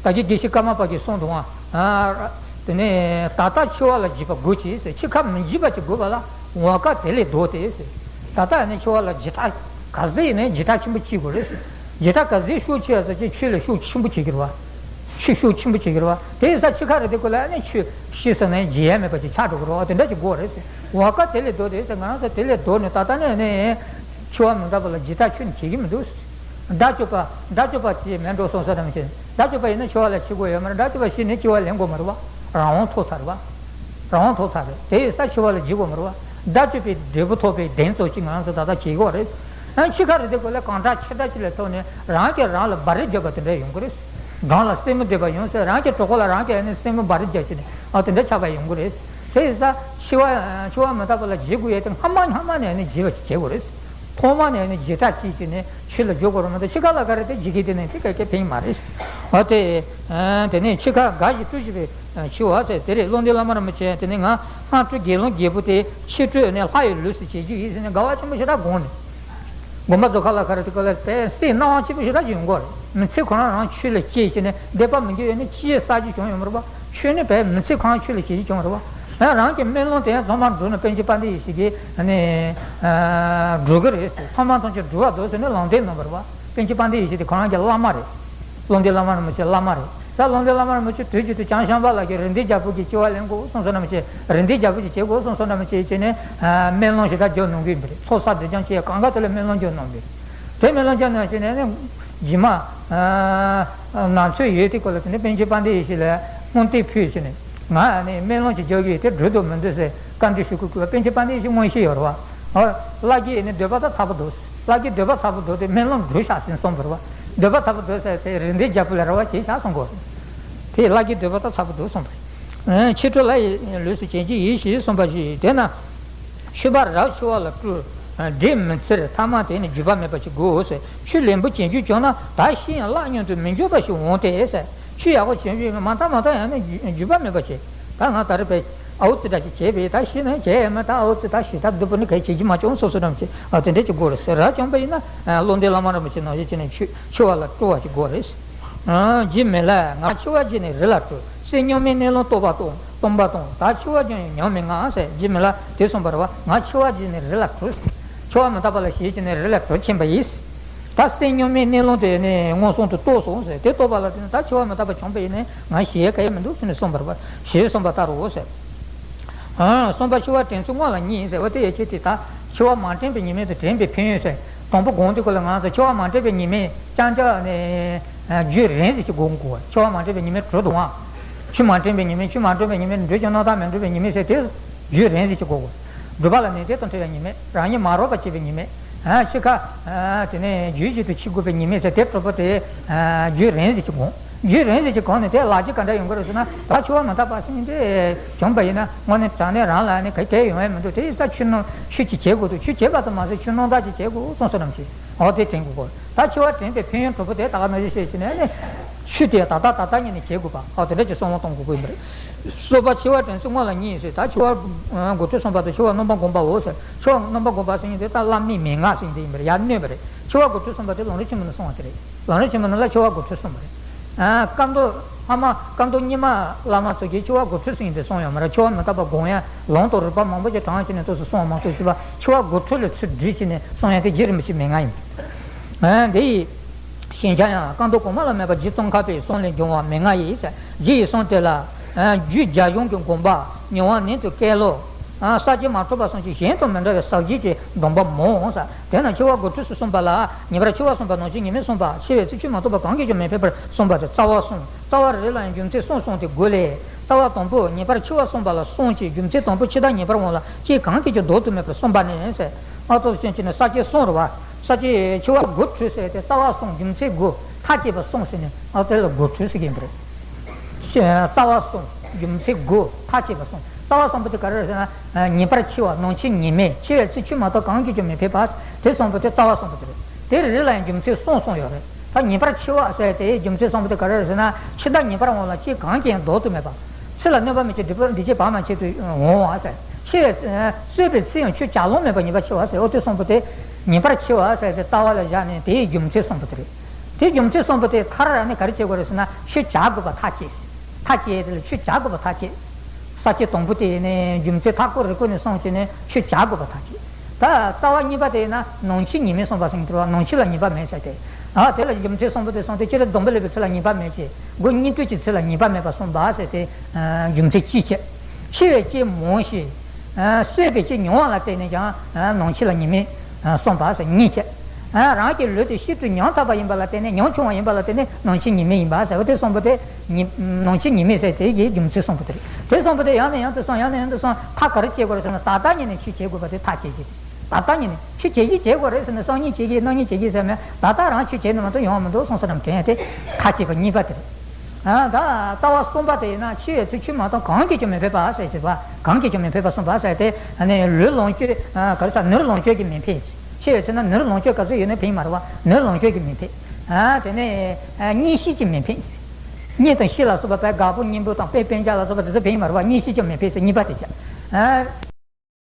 ད་གིན་དགེ་བཤེས་ཀརྨ་པ་གིས་གསུངས་འདུག་ཨ། དེ་ནས་ད་ལྟ་འཆི་བ་ལ་འཇིགས་པ་དགོས་ཀྱི་ཟེར། འཆི་ཁ་མི་འཇིགས་པ་ཅིག་དགོས་པ་ལ། འོ་ཀ་དེ་ལས་ལྡོག་སྟེ་ཟེར། ད་ལྟ་ནས་འཆི་བ་ལ་འཇིགས་སྐྲག་ག་ཚོད་ཡིན་ནའི་འཇིགས་སྐྲག་ཆེན་པོ་སྐྱེ་དགོས་རེད་ཟེར། འཇིགས་སྐྲག་ག་ཚོད་ཤུགས་ཆེ་བ་ཟེར་ཅིག་ཆོས་ལ་ཤུགས་ཆེན་པོ་བྱེད་ཀྱི་རེད་བ། ཆོས་ཤུགས་ཆེན་པོ་བྱེད་ཀྱི་རེད་བ། དེ་ཡིན་ཙང་འཆི་ཁ་རེད་དེ་ཀོ་ལ་ནི་ཆོས་ཤེས་སོང་ན་འཇིགས་ཡ་མེད་པ་ཅིག་ཆགས་འགྲོ་གི་རེད་བ། དེ་འདྲ་ཅིག་དགོས་རེད་ཟེར། འོ་ཀ་དེ་ལས་ལྡོག་སྟེ་ཟེར། ང་རང་ཚོ་དེ་ལས་ལྡོག་ནས་ད་ལྟ་ནས་ནི་འཆི་བ་མི་རྟག་པ་ལ་འཇིགས་སྐྲག་ཁྱོན་ནས་བྱེད་ཀྱི་མི་འདུག་ཟེར། དགྲ་བཅོམ་པ་དགྲ་བཅོམ་པ་ཅིག་མེད་འགྲོ་སོང་ས་དང་ཅི། དགྲ་བཅོམ་པ་ཡིན་ན་འཆི་བ་ལ་འཆི་དགོས་ཡོད་མ་རེད། དགྲ་བཅོམ་པ་ཤི་ནས་འཆི་བ་ལེན་དགོས་མ་རེད་བ། རང་དབང་ཐོབ་ཚར་བ། རང་དབང་ཐོབ་ཚར་རེད། དེ་ཡིན་ཙང་འཆི་བ་ལ་འཇིགས་དགོས་མ་རེད་བ། དགྲ་བཅོམ་པའི་འབྲས་བུ་ཐོབ་པའི་གདེང་ཚོགས་ཅིག་ང་རང་ཚོ་ད་ལྟ་བྱེད་དགོས་རེད། ཨ་འཆི་ཁ་རེད་དེ་ཀོ་ལ་གང་དྲག་ཆེ་དྲག་ཅིག་ལ་ཐུག་ནས་རང་གིས་རང་ལ་སྦ་རི་བརྒྱབ་པ་དེ་འདྲ་ཡོང་གི་རེད། སྒང་ལ་སེན་མོ་བརྡབས་པ་ཡོང་ཟེར། རང་གི་གྲོད་ཁོག་ལ་རང་གིས་ཨ་ནི་སེན་མོ་སྦ་རི་བརྒྱབ་བྱས་ནས་ཨ་དེ་འདྲ་ཆགས་པ་ཡོང་གི་རེད། དེ་ཡིན་ཙང་འཆི་བ་འཆི་བ་མི་རྟག་པ་ལ་འཇིགས་དགོས་ཡས་དེ་སྔ་མ་སྔ་མ་ནས་ཨ་ནི་འཇིགས་པ་ཞིག་བྱེད་དགོས་རེད། ཐོག་མ་ནས་ནི་འཇིགས་སྐྲག་སྐྱེས་བྱས་ནས་ཆོས་ལ་འཇུག་དགོས་རེད་མ་གཏོགས། འཆི་ཁ་ལ་ག་རེ་དེ་འཇིགས་ཀྱི་དེ་ནས་དེ་ག་གེ་ཕན་གྱི་མ་རེད། འོ་དེ། དེ་ནས་འཆི་ཁ་དགའ་ཞིང་སྤྲོ་བཞིན་པའི་འཆི་བ་ཟེར་དེ་རེད། ཀློང་རྡོལ་བླ་མ་རིན་པོ་ཆེ་དེ་ནས་ང་སྔ་དྲོ་དགེ་སློང་རྒད་པོ་དེ་ཕྱི་དྲོ་ནས་ལྷ་ཡི་ལུས་སུ་བྱེད་རྒྱུ་ཡིན་ཟེར་ནས་དགའ་བ་ཆེན་པོ་ཞེ་དྲག་དགོངས་ནས། དགོན་པ་རྫོགས་ཁ་ལ་ག་རེ་དེ་ཀོ་ལ་དཔེ་སེམས་སྣང་བ་སྐྱིད་པོ་ཞེ་དྲག་ཡོང་གི་རེད། མི་ཚེ་ཁོ་རང་རང་ཆོས་ལ་སྐྱེས་བྱས་ནས་བསྡད་པ་མི་འགྱུར་ཡོད་ནས་ཅི་ཡང་བསགས་རྒྱུ་བྱུང་ཡོད་མ་རེད་པ། ཆོས་ནི་བས་མི་ཚེ་གང་ཆོས་ལ་བྱེད་རྒྱུ་བྱུང་རེད་བ། ཡང་རང་གི་སྨོན་ལམ་དེ་ཡང་ཚང་མ་འགྲུབ་ནས་པཎ་ཆེན་དཔལ་ལྡན་ཡེ་ཤེས་ཀྱིས་ནི་འགྲུབ་ཀྱི་རེད་ཟེར། ཚང་མ་ཐམས་ཅད་འགྲུབ་པར་འདུག་ཟེར་ནས་ལམ་སྟོན་གནང་བ་རེད་བ། པཎ་ཆེན་དཔལ་ལྡན་ཡེ་ཤེས་དེ་ཁོ་རང་གི་བླ་མ་རེད། ཀློང་རྡོལ་བླ་མ་རིན་པོ་ཆེ་བླ་མ་རེད། ད་ལུང་བསྟན་བླ་མ་རིན་པོ་ཆེ་དུས་རྒྱུན་དུ་བྱང་ཤམ་བྷ་ལ་གི་རིགས་ལྡན་རྒྱལ་པོ་གི་སྐྱེ་བ་ལེན་དགོས་གསུངས་སོང་ནམ་ཅི། རིགས་ལྡན་རྒྱལ་པོ་གི་སྐྱེ་དགོས་གསུངས་སོང་ནམ་ཅི་བྱས་ནས་སྨོན་ལམ་ཞིག་ད་རྒྱབ་གནང་གི་ཡིན་པ་རེད། ཚོགས་བསགས་སྡིག་སྦྱང་བྱེད་ཡ་གང་ག་དེ་ལ་སྨོན་ལམ་རྒྱབ་གནང་གི་ཡིན་པ་རེད། དེ་སྨོན་ལམ་རྒྱབ་གནང་བྱས་ནས་ནི་རྗེས་མ་ནང་ཚོད་ཡོད་དེ་སྐོར་ལ་དེ་ནས་པཎ་ཆེན་དཔལ་ལྡན་ཡེ་ཤེས་ལ་སྔོན་དེ་ཕུལ་བྱས་ནས་ང་ནི་སྨོན་ལམ་ཞིག་རྒྱག་གི་ཡོད། དེ་འགྲུབ་འདུག་མི་འདུག་ཟེར་བཀའ་འདྲི་ཞུ་གི་སྐོར་པཎ་ཆེན་དཔལ་ལྡན་ཡེ་ཤེས་མངོན་ཤེས་ཡོད་རེད་བ། ཨོ། བླ་རྒྱས་ནི་འདོད་པ་དང་ཚ་པོ་འདུག་བླ་རྒྱས་འདོད་པ་ཚ་པོ་འདུག་དེ་སྨོན་ལམ་འགྲུབ་ཤག་ཟིན་གསུངས་པ་རེད་བ། འདོད་པ་ཚ་པོ་འདུག་ཟེར་དེ་རིགས་ལྡན་རྒྱལ་པོ་ལ་རེ་བ་བྱས་ཤག་གསུང་གོ། དེ་བླ་རྒྱས་འདོད་པ་དང་ཚ་པོ་འདུག་གསུངས་པ་རེད། ཕྱི་དྲོ་ལྷ་ཡི་ལུས་སུ་བྱིན་གྱིས་ཡིད་བཞིན་གསུངས་པ་བཞིན་དེ་ན། ཤུ་བ་རབ་འཆི་བ་ལ་སྤྲུལ། འདྲེ་མི་ཚེར་ཐ་མ་དེ་ནི་འགྱོད་པ་མེད་པ་ཞིག་དགོས་ཟེར། ཆོས་ལེགས་པོ་བྱེད་འཇུག་བྱུང་ན་ད་ཤི་ཡང་བརླག་སྙམ་དུ་མི་འགྱོད་པ་ཞིག་འོང་སྟེ་ཟེར། ཆོས་ཡག་པོ་བྱེད་འཇུག་མ་མཐའ་མ་མཐའ་ཡང་ནི་འགྱོད་པ་མེད་པ་བྱེད། ད་ང་ད་རེ་བའི་ཨའུ་ཙི་འདྲ་ཞིག་བྱས་པས་ད་ཤི་ན་བྱས་ཡ་མ་ད་ཨའུ་ཙི་ད་ཞི་ཐབས་སྡུག་པོ་ནི་གལ་ཆེ་རྒྱུ་མ་བྱུང་སོ་སོ་རང་བྱེད་ཨ་དེ་འདྲ་ཅིག་དགོས་རེད་ཟེར་ར་བྱུང་པ་ཡིན་ན་བློ་ལྡན་བླ་མ་རིན་པོ་ཆེ་ནང་བཞིན་བྱས་ནས་ཆོས་འཆི་བ་ལ་སྤྲོ་བ་ཞིག་དགོས་རེད། རྗེ་མི་ལ་ང་འཆི་བ་བརྗེད་ནས་རི་ལ་བྲོས། སེམས་མྱོང་མེད་གནས་ལུང་རྟོགས་པ་དང་སྟོང་པ་དང་། ད་འཆི་བ་བརྗེད་ཡང་ཉམས་མི་ང་ཟེར། རྗེ་མི་ལ་དེ་གསུངས་པ་རེད་བ། ང་འཆི་བ་བརྗེད་ནས་རི་ལ་བྲོས། འཆི་བ་མི་རྟག་པ་ལ་ཞེད་བྱས་ནས་རི་ལ་བྲོས་ཕྱིན་པ་ཡིན། ད་སེམས་མྱོང་མེད་གནས་ལུང་དེ་ནི་མངོན་སུམ་དུ་རྟོགས་སོང་ཟེར། དེ་རྟོགས་པ་ལ་བརྟེན་ནས་ད་འཆི་བ་མི་རྟག་པ་བྱུང་པ་ཡིན་ནས་ང་ཞེད་ག་ཡེ་མི་འདུག་ཟེར་ནས་གསུངས་པ་རེད་བ། ཞེས་གསུངས་པ་ལྟར་རོ་ཟེར། གསུམ་པ་འཆི་བ་དྲན་ཚུལ་སྔོན་ལ་གཉིས་ཟེར་བ་དེ་ཡ་ཁྱེད་དེ་ད་འཆི་བ་མ་དྲན་པའི་ཉེས་དམིགས་དང་དྲན་པའི་ཕན་ཡོན་ཟེར། དང་པོ་གོང་དེ་ཀོ་ལ་ང་ཚོ་འཆི་བ་མ་དྲན་པའི་ཉེས་དམིགས་རྐྱང་རྐྱང་ནས་རྒྱུད་རིང་ཟིག་ཅིག་དགོངས་དགོས། འཆི་བ་མ་དྲན་པའི་ཉེས་དམིགས་དྲུག་འདུག་ཨང་། ཆོས་མ་དྲན་པའི་ཉེས་དམིགས། ཆོས་མ་དྲན་པའི་ཉེས་དམིགས། འགྲོས་ཀྱི་རྣམ་དག་མི་འགྲུབ་པའི་ཉེས་དམིགས་ཟེར་དེ་རྒྱུད་རིང་ཟིག་ཅིག་དགོས་དགོས། སྒྲུབ་པ་ལ་ནན་ཏན་དུ་འཁྲིད་པའི་ཉེས་དམིགས། རང་ཉིད་མ་རོགས་པ་བྱེད་པའི་ཉེས་དམིགས། ཨ་འཆི་ཁ་དེ་ནས་རྒྱུད་བཞིན་དུ་འཆི་དགོས་པའི་ཉེས་དམིགས་ཟེར་དེ་དྲུག་པོ་དེ་རྒྱུད་རིང་ཟིག་ཅིག་དགོངས། རྒྱུད་རིང་ཟིག་ཅིག་གོང་ནས་དེ་ལག་རྗེས་ག་འདྲ་ཡོང་གི་རེད་ཟེར་ན། ད་འཆི་བ་མི་རྟག་པ་ཟེར་མཁན་དེ་བྱུང་པ་ཡིན་ན་དངོས་གནས་དྲང་གནས་རང་ལ་ནི་ག་གེ་ཡོང་ཡ་མི་འདུག་དེ་ཡིན་ཙང་ཆོས་ནང་ཆོས་ཅིག་བྱེད་དགོས་འདུག་ཆོས་བྱེད་པ་ཙམ་མ་ཟད་ཆོས་རྣམ་དག་ཅིག་བྱེད་དགོས་གསུངས་སོ་ནམ་ཞིག་ཨོ་དེ་དྲན་དགོས་གོ། ད་འཆི་བ་དྲན་པའི་ཕན་ཡོན་དྲུག་པོ་དེ་ད་ག་ནང་བཞིན་བཤད་ཕྱིན་ནས་ནི། ཆོས་དེ་ད་ལྟ་ད་ལྟ་ཉིད་ནས་བྱེད་དགོས་པ་ཨོ་དེ་འདྲ་ཅིག་བསམ་བློ་གཏོང་དགོས་ཀྱི་ཡིན་པ་རེད། གསུམ་པ་འཆི་བ་དྲན་ཚུལ་སྔོན་ལ་གཉིས་ཟེར། ད་འཆི་བ་དགོས་ཚུལ་གསུམ་པ་དང་འཆི་བ་རྣམ་པར་སྒོམ་པའོ་ཟེར། འཆི་བ་རྣམ་པར་སྒོམ་པ་ཟེར་མཁན་དེ་ད་བླ་མའི་མན་ངག་ཟེར་མཁན་དེ་ཡིན་པ་རེད། ཡར་གནོན་པ་རེད། འཆི་བ་དགོས་ཚུལ་གསུམ་པ་དེ་ལམ་རིམ་ཆེན་མོ་ནས་གསུངས་པ་དེ་རེད། ལམ་རིམ་ཆེན་མོ་ནང་ལ་འཆི་བ་དགོས་ཚུལ་གསུངས་པ་རེད། ཨ། སྐུ་མདོག་ཨ་མ་སྐུ་མདོག་གཉིས་མ་བླ་མ་ཚོ་གིས་འཆི་བ་དགོས་ཚུལ་ཟེར་མཁན་དེ་གསུངས་ཡོད་མ་རེད། འཆི་བ་མི་རྟག་པ་སྒོམ་ཡ་ལམ་དང་རིམ་པ་མང་པོ་ཞིག་དྲངས་བྱས་ནས་ཏོག་ཙམ་གསུངས་པ་མ་གཏོགས་ཞུས་པ་འཆི་བ་དགོས་ཚུལ་ལ་ཚུར་བསྒྲིལ་བྱས་ནས་གསུངས་ཡ་དེ་རྗེ་རིན་པོ་ཆེའི་མན་ངག་ཡིན། ཨ། འདི་ཡི་ཞན་ཆ་ཡང་སྐུ་མདོག་གོང་མ་ལ་མེད་པ་རྗེ་ཙོང་ཁ་པའི་གསུང་ལས་འབྱུང་བ་མན་ངག་ཡིན། རྗེ་ཡི་གསུང་དེ་ལ། རྒྱུད་རྒྱ་གཞུང་གི་དགོངས་པ་མྱོང་བ་ནན་དུ་བཀལ་ལོ། ས་བཅད་མ་གྲུབ་པ་གསུམ་གྱི་གཞན་དང་མི་འདྲ་བའི་ཟབ་རྒྱས་ཀྱི་སྡོམ་པ་མང་ཟེར། དེས་ན་འཆི་བ་དགོས་ཚུལ་གསུམ་པ་ལ་ངེས་པར་འཆི་བ་གསུངས་པ་ནང་བཞིན་ཉེས་དམིགས་གསུངས་པ་འཆི་བའི་ཚེ་ཆོས་མ་གཏོགས་པ་གང་གིས་ཀྱང་མི་ཕན་པར་གསུངས་པ་དེ་རྩ་བ་གསུམ། རྩ་བ་རེ་རེ་ལ་ཡང་རྒྱུ་མཚན་གསུམ་གསུངས་ཏེ་དགོས་ལས། རྩ་བ་དང་པོ་ངེས་པར་འཆི་བ་གསུངས་པ་ལ་གསུམ་གྱི་རྒྱུ་མཚན་དང་པོ་ཕྱི་དང་ངེས་པར་དབང་ལ་ཅིག་གང་གིས་ཀྱང་ལྡོག་ཏུ་མེད་པར་གསུངས་པ་ནི་ཟེར། ཨ་ཏོ་ཅན་གྱི་ནི་ས་བཅད་གསུམ་རེད་བ། ས་བཅད་འཆི་བ་དགོས་ཚུལ་ཟེར་དེ་རྩ་བ་གསུམ་རྒྱུ་མཚན་དགུ་མཐའ་བཅད་པ་གསུམ་ཟེར་ནས་ཨ་དེ་ལ་དགོས་ཚུལ་ཟེར་གྱི་ཡིན་པ་རེད། རྩ་བ་གསུམ། རྒྱུ་མཚན་དགུ། མཐའ་བཅད་པ་གསུམ། རྩ་བ་གསུམ་པོ་དེ་ག་རེ་རེད་ཟེར་ན། ངེས་པར་འཆི་བ། ནང་ཆོས་ཉེས་དམིགས། འཆི་བའི་ཚེ་ཆོས་མ་གཏོགས་གང་གིས་ཀྱང་མི་ཕན་པ། དེ་གསུམ་པོ་དེ་རྩ་བ་གསུམ་པོ་དེ་རེད། དེ་རེ་རེ་ལ་ཡང་རྒྱུ་མཚན་གསུམ་གསུམ་ཡོད་རེད། ད་ངེས་པར་འཆི་བ་ཟེར་དེའི་རྒྱུ་མཚན་གསུམ་པོ་དེ་ག་རེ་རེད་ཟེར་ན། འཆི་བདག་ངེས་པར་འོང་ལ་ཅིག་གང་གིས་ཡང་ལྡོག་ཏུ་མེད་པ། ཚེ་ལ་གནོད་པ་མི་བྱེད་འདི་ཕར་འདི་ཕྱིར་བར་མ་ཆད་དུ་འོང་བ་ཟེར། འཆི་བའི་གསོད་པའི་ཚེ་ཡང་ཆོས་བྱ་ལོང་མེད་པར་ངེས་པར་འཆི་བ་ཟེར། ཨོ་དེ་གསུམ་པོ་དེ་ངེས་པར་འཆི་བ་ཟེར་དེ་རྩ་བ་ལ་བཞག་ནས་དེའི་རྒྱུ་མཚན་གསུམ་པོ་དེ་རེད། དེ་རྒྱུ་མཚན་གསུམ་པོ་དེ་མཐར་ནི་ག་རེ་བྱེད་དགོས་རེད་ཟེར་ན། ཆོས་བྱ་དགོས་པ་མཐའ་བཅད། མཐའ་བཅད་དེ་ལ་ཆོས་བྱ་དགོས་པ་མཐའ་བཅད། ས་བཅད་དང་པོ་དེ་ནི་རྒྱུ་མཚན་མཐའ་སྐོར་རེ་སྐོར་ནས་གསུངས་བྱས་ནས་ཆོས་བྱ་དགོས་པ་མཐའ་བཅད། ད་རྩ་བ་གཉིས་པ་དེ་ཡིན་ན་ནང་ཆོས་ཉེས་དམིགས་གསུངས་པ་ཟེར་གྱི་འདུག་ནང་ཆོས་ལ་ཉེས་པ་མེད་ཟེར་ཏེ། ཨ་དེ་ལ་རྒྱུ་མཚན་གསུམ་པོ་དེ་གསུངས་ཏེ། སྤྱིར་སྡོམ་པ་ལེགས་པའི་ཚུལ་ལ་ཉེས་པ་མེད་ཅེས། སྒོ་གཉིས་གྲོལ་གྱི་ཚུལ་ལ་ཉེས་པ་མེད་པར་གསུངས་པ་ཟེར་ཏེ། རྒྱུ་མཚན་གཅིག་བྱས། འཆི་བའི་རྐྱེན་མང་ཞིང་། གསོད་པའི་རྐྱེན་ཉུང་བ་ལ་བརྟེན་ནས་ཀྱང་ནང་ཆོས་ལ་ཉེས་དམིགས་གསུངས་པ་ཟེར་གཉིས་བྱས། རང་གི་ལུས་དེ་ཤིན་ཏུ་ཉམ་ཐག་པ་ཡིན་པ་ལ་བརྟེན་ནས། ཉམ་ཆུང་བ་ཡིན་པ་ལ་བརྟེན་ནས་ནང་ཆོས་ཉེས་དམིགས་ཡིན་པ་ཟེར་བ་དེ་གསུམ་པོ་དེ་ཉེས། ནང་ཆོས་ཉེས་དམིགས་ཟེར་དེ་ཡི་རྒྱུ་མཚན་གསུམ་པོ་དེ་རེད། དེ་གསུམ་པོ་དེ་ཡང་ནས་ཡང་དུ་གསུངས། ཡང་ནས་ཡང་དུ་གསུངས། མཐའ་ག་རེ་བཅད་དགོས་རེད་ཟེར་ན། ད་ལྟ་ཉིད་ནས་ཆོས་བྱེད་དགོས་པ་དེ་མཐའ་བཅད་ཀྱི་རེད། ད་ལྟ་ཉིད་ནས་ཆོས་བྱེད་ཀྱི་བྱེད་དགོས་རེད་ཟེར་ནས། སང་ཉིན་བྱེད་ཀྱི་གནངས་ཉིན་བྱེད་ཀྱི་ཟེར་མེད། ད་ལྟ་རང་ཆོས་བྱེད་ནས་མ་གཏོགས་ཡོང་བ་མི་འདུག་གསུངས་སོ་ནམ་དྲན་ཡ་དེ་མཐའ་བཅད་པ་གཉིས་པ་དེ་རེད། ཨ་ད་རྩ་བ་གསུམ་པ་དེ་ཡིན་ན། འཆི་བའི་ཚེ་ཆོས་མ་གཏོགས་གང་གིས་ཀྱང་མི་ཕན་པ་ཟེར་ཞེས་པ། གང་གིས་ཀྱང་མི་ཕན་པ་གསུངས་པ་ཟེར་ཏེ། ཨ་ནི་ལུས་ལོངས་སྤྱོད་ཨ་ག་རེ་ཟེར། ནོར་ལོངས་སྤྱོད་ཀྱིས་མི་ཕན། འཆི་བའི་ཚེ་ན་ནོར་ལོངས་སྤྱོད་ག་ཚོད་ཡོད་ན་ཕན་མ་རེད་བ། ནོར་ལོངས་སྤྱོད་ཀྱིས་མི་ཕན། ཨ་དེ་ནས་ཨ་གཉེན་བཤེས་ཀྱིས་མི་ཕན། གཉེན་དང་བཤེས་ལ་སོགས་པ་དཔེ་དགའ་པོ་གཉེན་པོ་དང་དཔེ་སྤུན་ཀྱག་ལ་སོགས་པ་དེ་ཚོ་ཕན་མ་རེད་བ། གཉེན་བཤེས་ཀྱིས་མི་ཕན་ཟེར་གཉིས་པ་དེ་བྱས། ཨ།